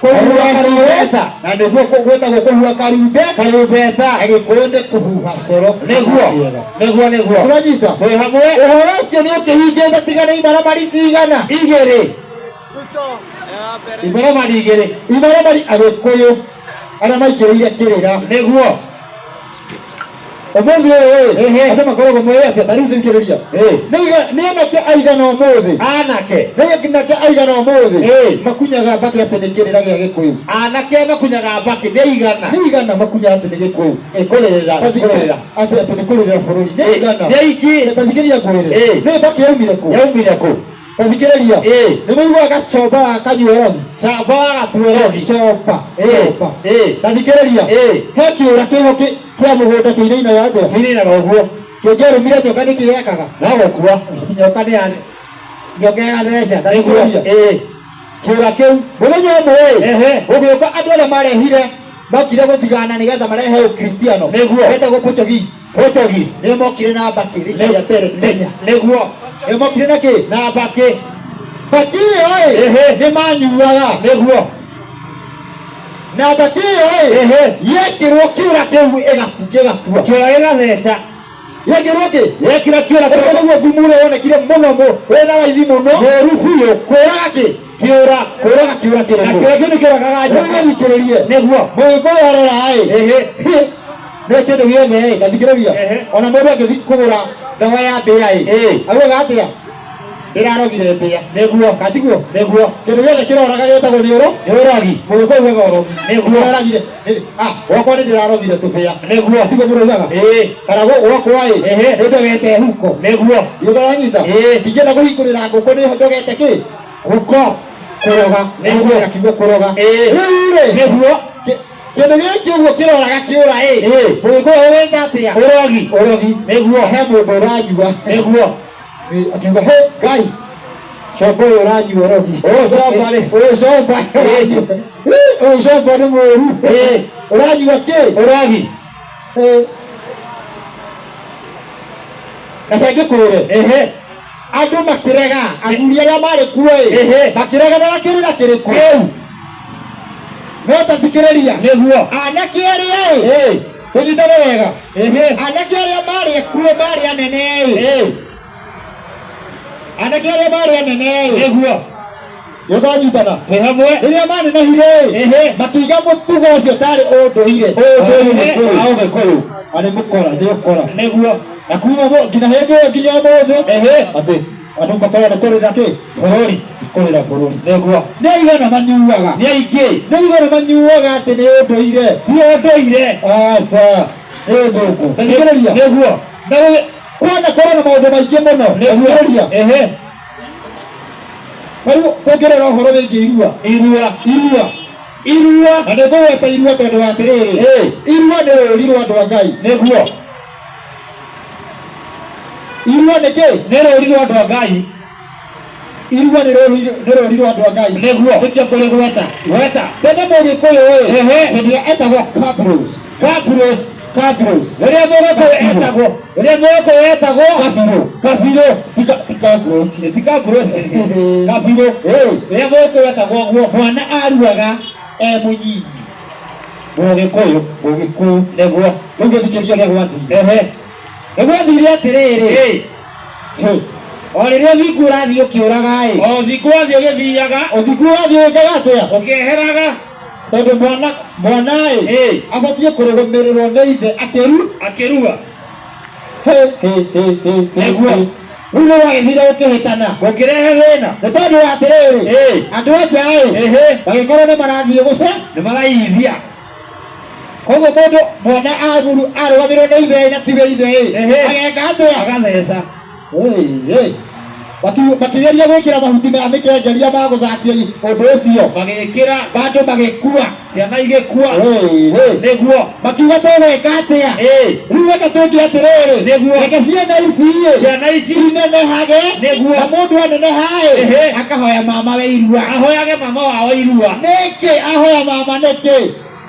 Kũhuha Karumbeta. Na nĩguo gwĩtagwo kũhuha karumbeta. Agĩkũyũ nĩ kũhuha coro. Nĩguo. Nĩguo nĩguo. Tũranyita? Twĩ hamwe. Ũhoro ũcio nĩ ũkĩhingĩte tiga nĩ imaramari cigana? Igĩrĩ. Imaramari igĩrĩ. Imaramari agĩkũyũ arĩa maingĩrĩire kĩrĩra. Nĩguo. Ũmũthĩ ũyũ ĩ, Ehe. andũ makoragwo moĩ atĩa? Ta rĩu thikĩrĩria. Ĩĩ. Nĩ anake aigana ũmũthĩ? Anake. Nĩ anake aigana ũmũthĩ Ĩĩ. makunyaga mbakĩ atĩ nĩ kĩrĩra gĩa Gĩkũyũ? Anake makunyaga mbakĩ nĩ igana. Nĩ igana makunyaga atĩ nĩ Gĩkũyũ? Kũrĩrĩra. Kũrĩrĩra. Atĩ nĩ kũrĩrĩra bũrũri. Nĩ igana. Nĩ aingĩ. Ta thikĩrĩria ngwĩre. Ĩĩ. Nĩ mbakĩ yaumire kũ? Yaumire kũ? Ta thikĩrĩria. Ĩĩ. Nĩ mũiguaga gacomba wa kanyuorogi? Camba wa gatuorogi. Comba. Ĩĩ. Comba. Ĩĩ. Ta thikĩrĩria. Ĩĩ. He kĩũra kĩho kĩa mũgũnda kĩinainaga atĩa? Kĩinainaga ũguo. Kĩngĩarũmire njoka nĩkĩ gĩekaga? No gũkua. Nyoka nĩ ya nyoka ĩgatheca. Ta Nĩguo. thikĩrĩria. Ĩĩ. Kĩũra kĩu. Mũthenya ũmwe ĩ, Ehe. gũgĩũka andũ arĩa marehire mokire gũthigana nĩgetha marehe ũkristiano. Nĩguo. Metagwo Portuguese. Portuguese. Nĩo mokire na mbakĩ rita rĩa mbere Kenya. Nĩguo. Nĩo mokire na kĩ? Na mbakĩ. Mbakĩ ĩyo ĩ, Ehe. nĩ manyuaga. Nĩguo. Na mbakĩ ĩyo ĩ, Ehe. yekĩrwo kĩũra kĩu gĩgakua. Kĩũra gĩgatheca. Yekĩrwo kĩ? Yekĩra kĩũra Ũcio kĩu. nĩguo thumu ũrĩa wonekire mũno wĩna raithi mũno. Mũru biũ. Kũraga kĩ? Kĩũra. Kũraga kĩũra Na kĩrĩkũ? kĩũra kĩu nĩ kĩũragaga Rĩu njoka. gĩthikĩrĩrie. Nĩguo. Mũgĩkũyũ arora ĩ. Ehe. Nĩ kĩndũ gĩothe ĩ, ta thikĩrĩria. Ehe. Ona mũndũ angĩthiĩ kũgũra ndawa ya mbĩa ĩ. Ĩĩ. Augaga atĩa? Ndĩrarogire mbĩa. Nĩguo. Katiguo? Nĩguo. Kĩndũ gĩothe kĩroraga gĩtagwo nĩ ũro? Nĩ ũrogi. Mũgĩkũyũ augaga ũrogi. Nĩguo. Ndĩraragire. Gwakwa nĩ ndĩrarogire tũbĩa. Nĩguo. Tiguo mũndũ augaga? Ĩĩ. Kana gwakwa ĩ, Ehe. nĩ ndogete huko. Nĩguo. Nĩũkaranyita? Ĩĩ. Ndingĩenda kũhingũrĩra ngũkũ nĩ ndogete kĩ? Huko. Kũroga. Nĩguo. Kũhũthĩra kiugo kũroga. Ĩĩ. Rĩu rĩ, Nĩguo. Kĩndũ gĩkĩ ũguo kĩroraga kĩũra ĩ. Ĩĩ. Mũgĩkũyũ ũgĩta atĩa? Ũrogi. Ũrogi. Nĩguo. He mũndũ ũranyua. Nĩguo. Akiuga he Ngai. Comba ũyũ ũranyua ũrogi. Ũyũ comba rĩ. Ũyũ comba ũranyua. Ũyũ comba nĩ mũũru. Ĩĩ. Ũranyua kĩ? Ũrogi. Ĩĩ. Reke ngĩkwĩre. Ehe. Andũ makĩrega, athuri arĩa marĩ kuo ĩ, Ehe. makĩregana na kĩrĩra kĩrĩkũ? Kĩu. No ta thikĩrĩria. Nĩguo. Anake arĩa ĩ, Ĩĩ. tũnyitane wega. Ehe. Anake arĩa marĩ kuo marĩ anene ĩ, Ĩĩ. anake arĩa marĩ anene ĩ, Nĩguo. nĩũkanyitana. Twĩ hamwe. Rĩrĩa manenehire ĩ, Ehe. makiuga mũtugo ũcio tarĩ ũndũire. Ũndũire Wa Ũgĩkũyũ. Na nĩ mũkora, nĩ ũkora. Nĩguo. Na kuma nginya hĩndĩ ĩyo nginya ũmũthĩ. Ehe. Atĩ andũ makoragwo nĩ kũrĩra kĩ? Bũrũri. Kũrĩra bũrũri. Nĩguo. Nĩ aigana manyuaga? Nĩ aingĩ. Nĩ aigana manyuaga atĩ nĩ ũndũire? Ti ũndũire. Aca, nĩ ũthũngũ. Ta thikĩrĩria. Nĩguo. Na kwanakorwo na maũndũ maingĩ mũno. Ta thikĩrĩria. Ehe. Ta rĩu tũngĩrora ũhoro wĩgiĩ irua. Irua. Irua. Irua. Na nĩ ngũgweta irua tondũ wa atĩrĩrĩ. Ĩĩ. Irua nĩ rũri rwa andũ a Ngai. Nĩguo. Irua nĩ kĩ? Nĩ rũri rwa andũ a Ngai. Irua nĩ rũri rwa andũ a Ngai. Nĩguo. Nĩkĩo ngũrĩgweta. Gweta. Tene Mũgĩkũyũ ĩ, Ehe. hĩndĩ ĩrĩa etagwo Kabros. Kabros. Kabros. Rĩrĩa Mũgĩkũyũ etagwo. Rĩrĩa Mũgĩkũyũ etagwo. Kabirũ. Kabirũ. Ti Kabros. Ti Kabros. Kabirũ. Ĩĩ. Rĩrĩa Mũgĩkũyũ etagwo ũguo. Mwana aruaga e mũnyinyi. Mũgĩkũyũ. Mũgĩkũyũ. Nĩguo. Rĩu ngĩthikĩria ũrĩa gwathire. Ehe. Nĩ gwathire atĩrĩrĩ. Ĩĩ. Hĩ. O rĩrĩa ũthingu ũrathiĩ ũkĩũraga ĩ. O ũthingu wathiĩ ũgĩthiaga. Ũthingu ũrathiĩ ũgĩkaga atĩa? Ũkĩeheraga. Tondũ mwana mwana ĩ abatiĩ kũrũgamĩrĩrwo nĩ ithe akĩru Akĩrua. He, he, he, he, he, Nĩguo. he. Rĩu nĩ wagĩthire gũkĩhĩtana. Gũkĩrehe thĩna. Nĩ tondũ wa atĩrĩrĩ, andũ a nja ĩ magĩkorwo nĩ marathiĩ gũce Nĩ maraiyithia. Koguo mũndũ mwana aruru arũgamĩrĩrwo nĩ ithe na tiwe ithe ĩ ageka atĩa? Agatheca. Ĩĩ. Makĩgeria gwĩkĩra mahuti ma mĩkengeria ma gũthatia ũndũ ũcio. Magĩkĩra. Bandũ magĩkua. Ciana igĩkua. Ĩĩ. Nĩguo. Makiuga tũgwĩka atĩa? Rĩu reke twĩke atĩrĩrĩ. Nĩguo. Reke ciana ici ĩ Ciana ici inenehage. Nĩguo. Na mũndũ aneneha ĩ akahoya mama we irua. Ahoyage mama wao irua. Nĩkĩ ahoya mama nĩkĩ?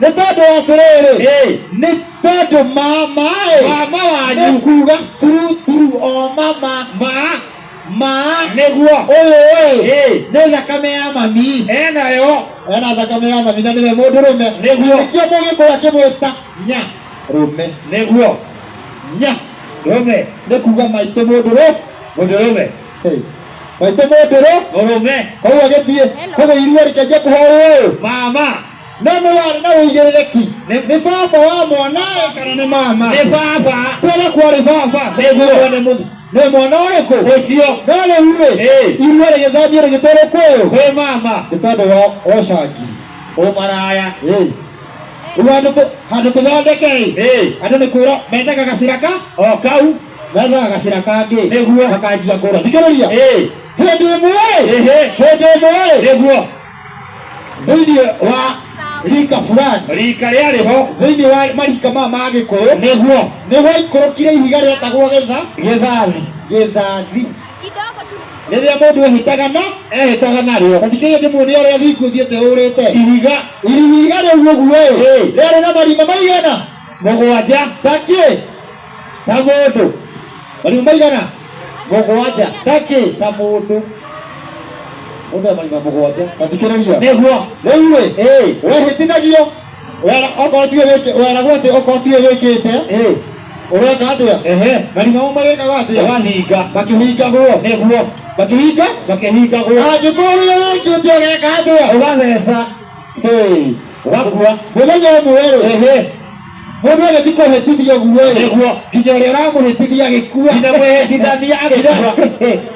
Nĩ tondũ atĩrĩrĩ. Nĩ tondũ mama ĩ Mama wanyu. Nĩ kuga turu turu o mama. Ma. Ma. Nĩguo. Ũyũ ĩ nĩ thakame ya mami. Enayo. Ena thakame ya mami na nĩwe mũndũrũme. Nĩguo. Nĩkĩo mũgĩkũyũ akĩmwĩta nya rũme. Nĩguo. Nya Rũme. Nĩ kuga maitũ mũndũrũ. Mũndũrũme. Maitũ mũndũrũ. Mũrũme. Koguo agĩthiĩ. Koguo irua rĩkĩanjia kũhoywo ũyũ. Mama. No nĩ warĩ na ũigĩrĩrĩki. Nĩ baba wa mwana kana nĩ mama? Nĩ baba. Mbere kwarĩ baba. Nĩguo. Nĩ mwana ũrĩkũ? Ũcio. No rĩu rĩ, irua rĩgĩthamio rĩgĩtwarwo kwĩũ? Kwĩ mama. Nĩ tondũ wa ũcangiri. Ũmaraya. Rĩu handũ tũthondeke ĩ, andũ nĩ kwĩrwo mendaga gacĩra ka? O kau. Mendaga gacĩra kangĩ. Nĩguo. Makanjia kũra. Thikĩrĩria. Hĩndĩ ĩmwe ĩ, hĩndĩ ĩmwe ĩ, Nĩguo. Thĩinĩ wa rika fulani. Rika rĩarĩ ho. Thĩinĩ wa marika maya ma Gĩkũyũ. Nĩguo. Nĩ gwaikũrũkire ihiga rĩetagwo gĩtha. Gĩthathi. Gĩthathi. Rĩrĩa mũndũ ehĩtaga na ehĩtaga narĩo. Ta thikĩrĩria ndĩmuonie ũrĩa thingu ũthiĩte ũrĩte. Ihiga. Ihiga rĩu ũguo ĩ, rĩarĩ na marima maigana? Mũgwanja. Ta kĩ? Ta mũndũ. Marima maigana? Mũgwanja. Ta kĩ? Ta mũndũ. Mũndũ e marima mũgwanja. Ta thikĩrĩria. Nĩguo. Rĩu rĩ, wehĩtithagio okorwo tiwe weragwo atĩ okorwo tiwe wĩkĩte, ũreka atĩa? Marima mau magĩkagwo atĩa? Ũgahinga. Makĩhingagwo. Nĩguo. Makĩhinga? Makĩhingagwo. Angĩkorwo nĩwe wĩkĩte ũgeka atĩa? Ũgatheca. Ũgakua. Mũthenya ũmwe rĩ, mũndũ agĩthiĩ kũhĩtithio guo rĩ, Nĩguo. nginya ũrĩa ũramũhĩtithia agĩkua. Nginya mwĩhĩtithania agĩkua.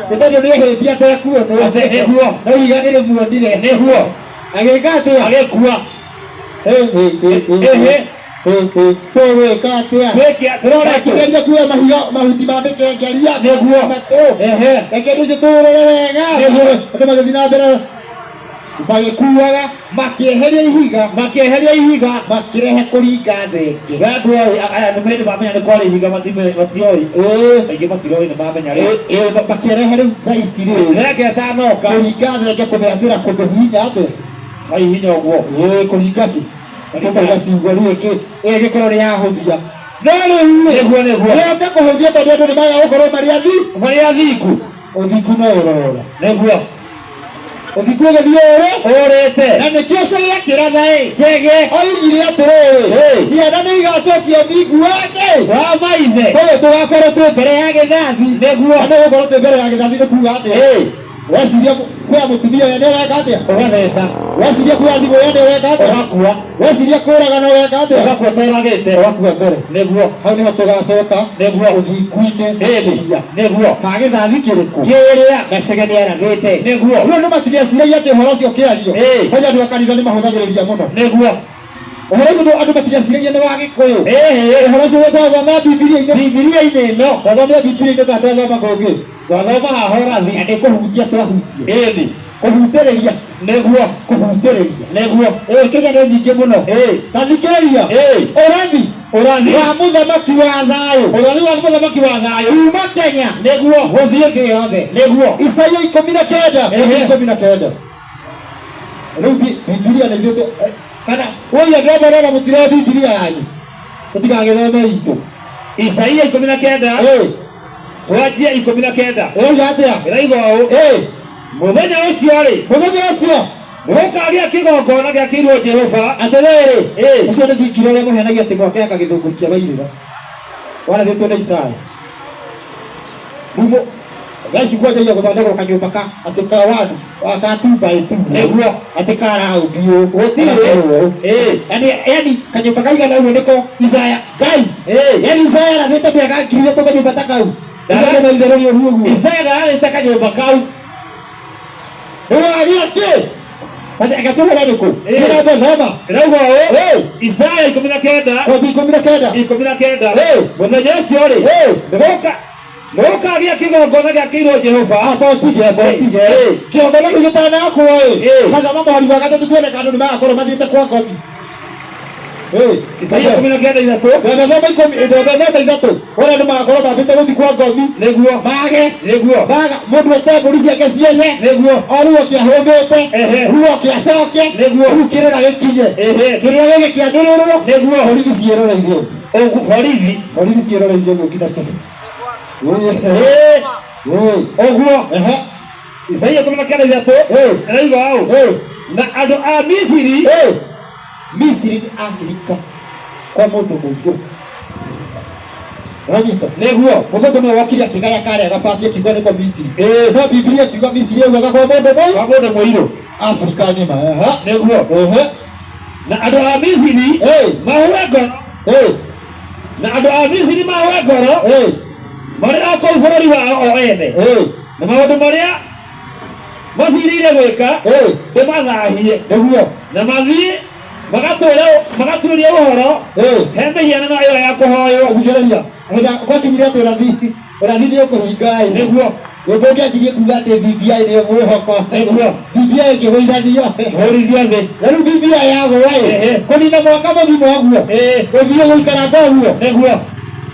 Nĩ tondũ nĩ ehĩtie atekuonwo. Nĩguo. No ihiga nĩ rĩmuonire. Nĩguo. Agĩka atĩa? Agĩkua. Tũgwĩka atĩa? Twĩke tũrore kũ? Makĩgeria kuoya mahiga mahuti ma mĩkengeria. Nĩguo. Matũ. Reke ũndũ ũcio tũũrore wega. Nĩguo. Andũ magĩthiĩ na mbere magĩkuaga makĩeheria ihiga. Makĩeheria ihiga. Makĩrehe kũringa thenge. Ndũĩ aya nĩ nĩ mamenya nĩ kwarĩ ihiga matiroĩ. Aingĩ matiroĩ nĩ mamenya rĩu. Makĩrehe rĩu thaa ici rĩu. Thenge ĩtanoka. Kũringa thenge kũmĩatĩra kũmĩhihinya atĩa? Kaihinya ũguo. Kũringa kĩ? Tũkauga ciugo rĩu ĩkĩ ĩgĩkorwo nĩ yahũthia. No rĩu rĩ, Nĩguo, nĩguo. nĩyoka kũhũthia tondũ andũ nĩ maga gũkorwo marĩ athingu. Marĩ athingu. Ũthingu no ũrora. Nĩguo. Ũthingu ũgĩthiĩ ũrĩ? Ũrĩte. Na nĩkĩo Chege akĩratha ĩ. Chege. Oigire atĩrĩrĩ, ciana nĩ igacokia ũthingu wake. Wa maithe. Koguo tũgakorwo twĩ mbere ya gĩthathi. Nĩguo. Na nĩ gũkorwo twĩ mbere ya gĩthathi nĩ kuga atĩa? Weciria kuoya mũtumia wene ũreka atĩa? Ũgatheca. Weciria kuoya thimũ wene ũreka atĩa? Ũgakua. Weciria kũragana ũreka atĩa? Ũgakua ũtoragĩte. Ũgakua mbere. Nĩguo. Hau nĩho tũgacoka. Nĩguo. Ũthingu-inĩ makĩria. Nĩguo. Ma gĩthathi kĩrĩkũ? Kĩrĩa. Na Chege nĩarathĩte. Nĩguo. Rĩu andũ matigeciragia atĩ ũhoro ũcio ũkĩario. Kwanja andũ a kanitha nĩ mahũthagĩrĩria mũno. Nĩguo. Ũhoro ũcio andũ matigeciragia nĩ wa Gĩkũyũ. Ũhoro ũcio twathoma Bibilia-inĩ. Bibilia-inĩ ĩno. Twathomire Bibilia-inĩ kana twathoma kũngĩ? Twathoma haha ũrathi. Na nĩ kũhutia twahutia. Ĩni. Kũhutĩrĩria. Nĩguo. Kũhutĩrĩria. Nĩguo. Kenya nĩ nyingĩ mũno. Ta thikĩrĩria. Ũrathi. Ũrathi. Wa mũthamaki wa thayũ. Ũrathi wa mũthamaki wa thayũ. Kuma Kenya. Nĩguo. Gũthiĩ thĩ yothe. Nĩguo. Isaia 19. 19. Rĩu Bibilia nĩ ithuĩ kana woi andũ amwe arĩa mũtiroe Bibilia yanyu. Tũtigagĩthome itũ. Isaia 19. Twanjie 19. Ĩrauga atĩa? Ĩrauga ũũ. Mũthenya ũcio rĩ. Mũthenya ũcio. Nĩgũkagĩa kĩgongona gĩakĩirwo Jehova. Atĩrĩrĩ. Ũcio nĩ thingira ũrĩa mũheanagia atĩ mwake gĩthũngũri kĩa mairĩra. Warathĩtwo nĩ Isaya. Rĩu Thaa ici kwanjagia gũthondekwo kanyũmba ka atĩ ka one ka two by two. Nĩguo. Atĩ ka raundi ũũ. Gũtirĩ. Gagacerwo ũũ. Ĩĩ. Yani kanyũmba kaigana ũguo nĩko Isaya Ngai. Ĩĩ. Yani Isaya arathĩte mĩaka 3,000 kanyũmba ta kau. Ndara- Ndara itherũ rĩũru ũguo. Isaya ndararĩte kanyũmba kau. Nĩwagĩa kĩ? Gatũhũra nĩkũ? Ĩĩ. Nĩramba thoma. Ĩrauga ũũ. Ĩĩ. Isaya 19. Kothi 19. 19. Ĩĩ. Mũthenya ũcio rĩ, Ĩĩ. nĩgũkagĩa kĩgongona gĩakĩirwo Jehova. Amba ũtige, amba ũtige. Ĩĩ. Kĩgongona kĩu gĩtanakwo ĩ. Ĩĩ. Mathoma mũhari wa gatatũ tuone kana andũ nĩmagakorwo mathiĩte kwa ngomi. Ĩĩ. Isaia 19:3. Ndwamba ikũmi, ndwamba thoma ithatũ. Wone andũ magakorwo mambĩte gũthiĩ kwa ngomi. Nĩguo. Mage. Nĩguo. Maga mũndũ ete mbũri ciake ciothe. Nĩguo. O rĩu oke ahũmĩte. Ehe. Rĩu oke acoke. Nĩguo. Rĩu kĩrĩra gĩkinye. Ehe. Kĩrĩra gĩkĩ kĩanĩrĩrwo. Nĩguo. Borithi ciĩroreirie ũguo. Ũguo borithi. Borithi ciĩroreirie ũguo nginya cabi. Ĩĩ. Ĩĩ. Ũguo. Ehe. Isaia 19:3. Ĩĩ. Ĩrauga ũũ. Ĩĩ. Na andũ a Misiri. Ĩĩ. Misiri nĩ Afrika kwa mũndũ mũirũ. Wanyita? Nĩguo. Mũthũngũ nĩwe wokire akĩgaya karĩa gabati akiuga nĩko Misiri. Ĩĩ. No Biblia ĩkiuga Misiri yaugaga kwa mũndũ mũirũ. Kwa mũndũ mũirũ. Afrika ng'ima. Ehe. Nĩguo. Ehe. Na andũ a Misiri Ĩĩ. mahũre ngoro. Ĩĩ. Na andũ a Misiri mahũre ngoro Ĩĩ. marĩ o kũu bũrũri wao o ene. Ĩĩ. Na maũndũ marĩa macirĩire gwĩka Ĩĩ. ndĩmathahie. Nĩguo. Na mathiĩ magatuĩrie ũhoro Ĩĩ. he mĩhianano ĩyo ya kũhoywo. Thikĩrĩria. Hĩndĩ gwakinyire atĩ ũrathi nĩ ũkũhinga ĩ. Nĩguo. Gũkũ ũngĩanjirie kuga atĩ BBI nĩyo mwĩhoko. Nĩguo. BBI ĩkĩgũithanio. Hũrithio thĩ. Na rĩu BBI yagũa ĩ. Ehe. Kũnina mwaka mũgima ũguo. Ĩĩ. Gũthiĩ gũikaranga ũguo. Nĩguo.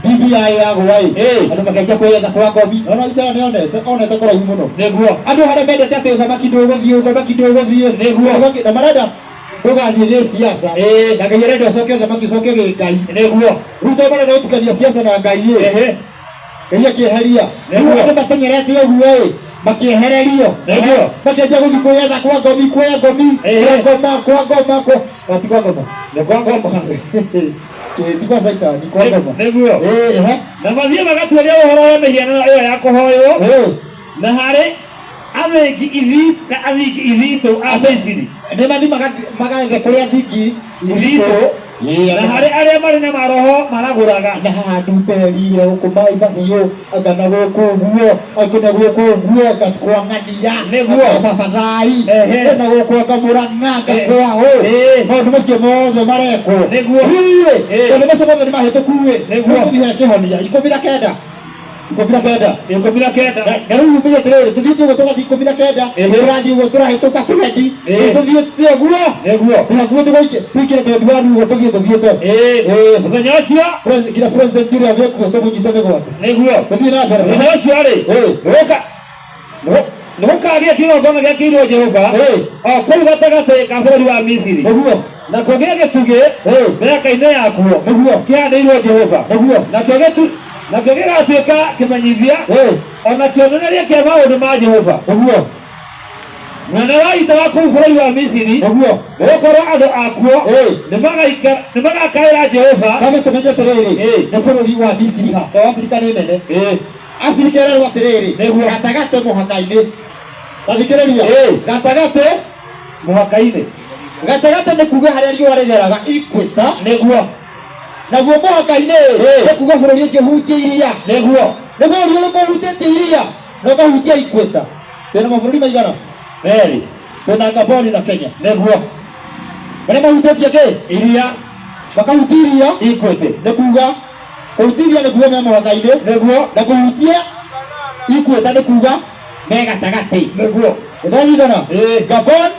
BBI yagũa ĩ. Ĩĩ. Andũ makĩanjia kwĩyetha kwa ngomi. No Isaya nĩonete onete kũraihu mũno. Nĩguo. Andũ harĩa mendete atĩ ũthamaki ndũgũthiĩ, ũthamaki ndũgũthiĩ. Nĩguo. Ũthamaki- Na marenda ndũgathiĩ gĩsiasa. Ĩĩ. Na Ngai arenda ũcoke ũthamaki ũcoke gĩngai. Nĩguo. Rĩu to marenda gũtukania siasa na Ngai ĩ. Ehe. Ngai akĩeheria. Nĩguo. Rĩu andũ mateng'erete ũguo ĩ makĩehererio. Nĩguo. Makĩanjia gũthiĩ kwĩyetha kwa ngomi, kwa ngomi, Ehe. kwa ngoma, kwa ngoma, kwa ti kwa ngoma. Nĩ kwa ngoma. Ĩ, ti kwa Saitani, kwa ngoma. Nĩguo. Ĩ, ehe. Na mathiĩ magatuĩria ũhoro wa mĩhianano ĩyo ya kũhoywo Ĩ. na harĩ athingi ithi na athingi ithitũ a Misiri. Nĩ mathiĩ magathe kũrĩa thingi Ithitũ Ĩ, na harĩ arĩa marĩ na maroho maragũraga. Na haha ndumberi gũkũ mai mahiũ anga na gũkũ ũguo anga na gũkũ ũguo anga kwa ng'ania Nĩguo. anga babathai Ehe. na gũkũ anga mũrang'a anga Eh. kwa ũ Ĩĩ. maũndũ macio mothe marekwo Nĩguo. Rĩu-ĩ, Ĩĩ. maũndũ macio mothe nĩ mahĩtũku ĩ Nĩguo. tũthiĩ he kĩhonia 19 19. 19. Na rĩu umenye atĩrĩrĩ tũthiĩte ũguo tũgathiĩ 19 Ĩhĩ. tũrathiĩ ũguo tũrahĩtũka twendi Ĩĩ. tũthiĩte ũguo Nĩguo. tũraguo tũingĩre 21 ũguo tũthiĩ tũthiĩte Ĩĩ. Ĩĩ. Mũthenya ũcio. Nginya president ũrĩa wĩkuo tũmũnyite mĩgwate Nĩguo. tũthiĩ na mbere. Mũthenya ũcio rĩ, Ĩĩ. nĩgũkagĩa kĩgongona gĩakĩirwo Jehova Ĩĩ. o kũu gatagatĩ ka bũrũri wa Misiri. Nĩguo. Na kũgĩe gĩtugĩ Ĩĩ. mĩaka-inĩ yakuo Nĩguo. kĩhandĩirwo Jehova. Nĩguo. Nakĩo gĩgatuĩka kĩmenyithia Ĩĩ. ona kĩonereria kĩa maũndũ ma Jehova. Nĩguo. Mũnene wa ita wa kũu bũrũri wa Misiri Nĩguo. nĩgũkorwo andũ akuo Ĩĩ. nĩmagakaĩra Jehova. Kambe tũmenye atĩrĩrĩ Ĩĩ. nĩ bũrũri wa Misiri ha to Afrika nĩ nene. Ĩĩ. Afrika ĩrerwo atĩrĩrĩ Nĩguo. gatagatĩ mũhaka-inĩ ta thikĩrĩria Ĩĩ. gatagatĩ Mũhaka-inĩ. Gatagatĩ nĩ kuga harĩa riũa rĩgeraga equator. Nĩguo. Naguo mũhaka-inĩ Ĩĩ. nĩ kuga bũrũri ũcio ũhutie iria. Nĩguo. Nĩ bũrũri ũrĩkũ ũhutĩtie iria na ũkahutia equator? Twĩna mabũrũri maigana? Merĩ. Twĩna Gabon na Kenya. Nĩguo. Marĩa mahutĩtie kĩ? Iria. Makahutia iria. Equity. Nĩ kuga kũhutia iria nĩ kuga me mũhaka-inĩ. Nĩguo. Na kũhutia equator nĩ kuga me gatagatĩ. Nĩguo. Nĩtwanyitana? Ĩĩ. Gabon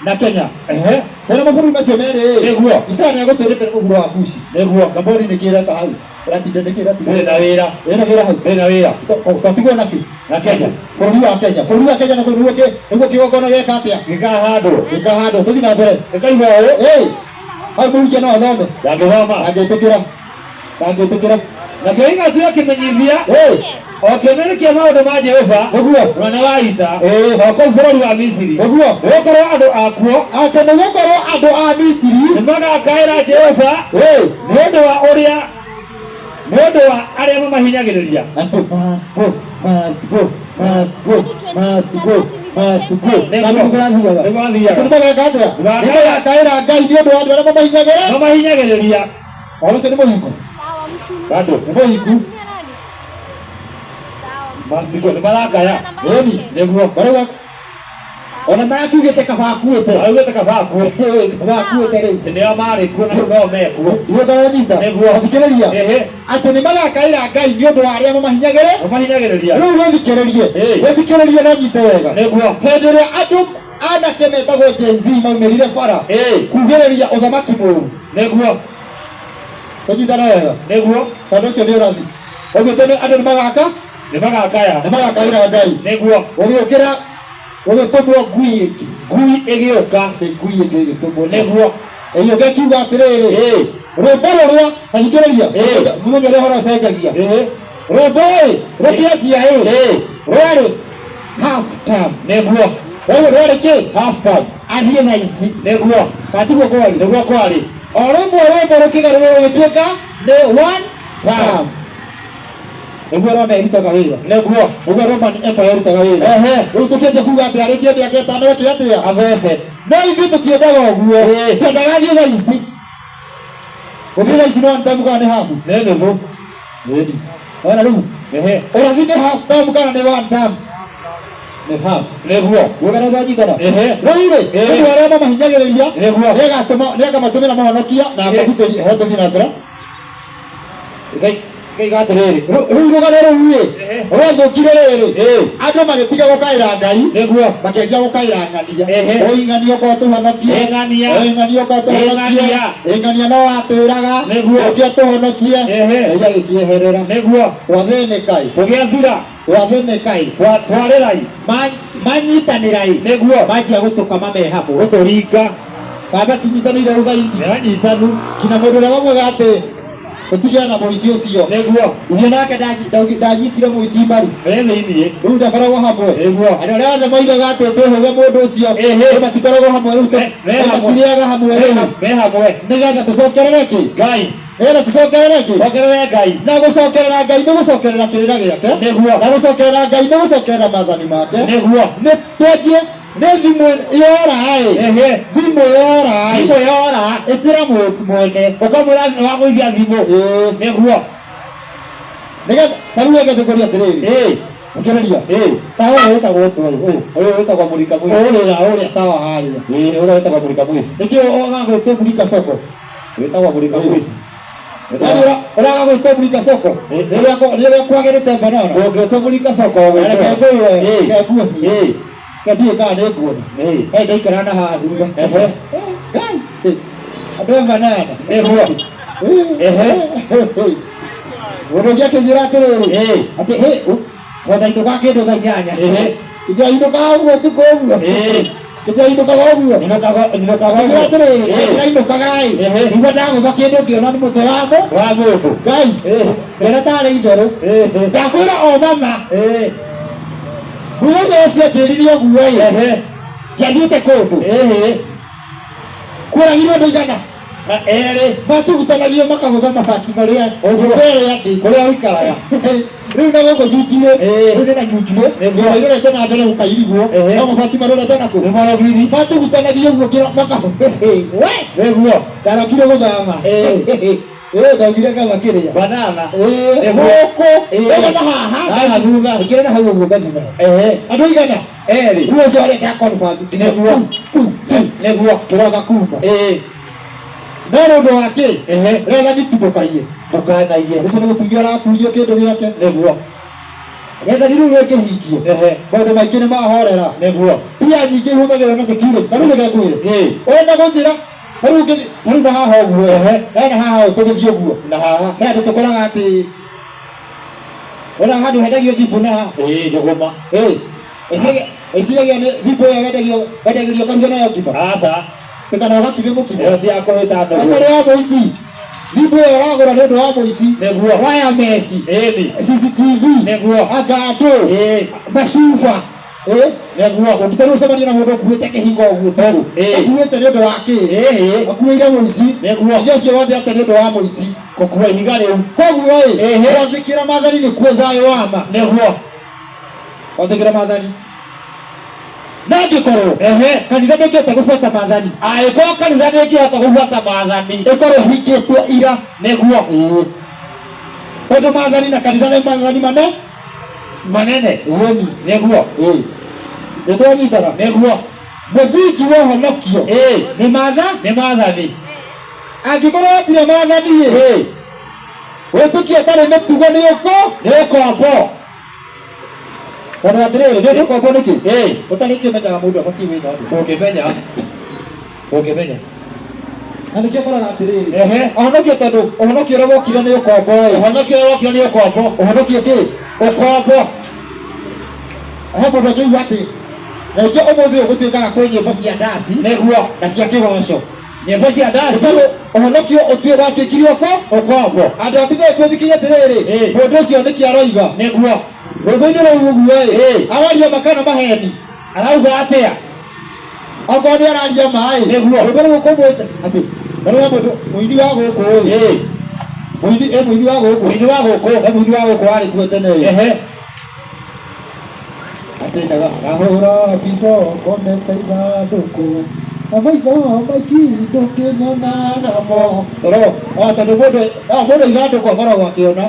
na Kenya. Ehe. Tena mabũrũri macio merĩ. Nĩguo. Isaya nĩagũtwĩrĩte nĩ mũhuro wa Kushi. Nĩguo. Gabon nĩ kĩreka hau? Ũratinda nĩ kĩratinda? Ndĩrĩ na wĩra. Wĩna wĩra hau? Ndĩrĩ na wĩra. Twatigwo na kĩ? Na Kenya. Bũrũri wa Kenya. Bũrũri wa Kenya naguo nĩguo kĩgongona gĩka atĩa? Gĩkahandwo. Gĩkahandwo. Tũthiĩ na mbere. Gĩkaigwo ũũ. Ĩĩ. Hau mũhunjia no athome. Ndangĩthoma. Ndangĩtĩkĩra. Ndangĩtĩkĩra. Nakĩo gĩgatuĩka kĩmenyithia Ĩĩ. o kĩonereria kĩa maũndũ ma Jehova Nĩguo. mũnene wa ita Ĩĩ. o kũu bũrũri wa Misiri. Nĩguo. Nĩgũkorwo andũ akuo Atĩ nĩgũkorwo andũ a Misiri nĩmagakaĩra Jehova Ĩĩ. nĩ ũndũ wa ũrĩa nĩ ũndũ wa arĩa mamahinyagĩrĩria. Atĩ must go, must go. Must go, must go, must go. Nĩguo. Na nĩguo kũrathiaga. Nĩguo athiaga. Atĩ nĩmageka atĩa? Nĩmagakaĩra. Nĩmagakaĩra Ngai nĩ ũndũ wa andũ arĩa mamahinyagĩrĩria. Mamahinyagĩrĩria. Ũhoro ũcio nĩ mũhingu. Bado. Nĩ mũhingu. Must go. Nĩ marakaya. Ĩni. Nĩguo. Marauga ona marakiugĩte kaba akuĩte. Maraugĩte kaba akue. Kaba akuĩte rĩu. Nĩo marĩ kuo na rĩu no mekuo. Nĩguo karanyita. Nĩguo. Thikĩrĩria. Ehe. Atĩ nĩmagakaĩra Ngai nĩ ũndũ wa arĩa mamahinyagĩrĩria. Mamahinyagĩrĩria. Rĩu wĩthikĩrĩrie. Ĩĩ. Wĩthikĩrĩrie na ũnyite wega. Nĩguo. Hĩndĩ ĩrĩa andũ anake metagwo Gen Z maumĩrire bara Ĩĩ. kugĩrĩria ũthamaki mũũru. Nĩguo. Tũnyitane wega. Nĩguo. Tondũ ũcio nĩ ũrathi. Ũguo nĩ andũ nĩmagaka Nĩmagakaya. nĩmagakaĩra Ngai. Nĩguo. Gũgĩũkĩra gũgĩtũmwo ngui ĩngĩ. Ngui ĩgĩũka. Nĩ ngui ĩngĩ ĩgĩtũmwo. Nĩguo. Ĩgĩũka ĩkiuga atĩrĩrĩ. Ĩĩ. Rwĩmbo rũrĩa ta thikĩrĩria. Ĩĩ. Mũthenya ũrĩa ũhoro ũcenjagia. Ĩĩ. Rwĩmbo ĩ rũkĩanjia ĩ Ĩĩ. rwarĩ half term. Nĩguo. Koguo rwarĩ kĩ? Half term. Athiĩ thaa ici. Nĩguo. Kana tiguo kwarĩ? Nĩguo kwarĩ. O rĩmwe rwĩmbo rũkĩgarũrwo rũgĩtuĩka nĩ one term. Nĩguo Roma ĩrutaga wĩra. Nĩguo. Nĩguo Roman Empire ĩrutaga wĩra. Ehe. Rĩu tũkĩanjia kuga atĩ arĩkie mĩaka ĩtano eke atĩa? Athece. No ithuĩ tũtiendaga ũguo. Ĩĩ. Twendaga athiĩ thaa ici. Gũthiĩ thaa ici no one term kana nĩ half? Nĩ nuthu. Ĩni. Ona rĩu Ehe. ũrathi nĩ half term kana nĩ one term? Nĩ half. Nĩguo. Nĩguo twanyitana. Ehe. Rĩu rĩ, Ĩĩ. nĩ ũndũ wa arĩa mamahinyagĩrĩria, Nĩguo. nĩakamatũmĩra mũhonokia na Ĩĩ. akamagitĩria. He tũthiĩ na mbere. Ĩkaiga atĩrĩrĩ. Rĩu rũgano rũu rĩ, Ehe. rwathũkire rĩrĩ, Ĩĩ. andũ magĩtiga gũkaĩra Ngai, Nĩguo. makĩanjia gũkaĩra ng'ania. Ehe. Oi ng'ania ũka ũtũhonokie. Ĩ ng'ania. Oi ng'ania ũka ũtũhonokie. Ĩ ng'ania. Ĩ ng'ania no watwĩraga. Nĩguo. Ũke ũtũhonokie. Ehe. Ngai agĩkĩeherera. Nĩguo. Twathĩnĩkai. Tũgĩathira. Twathĩnĩkai. Twarĩrai. Manyitanĩrai. Nĩguo. Manjia gũtũkama me hamwe. Gũtũringa. Kana matinyitanĩire rĩu thaa ici. Nĩ anyitanu. Nginya mũndũ ũrĩa waugaga atĩ tũtigĩe na mũici ũcio. Nĩguo. Ithuĩ nake ndanyitire mũici mbaru. Me thĩiniĩ. Rĩu ndakoragwo hamwe. Nĩguo. Andũ arĩa othe moigaga atĩ twĩhũge mũndũ ũcio. Ĩhĩ. Rĩu matikoragwo hamwe rĩu. Me hamwe. Matirĩaga hamwe rĩu. Me hamwe. Nĩgetha tũcokerere kĩ? Ngai. Nĩgetha tũcokerere kĩ? Cokerere Ngai. Na gũcokerera Ngai nĩ gũcokerera kĩrĩra gĩake. Nĩguo. Na gũcokerera Ngai nĩ gũcokerera maathani make. Nĩguo. Nĩ twanjie nĩ thimũ yora ĩ. Ehe. Thimũ yora ĩ. Thimũ yora. Ĩtĩra mwene. Ũkamwĩra wagũithia thimũ. Ĩĩ. Nĩguo. Nĩgetha ta rĩu reke tũkũrie atĩrĩrĩ. Ĩĩ. Thikĩrĩria. Ĩĩ. Tawa ũyũ wĩtagwo ũndũ ũyũ. Ũyũ. Ũyũ wĩtagwo Mũrika Mwici. Ũrĩa ũrĩa tawa harĩa. Ĩĩ, ũrĩa wĩtagwo Mũrika Mwici. Nĩkĩo waga gwĩtwo Mũrika Soko? Wĩtagwo Mũrika Mwici. Yaani ũraga gwĩtwo Mũrika Soko? Nĩ ũrĩa kwagĩrĩte banana. Ũngĩtwo Mũrika Soko Na ũgwĩtwo. reke ngwĩre, Ĩĩ. reke nguonie. Ĩĩ. Reke ndiũĩ kana nĩ nguona. Ĩĩ. Hey, ndaikara na haha thutha. Ehe. Ngai. Andũ a banana. Nĩguo. Ehe. Mũndũ ũngĩ akĩnjĩra atĩrĩrĩ. Ĩĩ. Atĩ hĩ, tondũ ndainũkaga kĩndũ thaa inyanya. Ehe. Kĩnjĩra inũkaga ũguo ũtukũ ũguo. Ĩĩ. Kĩnjĩra inũkaga ũguo. Inũkaga inũkaga Akĩnjĩra atĩrĩrĩ, Ĩĩ. kĩnjĩra inũkaga ĩ. Ehe. Nĩguo ndagũtha kĩndũ ngĩona nĩ mũtwe wa mũ. Wa mũndũ. Ngai. Ĩĩ. Ngĩona tarĩ itherũ. Ĩĩ. Ndakwĩra o mama. Ĩĩ. Mũthenya ũcio anjĩrire ũguo ĩ. Ehe. Ndiathiĩte kũndũ. Ĩĩ. Kũragirwo andũ igana. Na erĩ. Matugutanagio makagũtha mabati marĩa Ũguo. nyũmba ĩrĩa ndĩ. Kũrĩa ũikaraga. Rĩu na gũkũ Njujuĩ, Ĩĩ. rĩu ndĩna Njujuĩ, Nĩguo. nyũmba irorete na mbere gũkairigwo, Ehe. no mabati marorete na kũ? Nĩ marogiri. Matugutanagia ũguo kĩro maka we Nĩguo. ndarokire gũthama. Ĩĩ. Ĩĩ ndaugire kaba kĩrĩa. Banana. Ĩĩ Nĩguo. gũkũ Ĩĩ. ũguo na haha Haha thutha. Ĩkĩra na hau ũguo ngathiĩ nayo. Ehe. Andũ aigana? Erĩ. Rĩu ũcio arenda confirm. Nĩguo. Pu, pu, Nĩguo. kĩroka kuma. Ĩĩ. No nĩ ũndũ wa kĩ? Ehe. Rethani tu ndũkaiye. Ndũkanaiye. Ũcio nĩ gũtunywo aratunywo kĩndũ gĩake. Nĩguo. Rethani rĩu rĩngĩhingio. Ehe. Maũndũ maingĩ nĩ mahorera. Nĩguo. Mbia nyingĩ ihũthagĩrwo na security. Ta rĩu reke ngwĩre. Ĩĩ. Ũrenda kũnjĩra ta rĩu ngĩthiĩ ta rĩu na haha ũguo. Ehe. He na haha ũũ tũgĩthiĩ ũguo. Na haha. He andũ tũkoraga atĩ ona handũ hendagio thimũ na haha. Ĩĩ njũgũma. Ĩĩ. Ĩciragia nĩ thimũ ĩyo wendagio wendagĩrio ũkaruga nayo ngima. Aca. Kana ũgakime mũkimo. Ĩyo ti ya kũhĩta nũgũ. Atarĩ ya mũici. Thimũ ĩyo ũragũra nĩ ũndũ wa mũici. Nĩguo. Waya mesh. Ĩni. CCTV. Nĩguo. Anga andũ. Ĩĩ. Macuba. Ĩĩ. Nĩguo. Ũngĩta rĩu ũcemanie na mũndũ ũkuĩte kĩhingo ũguo tondũ. Ĩĩ. Akuĩte nĩ ũndũ wa kĩ? Ĩĩ. Akuĩire mũici. Nĩguo. Hinya ũcio wothe ate nĩ ũndũ wa mũici. Gũkua ihiga rĩu. Koguo ĩ, Ĩhĩ. gwathĩkĩra maathani nĩkuo thayũ wa ma. Nĩguo. Wathĩkĩra maathani. Na angĩkorwo kanitha ndĩngĩhota gũbuata maathani, Angĩkorwo kanitha ndĩngĩhota gũbuata maathani, ĩkorwo ĩhingĩtwo ira. Nĩguo. Ĩĩ. Tondũ maathani na kanitha nĩ maathani mane manene. Ĩni. Nĩguo. Ĩĩ. Nĩ twanyitana? Nĩguo. Mũthingi wa ũhonokio nĩ maatha nĩ maathani. Angĩkorwo hatirĩ maathani ĩ, wĩtĩkio ũtarĩ mĩtugo nĩ ũkũ nĩ ũkombo. Tondũ atĩrĩrĩ, nĩ ũkombo nĩkĩ? Ũtarĩ kĩmenyaga mũndũ abatiĩ gwĩka atĩa? Ndũngĩmenya. Ndũngĩmenya. Na nĩkĩo ũkoraga atĩrĩrĩ, ũhonokio, tondũ ũhonokio ũrĩa wokire nĩ ũkombo ĩ. Ũhonokio ũrĩa wokire nĩ ũkombo. Ũhonokio kĩ? Ũkombo. He mũndũ angĩigua atĩ na nĩkĩo ũmũthĩ ũyũ gũtuĩkaga kwĩ nyĩmbo cia ndaci Nĩguo. na cia kĩgoco. Nyĩmbo cia ndaci. Tondũ ũhonokio ũtuĩ watuĩkire ũko ũkombo. Andũ a Mbithe kwĩthikĩria atĩrĩrĩ, mũndũ ũcio nĩkĩ aroiga? Nĩguo. Rwĩmbo-inĩ rũu ũguo ĩ, araria ma kana maheni? Arauga atĩa? Okorwo nĩ araria ma ĩ, Nĩguo. rwĩmbo rũu ũkũmwĩta atĩ tarĩu he mũndũ mũini wa gũkũ ĩ, mũini ĩ, mũini wa gũkũ, Mũini wa gũkũ. He mũini wa gũkũ warĩ kuo tene ĩ, atĩ ngahũra mbica ngomete ithandũkũ na maitho maingĩ ndũngĩnyona namo. Toro tondũ mũndũ mũndũ ithandũkũ akoragwo akĩona,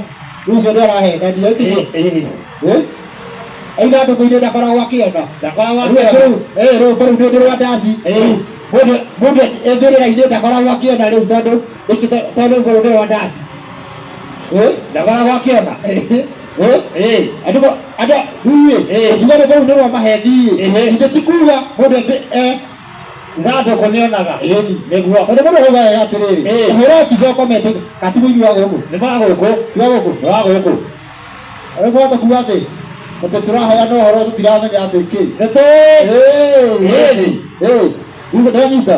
rĩu ũcio nĩ arahenania ĩtiguo. Ithandũkũ-inĩ ndakoragwo akĩona. Ndakoragwo Rĩu akĩona. Rĩu rwĩmbo rũu nĩ rwa ndaci. Mũndũ mũndũ e mbĩrĩra-inĩ ndakoragwo akĩona rĩu, tondũ nĩkĩ? Tondũ rwĩmbo rũu nĩ rwa ndaci. Ndakoragwo akĩona. Andũ andũ rĩu ĩ, ũkiuga rwĩmbo rũu nĩ rwa maheni ĩ, ithe ti kuga mũndũ Ithandũkũ nĩonaga. Ĩni. Nĩguo. Tondũ mũndũ arauga wega atĩrĩrĩ, hũra mbica ũkomete kati mũini wa gũkũ. Nĩ wa gũkũ. Ti wa gũkũ? Nĩ wa gũkũ. Rĩu mwahota kuga atĩ tũraheana ũhoro tũtiramenya atĩ kĩ. Nĩ tũĩ. Ndanyita.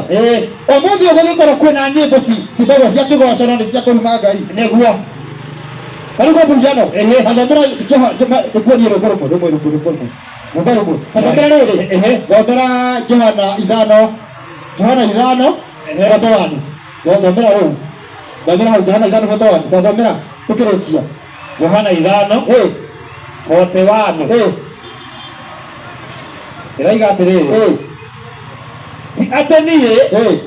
Ũmũthĩ ũgũgĩkorwo kwĩna nyĩmbo ciĩtagwo cia kĩgoco no nĩ cia kũruma Ngai. Nĩguo. Tarĩu kwa mũhiano, tathomera ndĩkuonie rwĩmbo rũmwe rũmwe rũmwe rwĩmbo rũmwe rwĩmbo rũmwe. Tathomera rĩrĩ, thomera Johana 5, Johana 5 41. Thomera rũu, thomera hau Johana 5 41. Tathomera tũkĩrĩkia. Johana 5 41. Ĩroiga atĩrĩrĩ, ti atĩ niĩ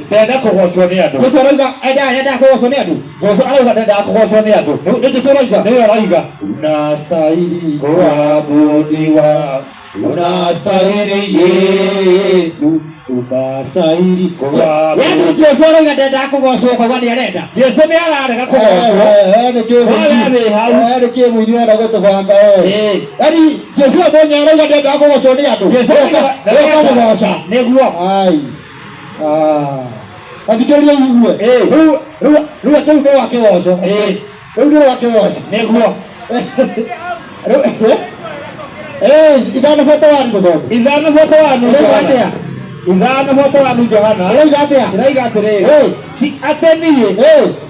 ndenda kũgocwo nĩ andũ. Jesu arauga endaga kũgocwo nĩ andũ. Jesu arauga ndendaga kũgocwo nĩ andũ. Nĩ Jesu arauga. Nĩwe arauga. Unastahili kuabudiwa, unastahili Yesu, unastahili Kuabudiwa. Yani Jesu arauga ndendaga kũgocwo, ũkauga nĩ arenda. Jesu nĩ ararega kũgocwo. Nĩkĩ Wale wĩ hau. Nĩkĩ mũini wenda gũtũbanga we? Yani Jesu mwenye arauga ndendaga kũgocwo nĩ andũ. Jesu arauga ũkamũgoca. Nĩguo. Ai. Athikĩrĩria igue. Rĩu rĩu rĩu rĩu nĩ rwa kĩgoco. Rĩu nĩ rwa kĩgoco. Nĩguo. Rĩu 5:41 gũthoma. 5:41. Ĩroiga atĩa? 5:41 Johana. Ĩroiga atĩa? Ĩroiga atĩrĩrĩ, ti atĩ niĩ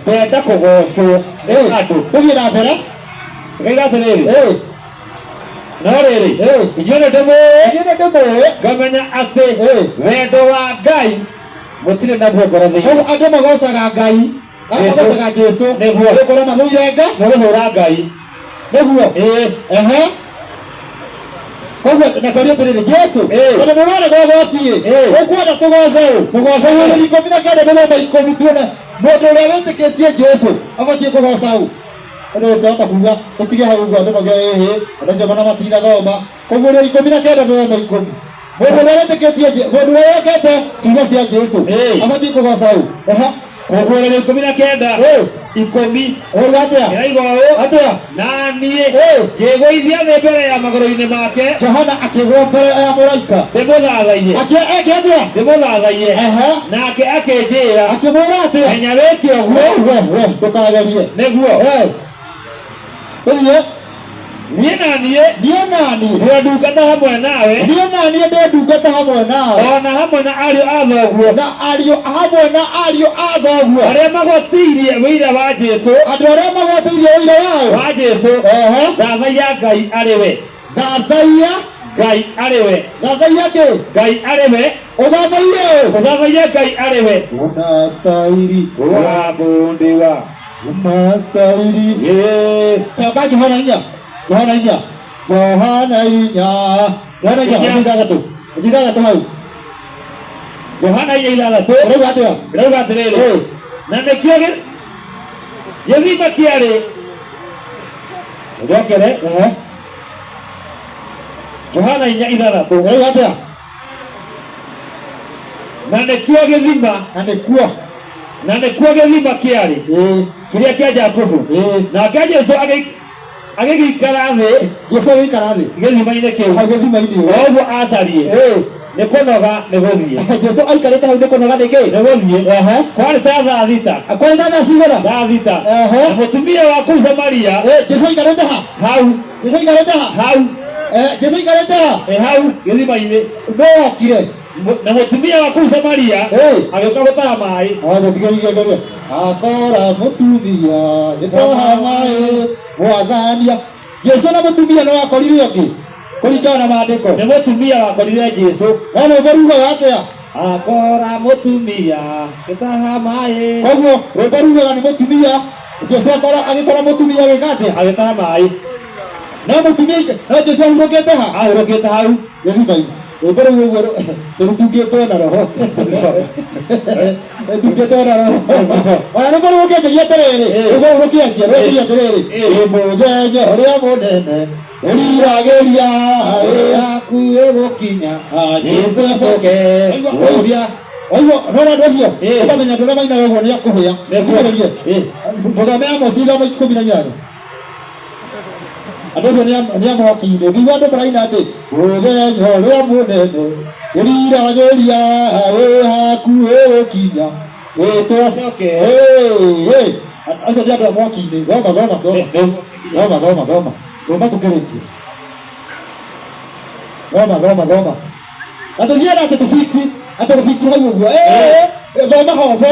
ndenda kũgocwo nĩ andũ. Tũthiĩ na mbere. Ĩroiga atĩrĩrĩ, no rĩrĩ, inyuĩ nĩ ndĩmũĩ. Inyuĩ nĩ ndĩmũĩ. Ngamenya atĩ wendo wa Ngai mũtirĩ naguo ngoro thĩinĩ. Koguo andũ magocaga Ngai, Jesu. magocaga Jesu. Nĩguo. Nĩgũkorwo mathũire Ngai. Nĩ gũthũra Ngai. Nĩguo. Koguo na twarie atĩrĩrĩ, Jesu, tondũ nĩ ũrarega ũgoci ĩ, ũkwenda tũgoce ũ? Tũgoce ũ? 19 tũthome 10 tuone mũndũ ũrĩa wĩtĩkĩtie Jesu abatiĩ kũgoca ũ. Andũ tũhota kuga tũtige hau ũguo, andũ mauge ĩhĩ, andũ acio mana matinathoma. Koguo ũrĩa 19 tũthome 10. Mũndũ ũrĩa wĩtĩkĩtie mũndũ ũrĩa wekete ciugo cia Jesu abatiĩ kũgoca ũ? Kũguũrĩria 19 10. Ũrauga atĩa? Ĩraiga ũũ. Atĩa? Na niĩ ngĩgũithia thĩ mbere ya magũrũ-inĩ make. Johana akĩgũa mbere ya mũraika. Ndĩmũthathaiye. Eke atĩa? Ndĩmũthathaiye. Nake akĩnjĩra. Akĩmwĩra atĩa? Menya wĩke ũguo. We, we, ndũkagerie. Nĩguo. Tũthiĩ. Niĩ na niĩ. Niĩ na niĩ. Ndĩ ndungata hamwe nawe. Niĩ na niĩ ndĩ ndungata hamwe nawe. O na hamwe na ariũ a thoguo. Na ariũ hamwe na ariũ a thoguo. Arĩa magwatĩirie ũira wa Jesu. Andũ arĩa magwatĩirie ũira wao. Wa Jesu. Thathaiya Ngai arĩ we. Thathaiya Ngai arĩ we. Thathaiya kĩ? Ngai arĩ we. Ũthathaiye ũ? Ũthathaiye Ngai arĩ we. Unastahili kuabudiwa. Unastahili. Yes. Coka Johana 4. Johana 4. Johana inya, Johana inya, Inya. 6, 6 hau. Johana 4:6. Ũrauga atĩa? Ĩrauga atĩrĩrĩ, na nĩkĩo gĩthima kĩarĩ njokere. Johana 4:6. Ũrauga atĩa? Na nĩkĩo gĩthima, Na nĩkuo. Na nĩkuo gĩthima kĩarĩ kĩrĩa kĩa Jakubu. Nake Jesu agĩgĩikara thĩ. Jesu agĩikara thĩ gĩthima-inĩ kĩu. Hau gĩthima-inĩ. O ũguo atariĩ nĩ kũnoga nĩ gũthiĩ. Jesu aikarĩte hau nĩ kũnoga nĩ kĩ? Nĩ gũthiĩ. Kwarĩ ta thaa 6. Kwarĩ ta thaa cigana? Thaa 6. Na mũtumia wa kũu Samaria. Jesu aikarĩte ha? Hau. Jesu aikarĩte ha? Hau. Jesu aikarĩte ha? Ĩ hau gĩthima-inĩ. No okire. Na mũtumia wa kũu Samaria agĩũka gũtaha maĩ. Tũtigerie geria. Akora mũtumia gĩtaha maĩ mwathania. Jesu na mũtumia no akorire ũngĩ kũringana na maandĩko. Nĩ mũtumia wakorire Jesu. No rwĩmbo rugaga atĩa? Akora mũtumia gĩtaha maĩ. Koguo rwĩmbo rugaga nĩ mũtumia. Jesu akora agĩkora mũtumia agĩka atĩa? Agĩtaha maĩ. No mũtumia, no Jesu ahurũkĩte ha? Ahurũkĩte hau gĩthima-inĩ. Rwĩmbo rũu ũguo rũtungĩtwo na roho, rũtungĩtwo na roho. Ona rwĩmbo rũu ũkĩanjagia atĩrĩrĩ, rwĩmbo rũu rũkĩanjia rwanjagia atĩrĩrĩ, ĩ mũthenya ũrĩa mũnene ũriragĩria wĩ hakuhĩ gũkinya, Jesu acoke. Waigua nona andũ acio ũkamenya andũ arĩa mainaga ũguo nĩ akũhĩa. Thikĩrĩrie mũthome Amosi 5:18. Andũ acio nĩ a mwaki-inĩ. Ũngĩigua andũ maraina atĩ mũthenya ũrĩa mũnene ũriragĩria wĩ hakuhĩ gũkinya, Jesu acoke, acio nĩ andũ a mwaki-inĩ. Thoma, thoma, thoma, thoma, thoma, thoma, thoma, tũkĩrĩkie. Thoma, thoma, thoma, na tũthiĩ na atĩ tũfix, atĩ gũfix hau ũguo. Thoma hothe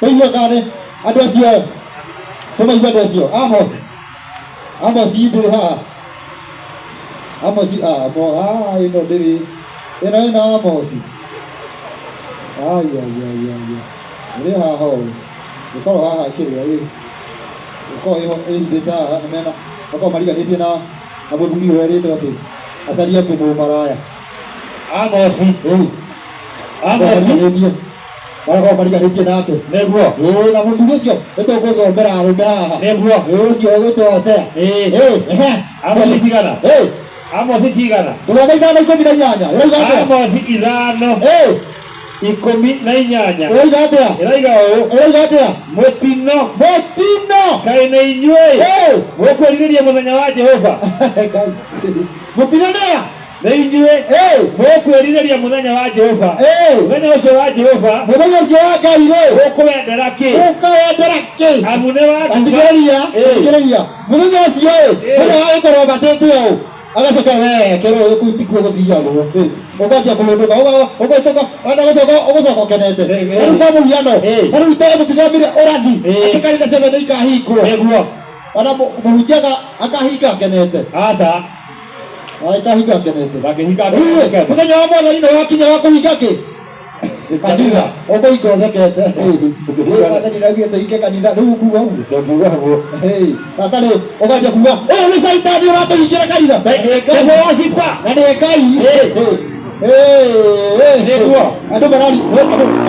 tũigue kana nĩ andũ acio, tũmaigue andũ acio. Amos, Amos ndĩrĩ haha. Amos, ah, mo, ah, ĩno ndĩrĩ, ĩno ĩno Amos, ai ai ai ai, ĩrĩ haha ũũ, ĩkorwo haha kĩrĩa ĩ ĩkorwo ĩho ĩhithĩte haha na mena makorwo mariganĩtie na mũthuri ũyũ werĩtwo atĩ acarie atĩ mũmaraya. Amosi. Amosi mariganĩtie, barakorwo mariganĩtie nake. Nĩguo. Ĩĩ, na mũthuri ũcio nĩtũgũthomera arũme haha. Nĩguo. Ĩĩ, ũcio ũgwĩtwo Hosea. Ĩĩ. Amosi cigana? Amosi cigana? Tũthome 5:18. Ĩrauga atĩa? Amosi 5:18. Ĩrauga atĩa? Ĩrauga ũũ. Ĩrauga atĩa? Mũtino. Mũtino. Kaĩ nĩ inyuĩ mũkwĩrirĩria mũthenya wa Jehova? Mũtino nĩa? Nĩ inyuĩ mũkwĩrirĩria mũthenya wa Jehova. Mũthenya ũcio wa Jehova. Mũthenya ũcio wa Ngai rĩ. Ũkũwendera kĩ? Ũkũwendera kĩ? Amu nĩ wa nduma. Thikĩrĩria, thikĩrĩria. Mũthenya ũcio ĩ, mũthenya wagĩkorwo matĩte ũũ. Agacoka we kĩrwo kũu tikuo gũthiagwo. Ũkanjia kũhũndũka, ũgũĩtũka, ona gũcoka ũgũcoka ũkenete. Na rĩu kwa mũhiano, na rĩu tondũ tũtithomire ũrathi, atĩ kanitha ciothe nĩ ikahingwo. Nĩguo. Ona mũhunjia akahinga akenete. Aca. Akahinga akenete. Ndangĩhinga Rĩu akenete. Mũthenya wa mwathani nĩ wakinya wa kũhinga kĩ? Kanitha. Ũkũhinga ũthekete. Mwathani nĩaugĩte hinge kanitha, rĩu ũkuga ũguo. Ndũngiuga ũguo. Tata rĩ, ũkanjia kuga, ũyũ nĩ caitani ũratũhingĩra kanitha. Nĩguo waciba. Na nĩ Ngai. Nĩguo. Andũ marari,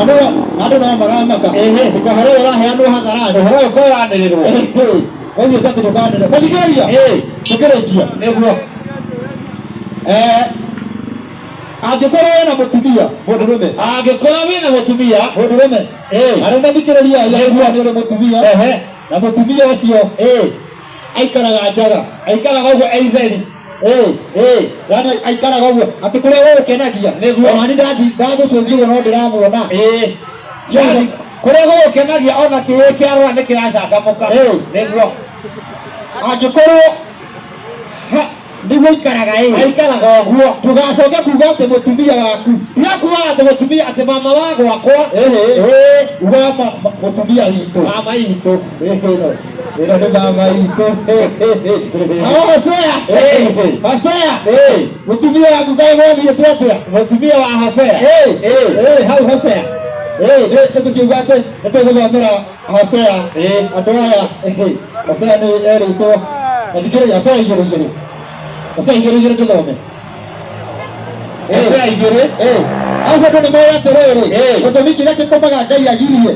andũ andũ no maramaka. Ũhoro ũyũ ũraheanwo hadharani. Ũhoro ũyũ ũkoranĩrĩrwo. Koguo tatũ ndũkanĩrĩrwo. Tathikĩrĩria. Tũkĩrĩkia. Nĩguo. Angĩkorwo wĩna mũtumia mũndũrũme. Angĩkorwo wĩna mũtumia mũndũrũme. Arũme thikĩrĩria, nĩ ũrĩ mũtumia. Na mũtumia ũcio aikaraga njaga. Aikaraga ũguo e itheri. Yani aikaraga ũguo atĩ kũrĩa gũgũkenagia. Nĩguo. Ona ni ndagũcũthia ũguo no ndĩramuona. Yani kũrĩa gũgũkenagia ona kĩĩ kĩarũra nĩ kĩracangamũka. Nĩguo. Angĩkorwo nĩguo aikaraga ĩ. Aikaraga ũguo. Ndũgacoke kuga atĩ mũtumia waku. Tiga kuga atĩ mũtumia, atĩ mama wa gwakwa. Uga mũtumia witũ. Mama itũ. Ĩno nĩ mama itũ. Hosea. Hosea. Mũtumia waku kaĩ gwathiĩte atĩa? Mũtumia wa Hosea. Hau Hosea. Nĩ tũkiuga atĩ nĩ tũgũthomera Hosea. Andũ aya, Hosea nĩ erĩtwo. Na thikĩrĩria Hosea 2:2. Hosea igĩrĩ igĩrĩ tũthome. Hosea igĩrĩ. Au andũ nĩ moĩ atĩrĩrĩ, Eh. gĩtũmi kĩrĩa gĩtũmaga Ngai agirie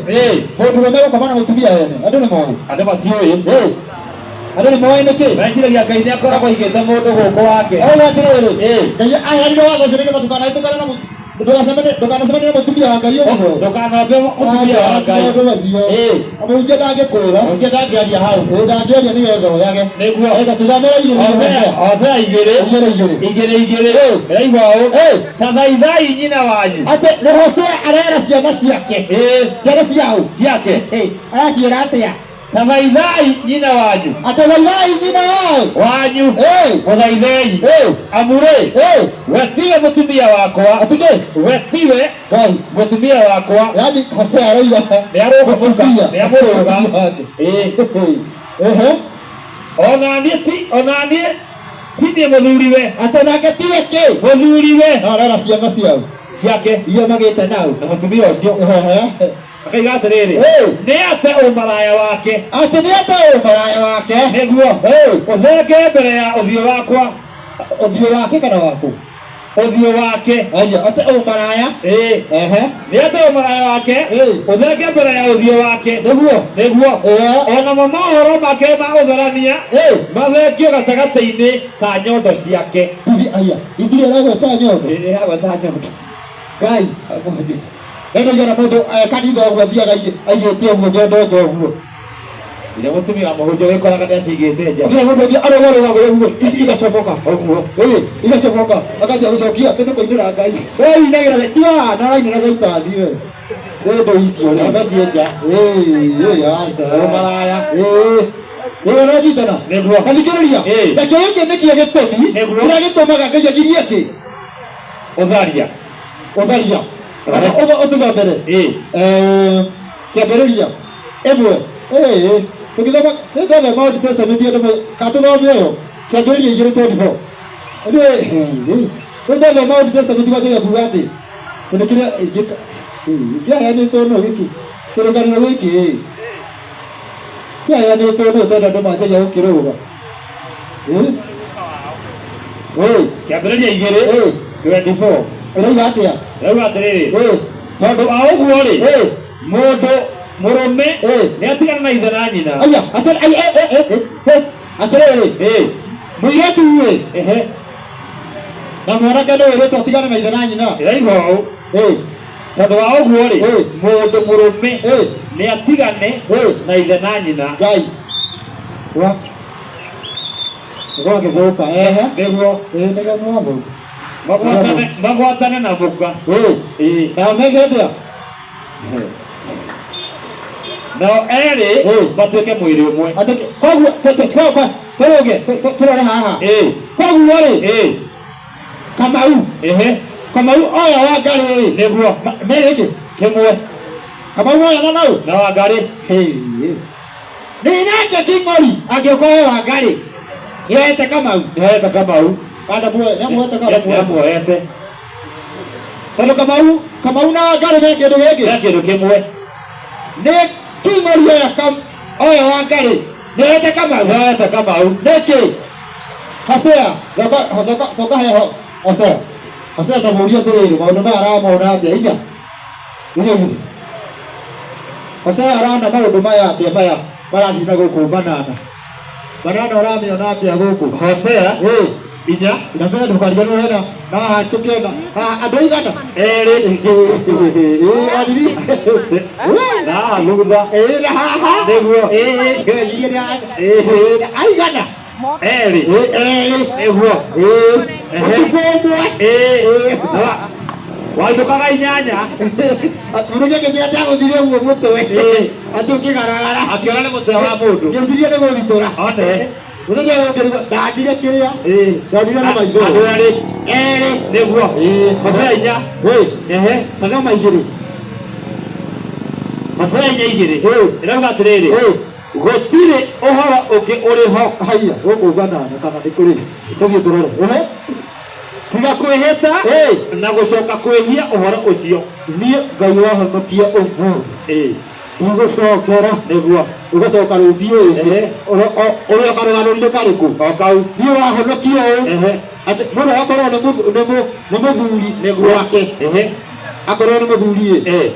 mũndũrũme gũkoma na mũtumia wene, andũ nĩ moĩ. Andũ matiũĩ. Andũ nĩ moĩ nĩkĩ? Meciragia Ngai nĩ akoragwo aigĩte mũndũ gũkũ wake. Au atĩrĩrĩ, Eh. Ngai aheanire watho ũcio nĩgetha ndũkanahĩtũkane na ndũgacemanie ndũkanacemanie na mũtumia wa Ngai ũmwe. Ndũkanombe mũtumia wa Ngai. Maũndũ macio. Mũhunjia ndangĩkwĩra. Mũhunjia ndangĩaria hau. Ndangĩaria nĩgetha oyage. Nĩguo. Enda tũthomere igĩrĩ. Hosea Hosea igĩrĩ. Igĩrĩ igĩrĩ. Igĩrĩ igĩrĩ. Ĩraigua ũũ. Ta thaithai nyina wanyu. Atĩ nĩ Hosea arera ciana ciake. Ciana ciao. Ciake. Araciĩra atĩa? Ta thaithai nyina wanyu. Atĩ thaithai nyina wao. Wanyu. Mũthaithei. Amu rĩ, we tiwe mũtumia wakwa. Atĩ kĩ? We tiwe Ngai. mũtumia wakwa. Yaani Hosea arauga. Nĩ arũga mũka. Mũtumia. Nĩ amũrũga. Mũtumia wake. Ehe. Ona niĩ ti ona niĩ ti niĩ mũthuriwe. Atĩ nake tiwe kĩ? Mũthuriwe. No arera ciana ciao. Ciake. Iria magĩte nao. Na mũtumia ũcio. Akaiga atĩrĩrĩ. Nĩ ate ũmaraya wake. Atĩ nĩ ate ũmaraya wake. Nĩguo. Ũthenge mbere ya ũthiũ wakwa. Ũthiũ wake kana waku? Ũthiũ wake. Aya, ate ũmaraya. Nĩ ate ũmaraya wake. Ũthenge mbere ya ũthiũ wake. Nĩguo. Nĩguo. Onamo mohoro make ma ũtharania mathengio gatagatĩ-inĩ ka nyondo ciake. Bibi aya, Biblia ĩragweta nyondo. Ĩĩ ĩragweta nyondo. Ngai, Nĩ igana mũndũ kanitha ũguo athiaga aigĩte ũguo nyondo nja ũguo. Iria mũtumia wa mũhunjia wĩkoraga nĩ acigĩte nja. Kila mũndũ athiĩ arũgarũgaga ũguo igacomoka. Ũguo. Igacomoka akanjia gũcokia atĩ nĩ kũinĩra Ngai. We ũinagĩra ti wa na arainĩra caitani we. Nĩ indo icio rĩ. Nyondo ciĩ nja. Aca. Ũmaraya. Nĩ ũranyitana? Nĩguo. Tathikĩrĩria. Nakĩo gĩkĩ nĩkĩo gĩtũmi Nĩguo. kĩrĩa gĩtũmaga Ngai agirie kĩ? Ũtharia. Ũtharia. Ũtũthomere. Kĩambĩrĩria ĩmwe. Tũgĩthoma nĩ twathoma Old Testament andũ ka tũthome ũyũ. Kĩambĩrĩria 2:24. Nĩ twathoma Old Testament manjagia kuga atĩ kĩndũ kĩrĩa kĩaheanĩtwo nũ gĩkĩ kĩrĩkanĩro gĩkĩ kĩaheanĩtwo nũ tondũ andũ manjagia gũkĩrũga. Kĩambĩrĩria 2:24. Ĩrauga atĩa? Ĩrauga atĩrĩrĩ. Tondũ a ũguo rĩ, mũndũ mũrũme nĩ atigana na ithe na nyina. Aya, atĩrĩrĩ. Mũirĩtu ĩ. Na mwanake nĩ wĩrĩtwo atigane na ithe na nyina. Ĩraigua ũũ. Tondũ wa ũguo rĩ, mũndũ mũrũme nĩ atigane na ithe na nyina. Ngai. Wa. Gwagĩthũka. Nĩguo. Nĩguo mwathũka. Magwatane na mũka. Nao meke atĩa? Nao erĩ matuĩke mwĩrĩ ũmwe. Koguo tũrũge tũrore haha. Koguo rĩ, Kamau. Kamau oya Wangarĩ. Nĩguo. Merĩ kĩ? Kĩmwe. Kamau oya na nau? Na Wangarĩ. Nĩ nake King'ori angĩũka oe Wangarĩ. Nĩoete Kamau. Nĩoete Kamau. Kana nĩamuoete kana Nĩamuoete. Tondũ Kamau na Wangarĩ me kĩndũ gĩkĩ. Me kĩndũ kĩmwe. Nĩ King'ori oya oya Wangarĩ. Nĩoete Kamau. Nĩoete Kamau. Nĩkĩ? Hosea, coka heho. Hosea. Hosea ta mũũrie atĩrĩrĩ, maũndũ maya aramona atĩa? Inya. Inya inya. Hosea arona maũndũ maya atĩa maya marathiĩ na gũkũ banana. Banana ũramĩona atĩa gũkũ? Hosea. Inya. Na mbere ndũkariganĩrwo hena haha tũkĩona haha andũ aigana? Erĩ. Wadiri. Na haha thutha. Na haha. Nĩguo. Aigana? Erĩ. Erĩ. Nĩguo. Ũtukũ ũmwe. Wainũkaga inyanya. Mũrũgi akĩnjĩra ndagũthire ũguo mũtwe. Atĩ ũkĩgaragara. Akĩona nĩ mũtwe wa mũndũ. Ngĩciria nĩ gũthitũra. One. Mũthenya ũyũ ũngĩ ndandire kĩrĩa. Ndandire na maitho. Andũ erĩ. Erĩ. Nĩguo. Hosea inya. Tathoma igĩrĩ. Hosea inya igĩrĩ. Ĩrauga atĩrĩrĩ. Gũtirĩ ũhoro ũngĩ ũrĩ ho. Haiya, gũkũ banana kana nĩ kũrĩ. Tũthiĩ tũrore. Tiga kwĩhĩta na gũcoka kwĩhia ũhoro ũcio. Niĩ Ngai wahonokia ũmũthĩ. Ndigũcokera. Nĩguo. Ũgacoka rũciũ Ehe. ũrĩa karũgano-inĩ karĩkũ? O kau. Niĩ wahonokio ũũ. Ehe. Atĩ mũndũ agakorwo nĩ mũthuri Nĩguo. wake. Ehe. Akorwo nĩ mũthuri ĩ. Eh.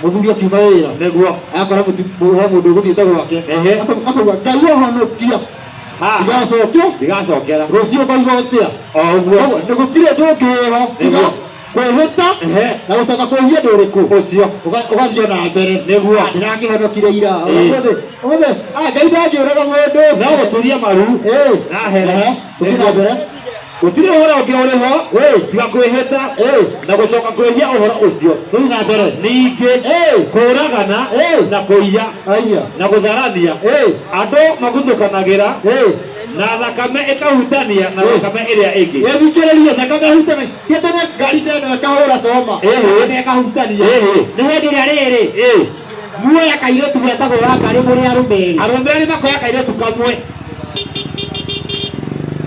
Mũthuri akiuma wĩra. Nĩguo. Akora he mũndũ ũgũthiĩte gwake. Ehe. Akauga Ngai ahonokia. Ha. Ndigacoke. Ndigacokera. Rũciũ ũkauga atĩa? O ũguo. Koguo nĩ gũtirĩ ũndũ ũngĩ wĩho tiga Nĩguo. kwĩhĩta Ehe. na gũcoka kwĩhia ũndũ ũrĩkũ? Ũcio. Ũgathiĩ na mbere. Nĩguo. Ah, ndĩrakĩhonokire ira. Ĩĩ. Ũmũthĩ, ũmũthĩ, ah, Ngai ndangĩũraga mũndũ. No gũturia maru. Ĩĩ. Na here. Ehe. Tũthiĩ na mbere. Gũtirĩ ũhoro ũngĩ ũrĩ ho Ĩĩ. tiga kwĩhĩta Ĩĩ. na gũcoka kwĩhia ũhoro ũcio. Tũthiĩ na mbere. Ningĩ Ĩĩ. kũũragana Ĩĩ. na kũiya Aya. na gũtharania Ĩĩ. andũ maguthũkanagĩra Ĩĩ. na thakame ĩkahutania na Ĩĩ. thakame ĩrĩa ĩngĩ. Ĩthikĩrĩrie thakame ĩhutanagia. Gĩtene ngari ta ĩno ĩkahũra coma. Ĩĩ. Thakame ĩkahutania. Ĩĩ. Nĩ hĩndĩ ĩrĩa rĩrĩ. Ĩĩ. Muoya kairĩtu getagwo Wangarĩ mũrĩ arũme erĩ. Arũme erĩ makoya kairĩtu kamwe.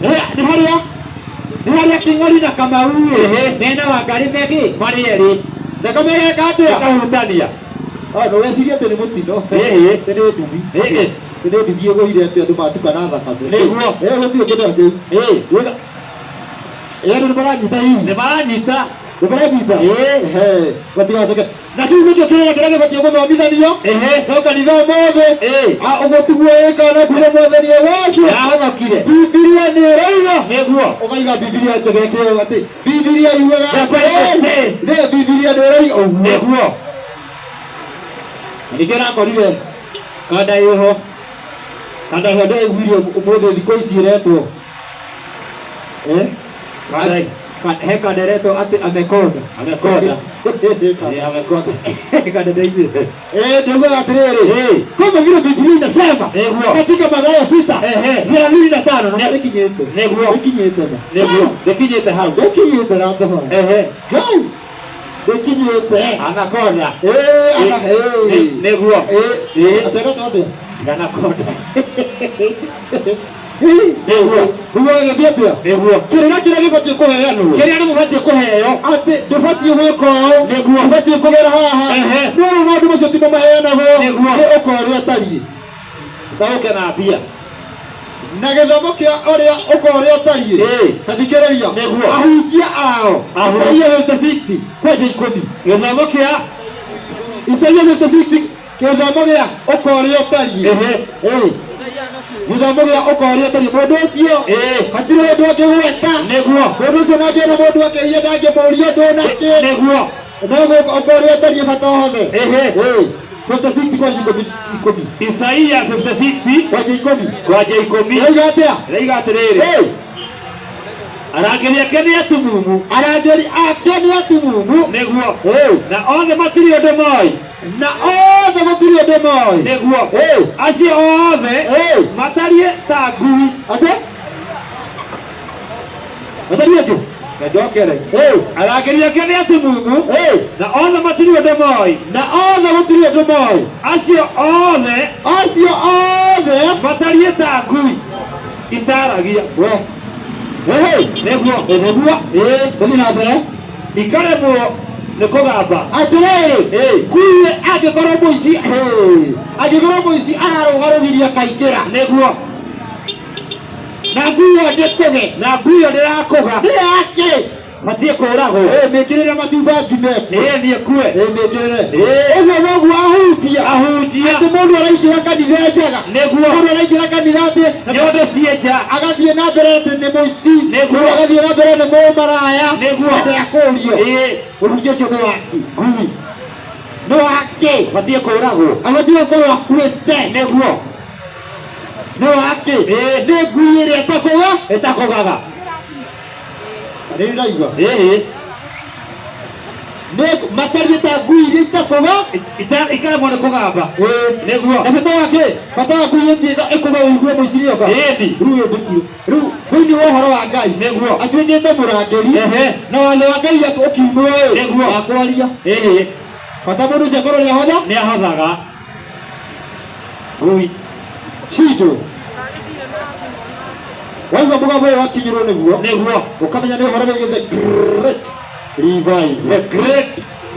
Nĩ harĩa nĩ harĩa Kĩng'ori na Kamau Ehe. mena Wangarĩ mekĩ Marĩ erĩ. Thakame ĩgeka atĩa? Ĩkahutania. Ah, no wecirie atĩ nĩ mũtino. Ĩĩ. Atĩ nĩ nduthi. Ĩĩ. Atĩ nĩ nduthi ĩgũire atĩ andũ matukana thakame. Nĩguo. Ĩĩ gũtirĩ kĩndũ kĩu. Ĩĩ. Ĩĩ andũ nĩ maranyita hihi. Nĩ maranyita. Nĩ maranyita. Ĩĩ. Ehe. Matigacoke. Na kĩu nĩkĩo kĩrĩra kĩrĩa gĩbatiĩ gũthomithanio. Ehe. No kanitha ũmũthĩ. Ĩĩ. Ah, ũguo tiguo ĩkaga no kuga Mwathani agocwo. Ndahonokire. Bibilia nĩ ĩroiga. Nĩguo. Ũkaiga Bibilia njega ĩkĩo atĩ Bibilia yugaga The Bible says. Nĩ Bibilia nĩ ĩroiga ũguo. Nĩguo. Na ningĩ nakorire kanda ĩho kanda ĩho ndĩraiguire ũmũthĩ thikũ ici ĩretwo eh? Kanda He kanda ĩretwo atĩ amekonda. Amekonda. Ĩĩ, amekonda. Kanda ndaiguire. Eh, ndaugaga atĩrĩrĩ Ĩĩ. kama vile Biblia inasema Nĩguo. katika Mathayo 6 Ehe. 35 na rĩkinyĩte Nĩguo. rĩkinyĩte na Nĩguo. Rĩkinyĩte hau. rĩkinyĩte na ndama Ehe. Ngai rĩkinyĩte Anakonda. eh ana eh Nĩguo. eh ateretwo atĩa Anakonda. Nĩguo. Nĩguo gĩthiĩ atĩa? Nĩguo. Kĩrĩra kĩrĩa gĩbatiĩ kũheanwo. Kĩrĩa nĩ mũbatiĩ kũheo. Atĩ ndũbatiĩ gwĩka ũũ. Nĩguo. Ndũbatiĩ kũgera haha. Ehe. No rĩu maũndũ macio timo maheanagwo. Nĩguo. Nĩ ũka ũrĩa ũtariĩ. Ũtaũke na mbia. Na gĩthomo kĩa ũrĩa ũka ũrĩa ũtariĩ. Ĩĩ. Ta thikĩrĩria. Nĩguo. Ahunjia ao. Ahunjia. Isaia 56 kwanjia 10. Gĩthomo kĩa Isaia 56 gĩthomo gĩa ũka ũrĩa ũtariĩ. Ehe. Ĩĩ. Gĩthomo gĩa ũka ũrĩa ũtariĩ. Mũndũ ũcio. Ĩĩ. Hatirĩ ũndũ angĩgweta. Nĩguo. Mũndũ ũcio nangĩona mũndũ akĩhia ndangĩmũria ũndũ onake. Nĩguo. No ũka ũrĩa ũtariĩ bata wothe. Ehe. Ĩĩ. 56 kwanjia 10. Isaia 56 Kwanjia 10. kwanja 10 Ĩrauga atĩa? ĩrauga atĩrĩrĩ Ĩĩ. arangĩri ake nĩ atumumu Arangĩri ake nĩ atumumu. nĩguo Ĩĩ. na othe matirĩ ũndũ moĩ Na othe gũtirĩ ũndũ moĩ. nĩguo Ĩĩ. acio othe Ĩĩ. matariĩ ta ngui Atĩ? Matariĩ atĩ? Njokere Ĩĩ. arangĩri ake nĩ atumumu Ĩĩ. na othe matirĩ ũndũ moĩ Na othe gũtirĩ ũndũ moĩ. acio othe Acio othe matariĩ ta ngui itaragia we. Ĩhĩ. Nĩguo. Nĩguo. Ĩĩ. Tũthiĩ na mbere. Ikaremwo nĩ kũgamba. Atĩrĩrĩ. Ĩĩ. Ngui angĩkorwo mũici hĩ, angĩkorwo mũici ararũgarũgirie akaingĩra. Nĩguo. Na ngui ĩyo ndĩkũge. Na ngui ĩyo ndĩrakũga. Nĩ yake. Batiĩ kũũragwo. Ĩĩ, mĩkĩrĩre macuba ngime. Ĩĩ, niĩ kue. Ĩĩ, mĩkĩrĩre. Ĩĩ. Ũguo noguo ahunjia. Ahunjia. Atĩ mũndũ araingĩra kanitha njega. Nĩguo. Mũndũ araingĩra kanitha atĩ Nĩ ũndũ ciĩ nja. agathiĩ na mbere atĩ nĩ mũici. Nĩguo. Mũndũ agathiĩ na mbere nĩ mũmaraya. Nĩguo. Na ndekũrio. Ĩĩ. Ũhunjia ũcio nĩ wake. Ngui. Nĩ wake. Batiĩ kũũragwo. Abatiĩ gũkorwo akuĩte. Nĩguo. Nĩ wake. Ĩĩ. Nĩ ngui ĩrĩa ĩtakũga. Ĩtakũgaga. Nĩ ndaigua. Ĩĩ. Nĩ matariĩ ta ngui iria itakũga. Ikaremwo nĩ kũgamba. Ĩĩ. Nĩguo. Na bata wake, bata wa ngui ĩthiĩ ĩkũga ũigue mũici nĩoka. Ĩĩni. Rĩu ũyũ ndĩkuo. Rĩu thĩinĩ wa ũhoro wa Ngai. Nĩguo. Atuĩkĩte mũrangĩri. Ehe. Na watho wa Ngai ũkiumwo ĩ. Nĩguo. Wa kwaria. Ĩĩ. Bata mũndũ ũcio akorwo nĩahotha. Nĩ ahothaga. Ngui. Cindo. Waigua mũgambo ũyũ wakinyĩrwo nĩguo. Nĩguo. Ũkamenya nĩ ũhoro wĩgiĩ the great revival. The great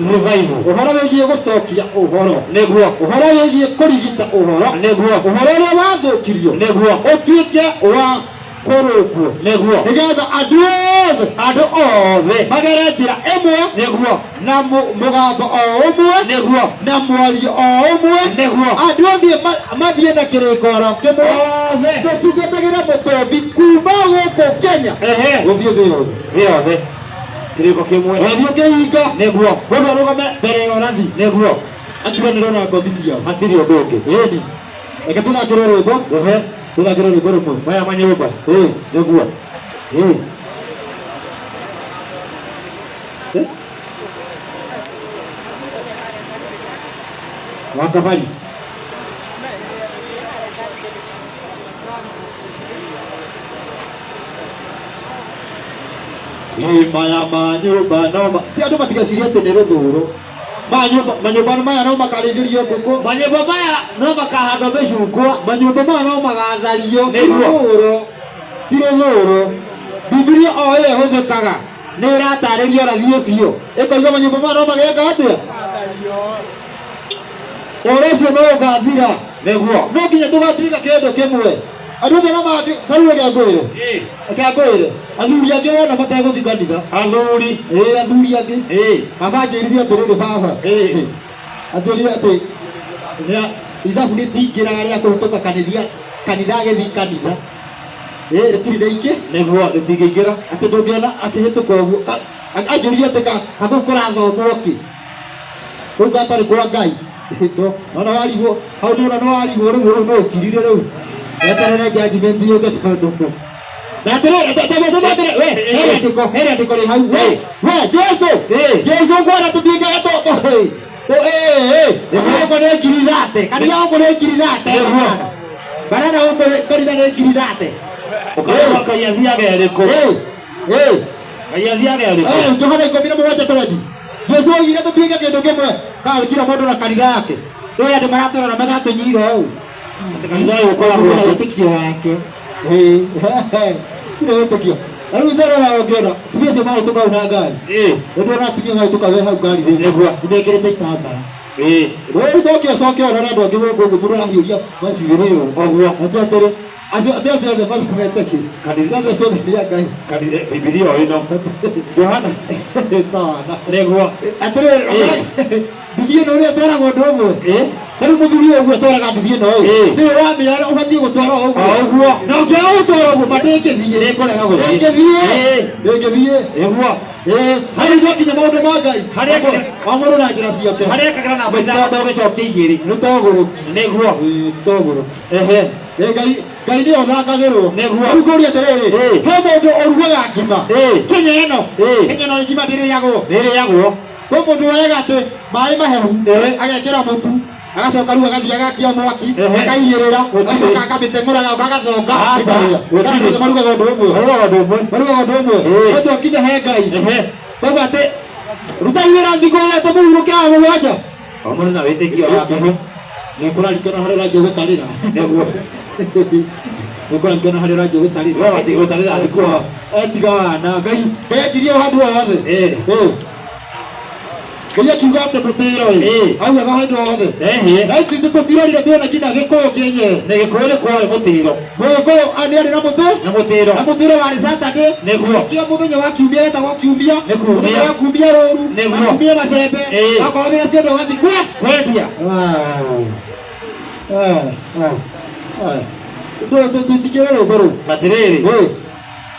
Revival. Ũhoro wĩgiĩ gũcokia ũhoro. Nĩguo. Ũhoro wĩgiĩ kũrigita ũhoro. Nĩguo. Ũhoro ũrĩa wathũkirio Nĩguo. ũtuĩke wa kũrũngwo. Nĩguo. Nĩgetha andũ othe, Andũ othe. magere njĩra ĩmwe. Nĩguo. Na mũgambo o ũmwe. Nĩguo. Na mwario o ũmwe. Nĩguo. Andũ othe mathiĩ na kĩrĩko oro kĩmwe. Othe. Tũtungatagĩre mũtũmbi kuma gũkũ Kenya Ehe. gũthiĩ thĩ yothe. Thĩ yothe. Kĩrĩko kĩmwe. Wathiĩ ũkĩhinga. Nĩguo. Mũndũ arũgame mbere ya ũrathi. Nĩguo. Aturanĩrwo na ngomi ciao. Hatirĩ ũndũ ũngĩ. Ĩni. Reke tũthakĩre rwĩmbo. Ehe. Tũthakĩre rwĩmbo rũmwe. Maya manyũmba. Ĩĩ. Nĩguo. Ĩĩ. Wakabari. Ĩ maya manyũmba no ti andũ matigecirie atĩ nĩ rũthũũro. Manyũmba manyũmba maya no makarĩithĩrio ngũkũ. Manyũmba maya no makahandwo mĩcungwa. Manyũmba maya no magathario. Ti Nĩguo. rũthũũro. Ti rũthũũro. Bibilia o ĩyo ĩhũthĩkaga nĩ ĩratarĩria ũrathi ũcio. Ĩkoiga manyũmba maya no mageka atĩa? Ũhoro ũcio no ũgathira. Nĩguo. No nginya tũgatuĩka kĩndũ kĩmwe. Andũ othe no magatuĩka, ta rĩu reke ngwĩre. Ĩĩ. Reke ngwĩre. Athuri angĩ wona mategũthiĩ kanitha. Athuri. Ĩĩ athuri angĩ. Ĩĩ. Baba anjĩrire atĩrĩrĩ baba. Ĩĩ. Anjĩrire atĩ ithabu rĩtingĩraga rĩa kũhĩtũka kanitha kanitha agĩthiĩ kanitha. Ĩĩ rĩtirĩ na ingĩ. Nĩguo rĩtingĩingĩra. Atĩ ndũngĩona akĩhĩtũka ũguo. Anjĩrire atĩ kau kũrathomwo kĩ? Kũu gatarĩ kwa Ngai. Nona warigwo, hau nĩwona nĩ warigwo rĩu rĩu no ũkirire rĩu. Weterere judgment yũke tondũ. Na atĩrĩrĩ, tũthambĩre, we, he rĩandĩko, he rĩandĩko rĩ hau. We, we, Jesu, Jesu ngwenda tũtuĩke gũkũ nĩ 30,000, kanitha gũkũ nĩ 30,000. Banana gũkũ kanitha nĩ 30,000. Ũkarigwo Ngai athiaga ĩrĩkũ? Ĩĩ, ĩĩ. Ngai athiaga ĩrĩkũ? Johana 17 twendi. Jesu oigire tũtuĩke kĩndũ kĩmwe, kana kila mũndũ na kanitha yake. Rĩu andũ maratũrora magatũnyira ũũ. Atĩ kanitha ũyũ ũkoragwo Mũndũ na wĩtĩkio wake. Ĩĩ. Kila wĩtĩkio. Na rĩu tharora ũngĩona, atumia acio marahĩtũka hau na ngari. Ĩĩ. Nĩ ndĩrona atumia marahĩtũka we hau ngari thĩinĩ. Nĩguo. Nĩmekĩrĩte itambaya. Ĩĩ. Rĩu ũcoke ũcoke ũrore andũ angĩ gũkũ ũguo mũndũ arahiũria macuĩrĩ ũũ. Ũguo. Atĩ atĩrĩ, acio atĩ acio othe mathomete kĩ? Kanitha. Acio othe nĩ a Ngai. Kanitha Bibilia o ĩno. Johana. Tawana. Nĩguo. Atĩrĩrĩ, nduthi ĩno ũrĩa ĩtwaragwo ũndũ ũmwe. Ĩĩ. Ta rĩu mũthuri ũyũ ũguo atwaraga nduthi ĩno ũũ. Ĩĩ. Nĩwe wamĩoya ũbatiĩ gũtwara o ũguo. O ũguo. Na ũngĩaga gũtwara ũguo ma ndĩngĩthiĩ. Nĩĩkũrega gũthiĩ. Ndĩngĩthiĩ. Ĩĩ. Ndĩngĩthiĩ. Nĩguo. Ĩĩ. Harĩ no nginya maũndũ ma Ngai. Harĩa O mũndũ na njĩra ciake. Harĩa ekagĩra namba ithano ũgĩcokia igĩrĩ. Nĩ togũrũki. Nĩguo. Ĩĩ, togũrũki. Ehe. Ĩĩ, Ngai Ngai nĩwe ũthakagĩrwo. Nĩguo. Rĩu ngũria atĩrĩrĩ, Ĩĩ. he mũndũ ũrugaga ngima. Ĩĩ. Kenya ĩno. Ĩĩ. Kenya ĩno ngima ndĩrĩagwo. Nĩĩrĩagwo. Kwĩ mũndũ woyaga atĩ maĩ mahehu Ĩĩ. agekĩra mũtu agacoka rĩu agathiĩ agakia mwaki Ehe. akaigĩrĩra Gũtirĩ. agacoka akamĩteng'ũra agoka agathonga Aca, ĩkarĩa. gũtirĩ. Kana othe marugaga ũndũ ũmwe. Marugaga ũndũ ũmwe. Marugaga ũndũ ũmwe. Ĩĩ. No twakinya he Ngai. Ehe. Twauga atĩ rutai wĩra thikũ ĩrĩa tũmũhurũke wa mũgwanja. O mũndũ na wĩtĩkio wake. Nĩũkũrarikana harĩa ũranjia gũtarĩra. Nĩguo. Nĩũkũrarikana harĩa ũranjia gũtarĩra. We watiga gũtarĩra thikũ. Etiga wana. Ngai Ngai anjirie o handũ o hothe. Ĩĩ. Ĩĩ. Ngai akiuga atĩ mũtĩro ĩ. Ĩĩ. Augaga handũ o hothe. Ehe. Na ithuĩ tũtirorire tuona nginya Gĩkũyũ kĩenyewe. Nĩ Gĩkũyũ nĩ kwarĩ mũtĩro. Mũgĩkũyũ nĩ arĩ na mũtĩ. Na mũtĩro. Na mũtĩro warĩ Saturday. Nĩguo. Nĩkĩo mũthenya wa kiumia wetagwo kiumia. Nĩ kiumia. Mũthenya wa kumia rũru. Nĩguo. Wa kumia macembe. Ĩĩ. Wakorwo wĩra ciondo ũgathiĩ Kwendia. Tũtikĩre rwĩmbo rũu. Atĩrĩrĩ. Ĩĩ.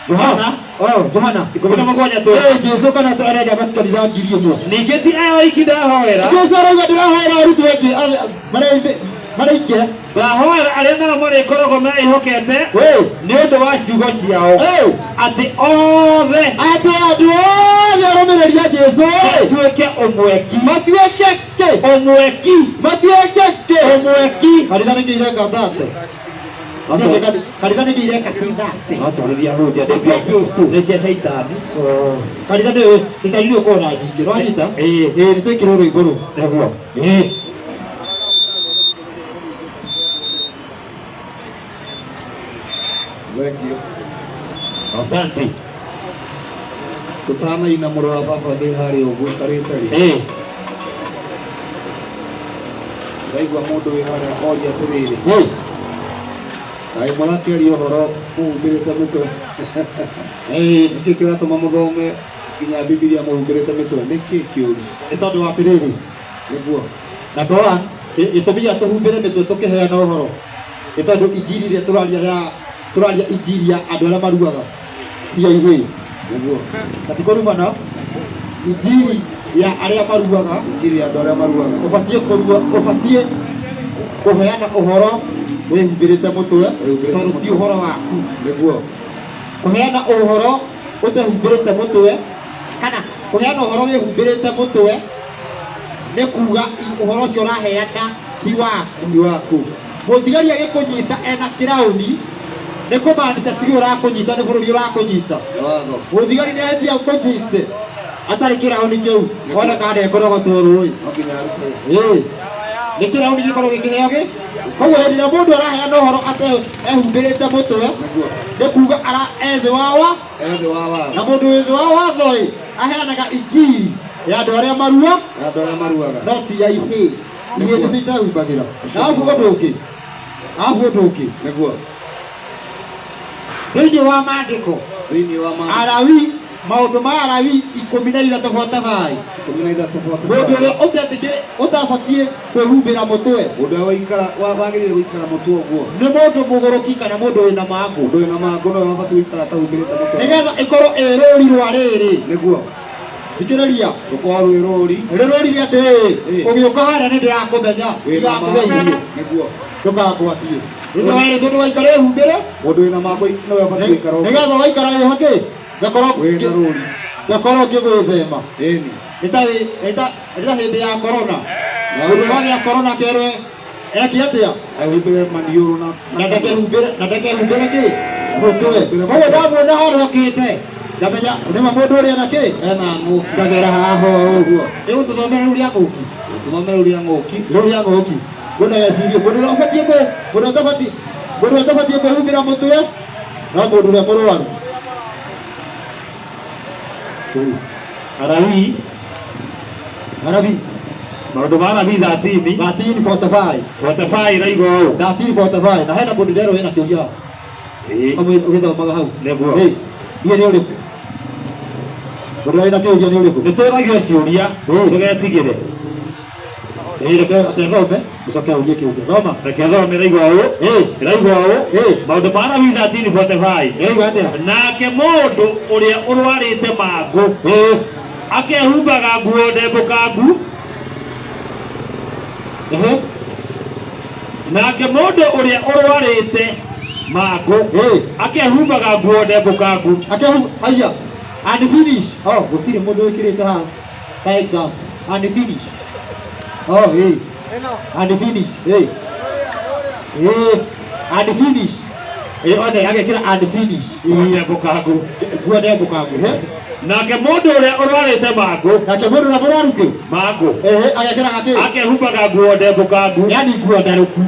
Johana. Oh, Johana. 17 tu. Ĩĩ, Jesu kana arenda makanitha 1000. Ningĩ ti aya oiki ndahoera. Jesu arauga ndĩrahoera arutwo aingĩ maraikia. Ndahoera arĩa nao marĩkoragwo meĩhokete Ĩĩ. nĩ ũndũ wa ciugo ciao. Ĩĩ. Atĩ othe Atĩ andũ othe arũmĩrĩri a Jesu matuĩke ũmwe ki. matuĩke kĩ? Ũmwe ki. Matuĩke kĩ? Ũmwe ki. Kanitha nĩkĩ ireka thate? Kanitha nĩkĩ ireka ci thate? No twarĩria ahunjia Nĩ cia Jesu. nĩ cia caitani. Kanitha nĩ caitani nĩ ũkoragwo na nyingĩ, nĩwanyita? Ĩĩ. Ĩĩ, nĩtwĩkĩrwo rwĩmbo rũu. Nĩguo. Ĩĩ. Thank you. Asante. Tũtanaina mũrũ wa baba ndĩ harĩa ũguo ikarĩte rĩ. Ĩĩ. Ndaigua mũndũ wĩ harĩa oria atĩrĩrĩ, kaĩ mũrakĩaria ũhoro mũhumbĩrĩte mĩtwe? Nĩkĩ kĩratũma mũthome nginya Bibilia mũhumbĩrĩte mĩtwe? Nĩkĩ kĩũru? Nĩ tondũ wa atĩrĩrĩ, Nĩguo. Number one, gĩtũmi gĩa tũhumbĩre mĩtwe tũkĩheana ũhoro nĩ tondũ injiri ĩrĩa tũraria ya tũraria injiri ya andũ arĩa maruaga ti ya ihĩĩ. Nĩguo. Na ti kũrumana, injiri ya arĩa maruaga, Injiri ya andũ arĩa maruaga. Ũbatiĩ kũrua, ũbatiĩ kũheana ũhoro wĩhumbĩrĩte mũtwe, Wĩhumbĩrĩte tondũ ti mũtwe. ũhoro waku. Nĩguo. Kũheana ũhoro ũtehumbĩrĩte mũtwe kana kũheana ũhoro wĩhumbĩrĩte mũtwe nĩ kuga ũhoro ũcio ũraheana ti waku. Ti waku. Mũthigari agĩkũnyita ena kĩraũni nĩ kũmaanisha tiwe ũrakũnyita, nĩ bũrũri ũrakũnyita. Nĩ watho. Mũthigari nĩ ahĩtia akũnyite atarĩ kĩraũni kĩu, ona kana ndekũrogotwo rũĩ. No nginya arute. Ĩĩ. Nĩ kĩraũni gĩkoragwo gĩkĩheo gĩ. Koguo hĩndĩ ĩrĩa mũndũ araheana ũhoro ate ehumbĩrĩte mũtwe, Nĩguo. nĩ kuga ara e thĩ wa wa E thĩ wa watho. Na mũndũ wĩ thĩ wa watho ĩ, aheanaga injiri ya andũ arĩa marua, Ya andũ arĩa maruaga. no ti ya ihĩĩ. Ihĩĩ nĩcio itehumbagĩra. Na arabu ũndũ ũngĩ, arabu ũndũ ũngĩ. Nĩguo. Thĩinĩ wa maandĩko, Thĩinĩ wa maandĩko. Alawi, maũndũ ma Alawi 13:45. 13:45. Mũndũ ũrĩa ũtetĩkĩrĩ, ũtabatiĩ kwĩhumbĩra mũtwe. Mũndũ ũrĩa waikara, wagĩrĩire gũikara mũtwe ũguo. Nĩ mũndũ mũgũrũki kana mũndũ wĩna mangũ. Mũndũ wĩna mangũ nowe wabatiĩ gũikara atahumbĩrĩte mũtwe. Nĩgetha ĩkorwo ĩ rũri rwa rĩrĩ. Nĩguo. Thikĩrĩria. Rũkorwo rwĩ rũri. Rĩ rũri rĩa atĩrĩrĩ, Ĩĩ. ũgĩũka harĩa nĩ ndĩrakũmenya, Wĩna ndigakũgeithie. mangũ. Nĩguo. Ndũkangwatie. Rĩu werĩtwo ndũgaikare wĩhumbĩre. Mũndũ wĩna mangũ nowe ũbatiĩ gũikara ũguo. Nĩgetha ũgaikara wĩ hakĩ? Ngakorwo Wĩna rũri. Ngakorwo ngĩgwĩthema. Ĩni. Nĩ ta wĩ, nĩ ta, nĩ ta hĩndĩ ya corona. Mũndũ wagĩa corona kerwe eke atĩa? Ehumbĩre maniũrũ na na ndakehumbĩre, na ndakehumbĩre kĩ? Mũtwe. Koguo ndamuona harĩa okĩte, ngamenya nĩma mũndũ ũrĩa ena kĩ? Ena ng'ũki. Ngagera haha ũguo. Ĩgũtũthomera rĩu rĩa ng'ũki. Tũthomere rĩu rĩa ng'ũki. Rĩu rĩa ng'ũki. Ngwenda gecirie mũndũ ũrĩa ũbatiĩ kwĩ, mũndũ ũrĩa ũtabatiĩ, mũndũ ũrĩa ũtabatiĩ kwĩhumbĩra mũtwe no mũndũ ũrĩa mũrwaru. Alawi. Alawi. Maũndũ ma Alawi 13. 13:45. 45 iraigua ũũ. 13:45. Na hena mũndũ nderwo wĩna kĩũria. Ĩĩ. Ũmwe ũgĩthomaga hau. Nĩguo. Ĩĩ. Iye nĩ ũrĩkũ? Mũndũ wĩna kĩũria nĩ ũrĩkũ? Nĩ tũragio ciũria, Ĩĩ. ndũgetigĩre. Ĩĩ, reke thome, ũcoke ũrie kĩũria. Thoma. Reke thome, iraigua ũũ. Ĩĩ. Iraigua ũũ. Ĩĩ. Maũndũ ma Alawi 13:45. Iraigua atĩa? Nake mũndũ ũrĩa ũrwarĩte mangũ. Ĩĩ. Akehumbaga nguo ndembũkangu. Ehe. Nake mũndũ ũrĩa ũrwarĩte mangũ. Ĩĩ. Akehumbaga nguo ndembũkangu. Akehu, haiya. And finish. Oh, gũtirĩ mũndũ wĩkĩrĩte haha. Ta exam. And finish. Oh, ĩĩ. And finish. Ĩĩ. Ĩĩ. And finish. Ĩĩ, one agekĩra and finish. Nguo ndembũkangu. Nguo ndembũkangu. He. Nake mũndũ ũrĩa ũrwarĩte mangũ. Nake mũndũ ũrĩa mũrwaru kĩ? Mangũ. Ehe, agekĩra gakĩ? Akehumbaga nguo ndembũkangu. Yaani nguo ndarũku.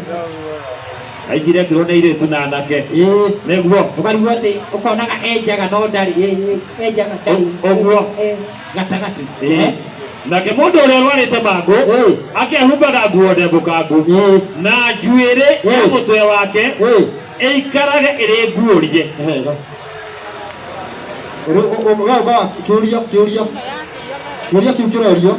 Na ici irekĩrwo nĩ airĩtu na anake. Ĩĩ. Nĩguo. Ũkarigwo atĩ ũkonaga enjaga no ndarĩ, ĩ, enjaga ndarĩ. Ũguo. Ĩ, gatagatĩ. Ĩĩ. Nake mũndũ ũrĩa ũrwarĩte mangũ, Ĩĩ. akehumbaga nguo ndembũkangu. Ĩĩ. Na njuĩrĩ ya Ĩĩ. mũtwe wake Ĩĩ. ĩikarage ĩrĩ nguũrie. Ehe. Rĩu, kĩũria, kĩũria. Kĩũria kĩu kĩrorio.